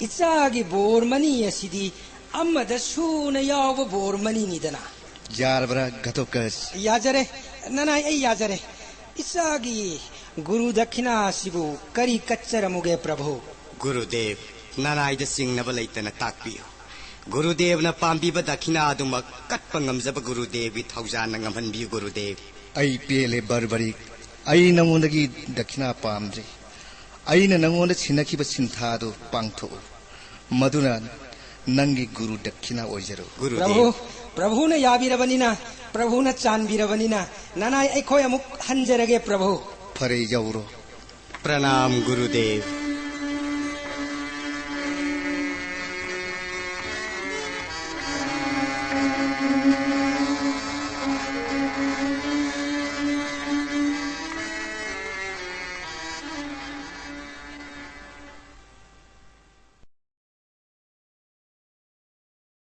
ꯏꯆꯥꯒꯤ ꯕꯣꯔ ꯃꯅꯤ ꯑꯁꯤꯗꯤ ꯑꯃꯗ ꯁꯨꯅ ꯌꯥꯎꯕ ꯕꯣꯔ ꯃꯅꯤꯅꯤꯗꯅ꯫ ꯌꯥꯔꯕ꯭ꯔꯥ, ꯘꯇꯣꯀꯁ? ꯌꯥꯖꯔꯦ, ꯅꯅꯥꯏ, ꯑꯩ ꯌꯥꯖꯔꯦ꯫ ꯏꯆꯥꯒꯤ ꯒꯨꯔꯨ ꯗꯈꯤꯅꯥ ꯑꯁꯤꯕꯨ ꯀꯔꯤ ꯀꯠꯆꯔꯝꯃꯨꯒꯦ, ꯄ꯭ꯔꯚꯨ? ꯒꯨꯔꯨꯗꯦꯕ, ꯅꯅꯥꯏꯗ ꯆꯤꯡꯅꯕ ꯂꯩꯇꯅ ꯇꯥꯛꯄꯤꯌꯨ꯫ ꯒꯨꯔꯨꯗꯦꯕꯅ ꯄꯥꯝꯕꯤꯕ ꯗꯈꯤꯅꯥ ꯑꯗꯨꯃꯛ ꯀꯠꯄ ꯉꯝꯖꯕ ꯒꯨꯔꯨꯗꯦꯕꯒꯤ ꯊꯧꯖꯥꯜꯅ ꯉꯝꯍꯟꯕꯤꯌꯨ, ꯒꯨꯔꯨꯗꯦꯕ꯫ ꯑꯩ ꯄꯦꯜꯂꯦ, ꯕꯔꯕꯔꯤꯛ꯫ ꯑꯩ ꯅꯉꯣꯟꯗꯒꯤ ꯗꯈꯤꯅꯥ ꯄꯥꯝꯗ꯭ꯔꯤ꯫ ꯑꯩꯅ ꯅꯉꯣꯟꯗ ꯁꯤꯟꯅꯈꯤꯕ ꯁꯤꯟꯊꯥꯗꯨ ꯄꯥꯡꯊꯣꯛꯎ꯫ ꯃꯗꯨꯅ ꯅꯪꯒꯤ ꯒꯨꯔꯨ ꯗꯈꯤꯅꯥ ꯑꯣꯏꯖꯔꯣ꯫ ꯒꯨꯔꯨꯗꯦꯕ꯫ ꯄ꯭ꯔꯚꯨ, ꯄ꯭ꯔꯚꯨꯅ ꯌꯥꯕꯤꯔꯕꯅꯤꯅ, ꯄ꯭ꯔꯚꯨꯅ ꯆꯥꯟꯕꯤꯔꯕꯅꯤꯅ, ꯅꯅꯥꯏ ꯑꯩꯈꯣꯏ ꯑꯃꯨꯛ ꯍꯟꯖꯔꯒꯦ, ꯄ꯭ꯔꯚꯨ꯫ ꯐꯔꯦ, ꯌꯧꯔꯣ꯫ ꯄ꯭ꯔꯅꯥꯝ, ꯒꯨꯔꯨꯗꯦꯕ꯫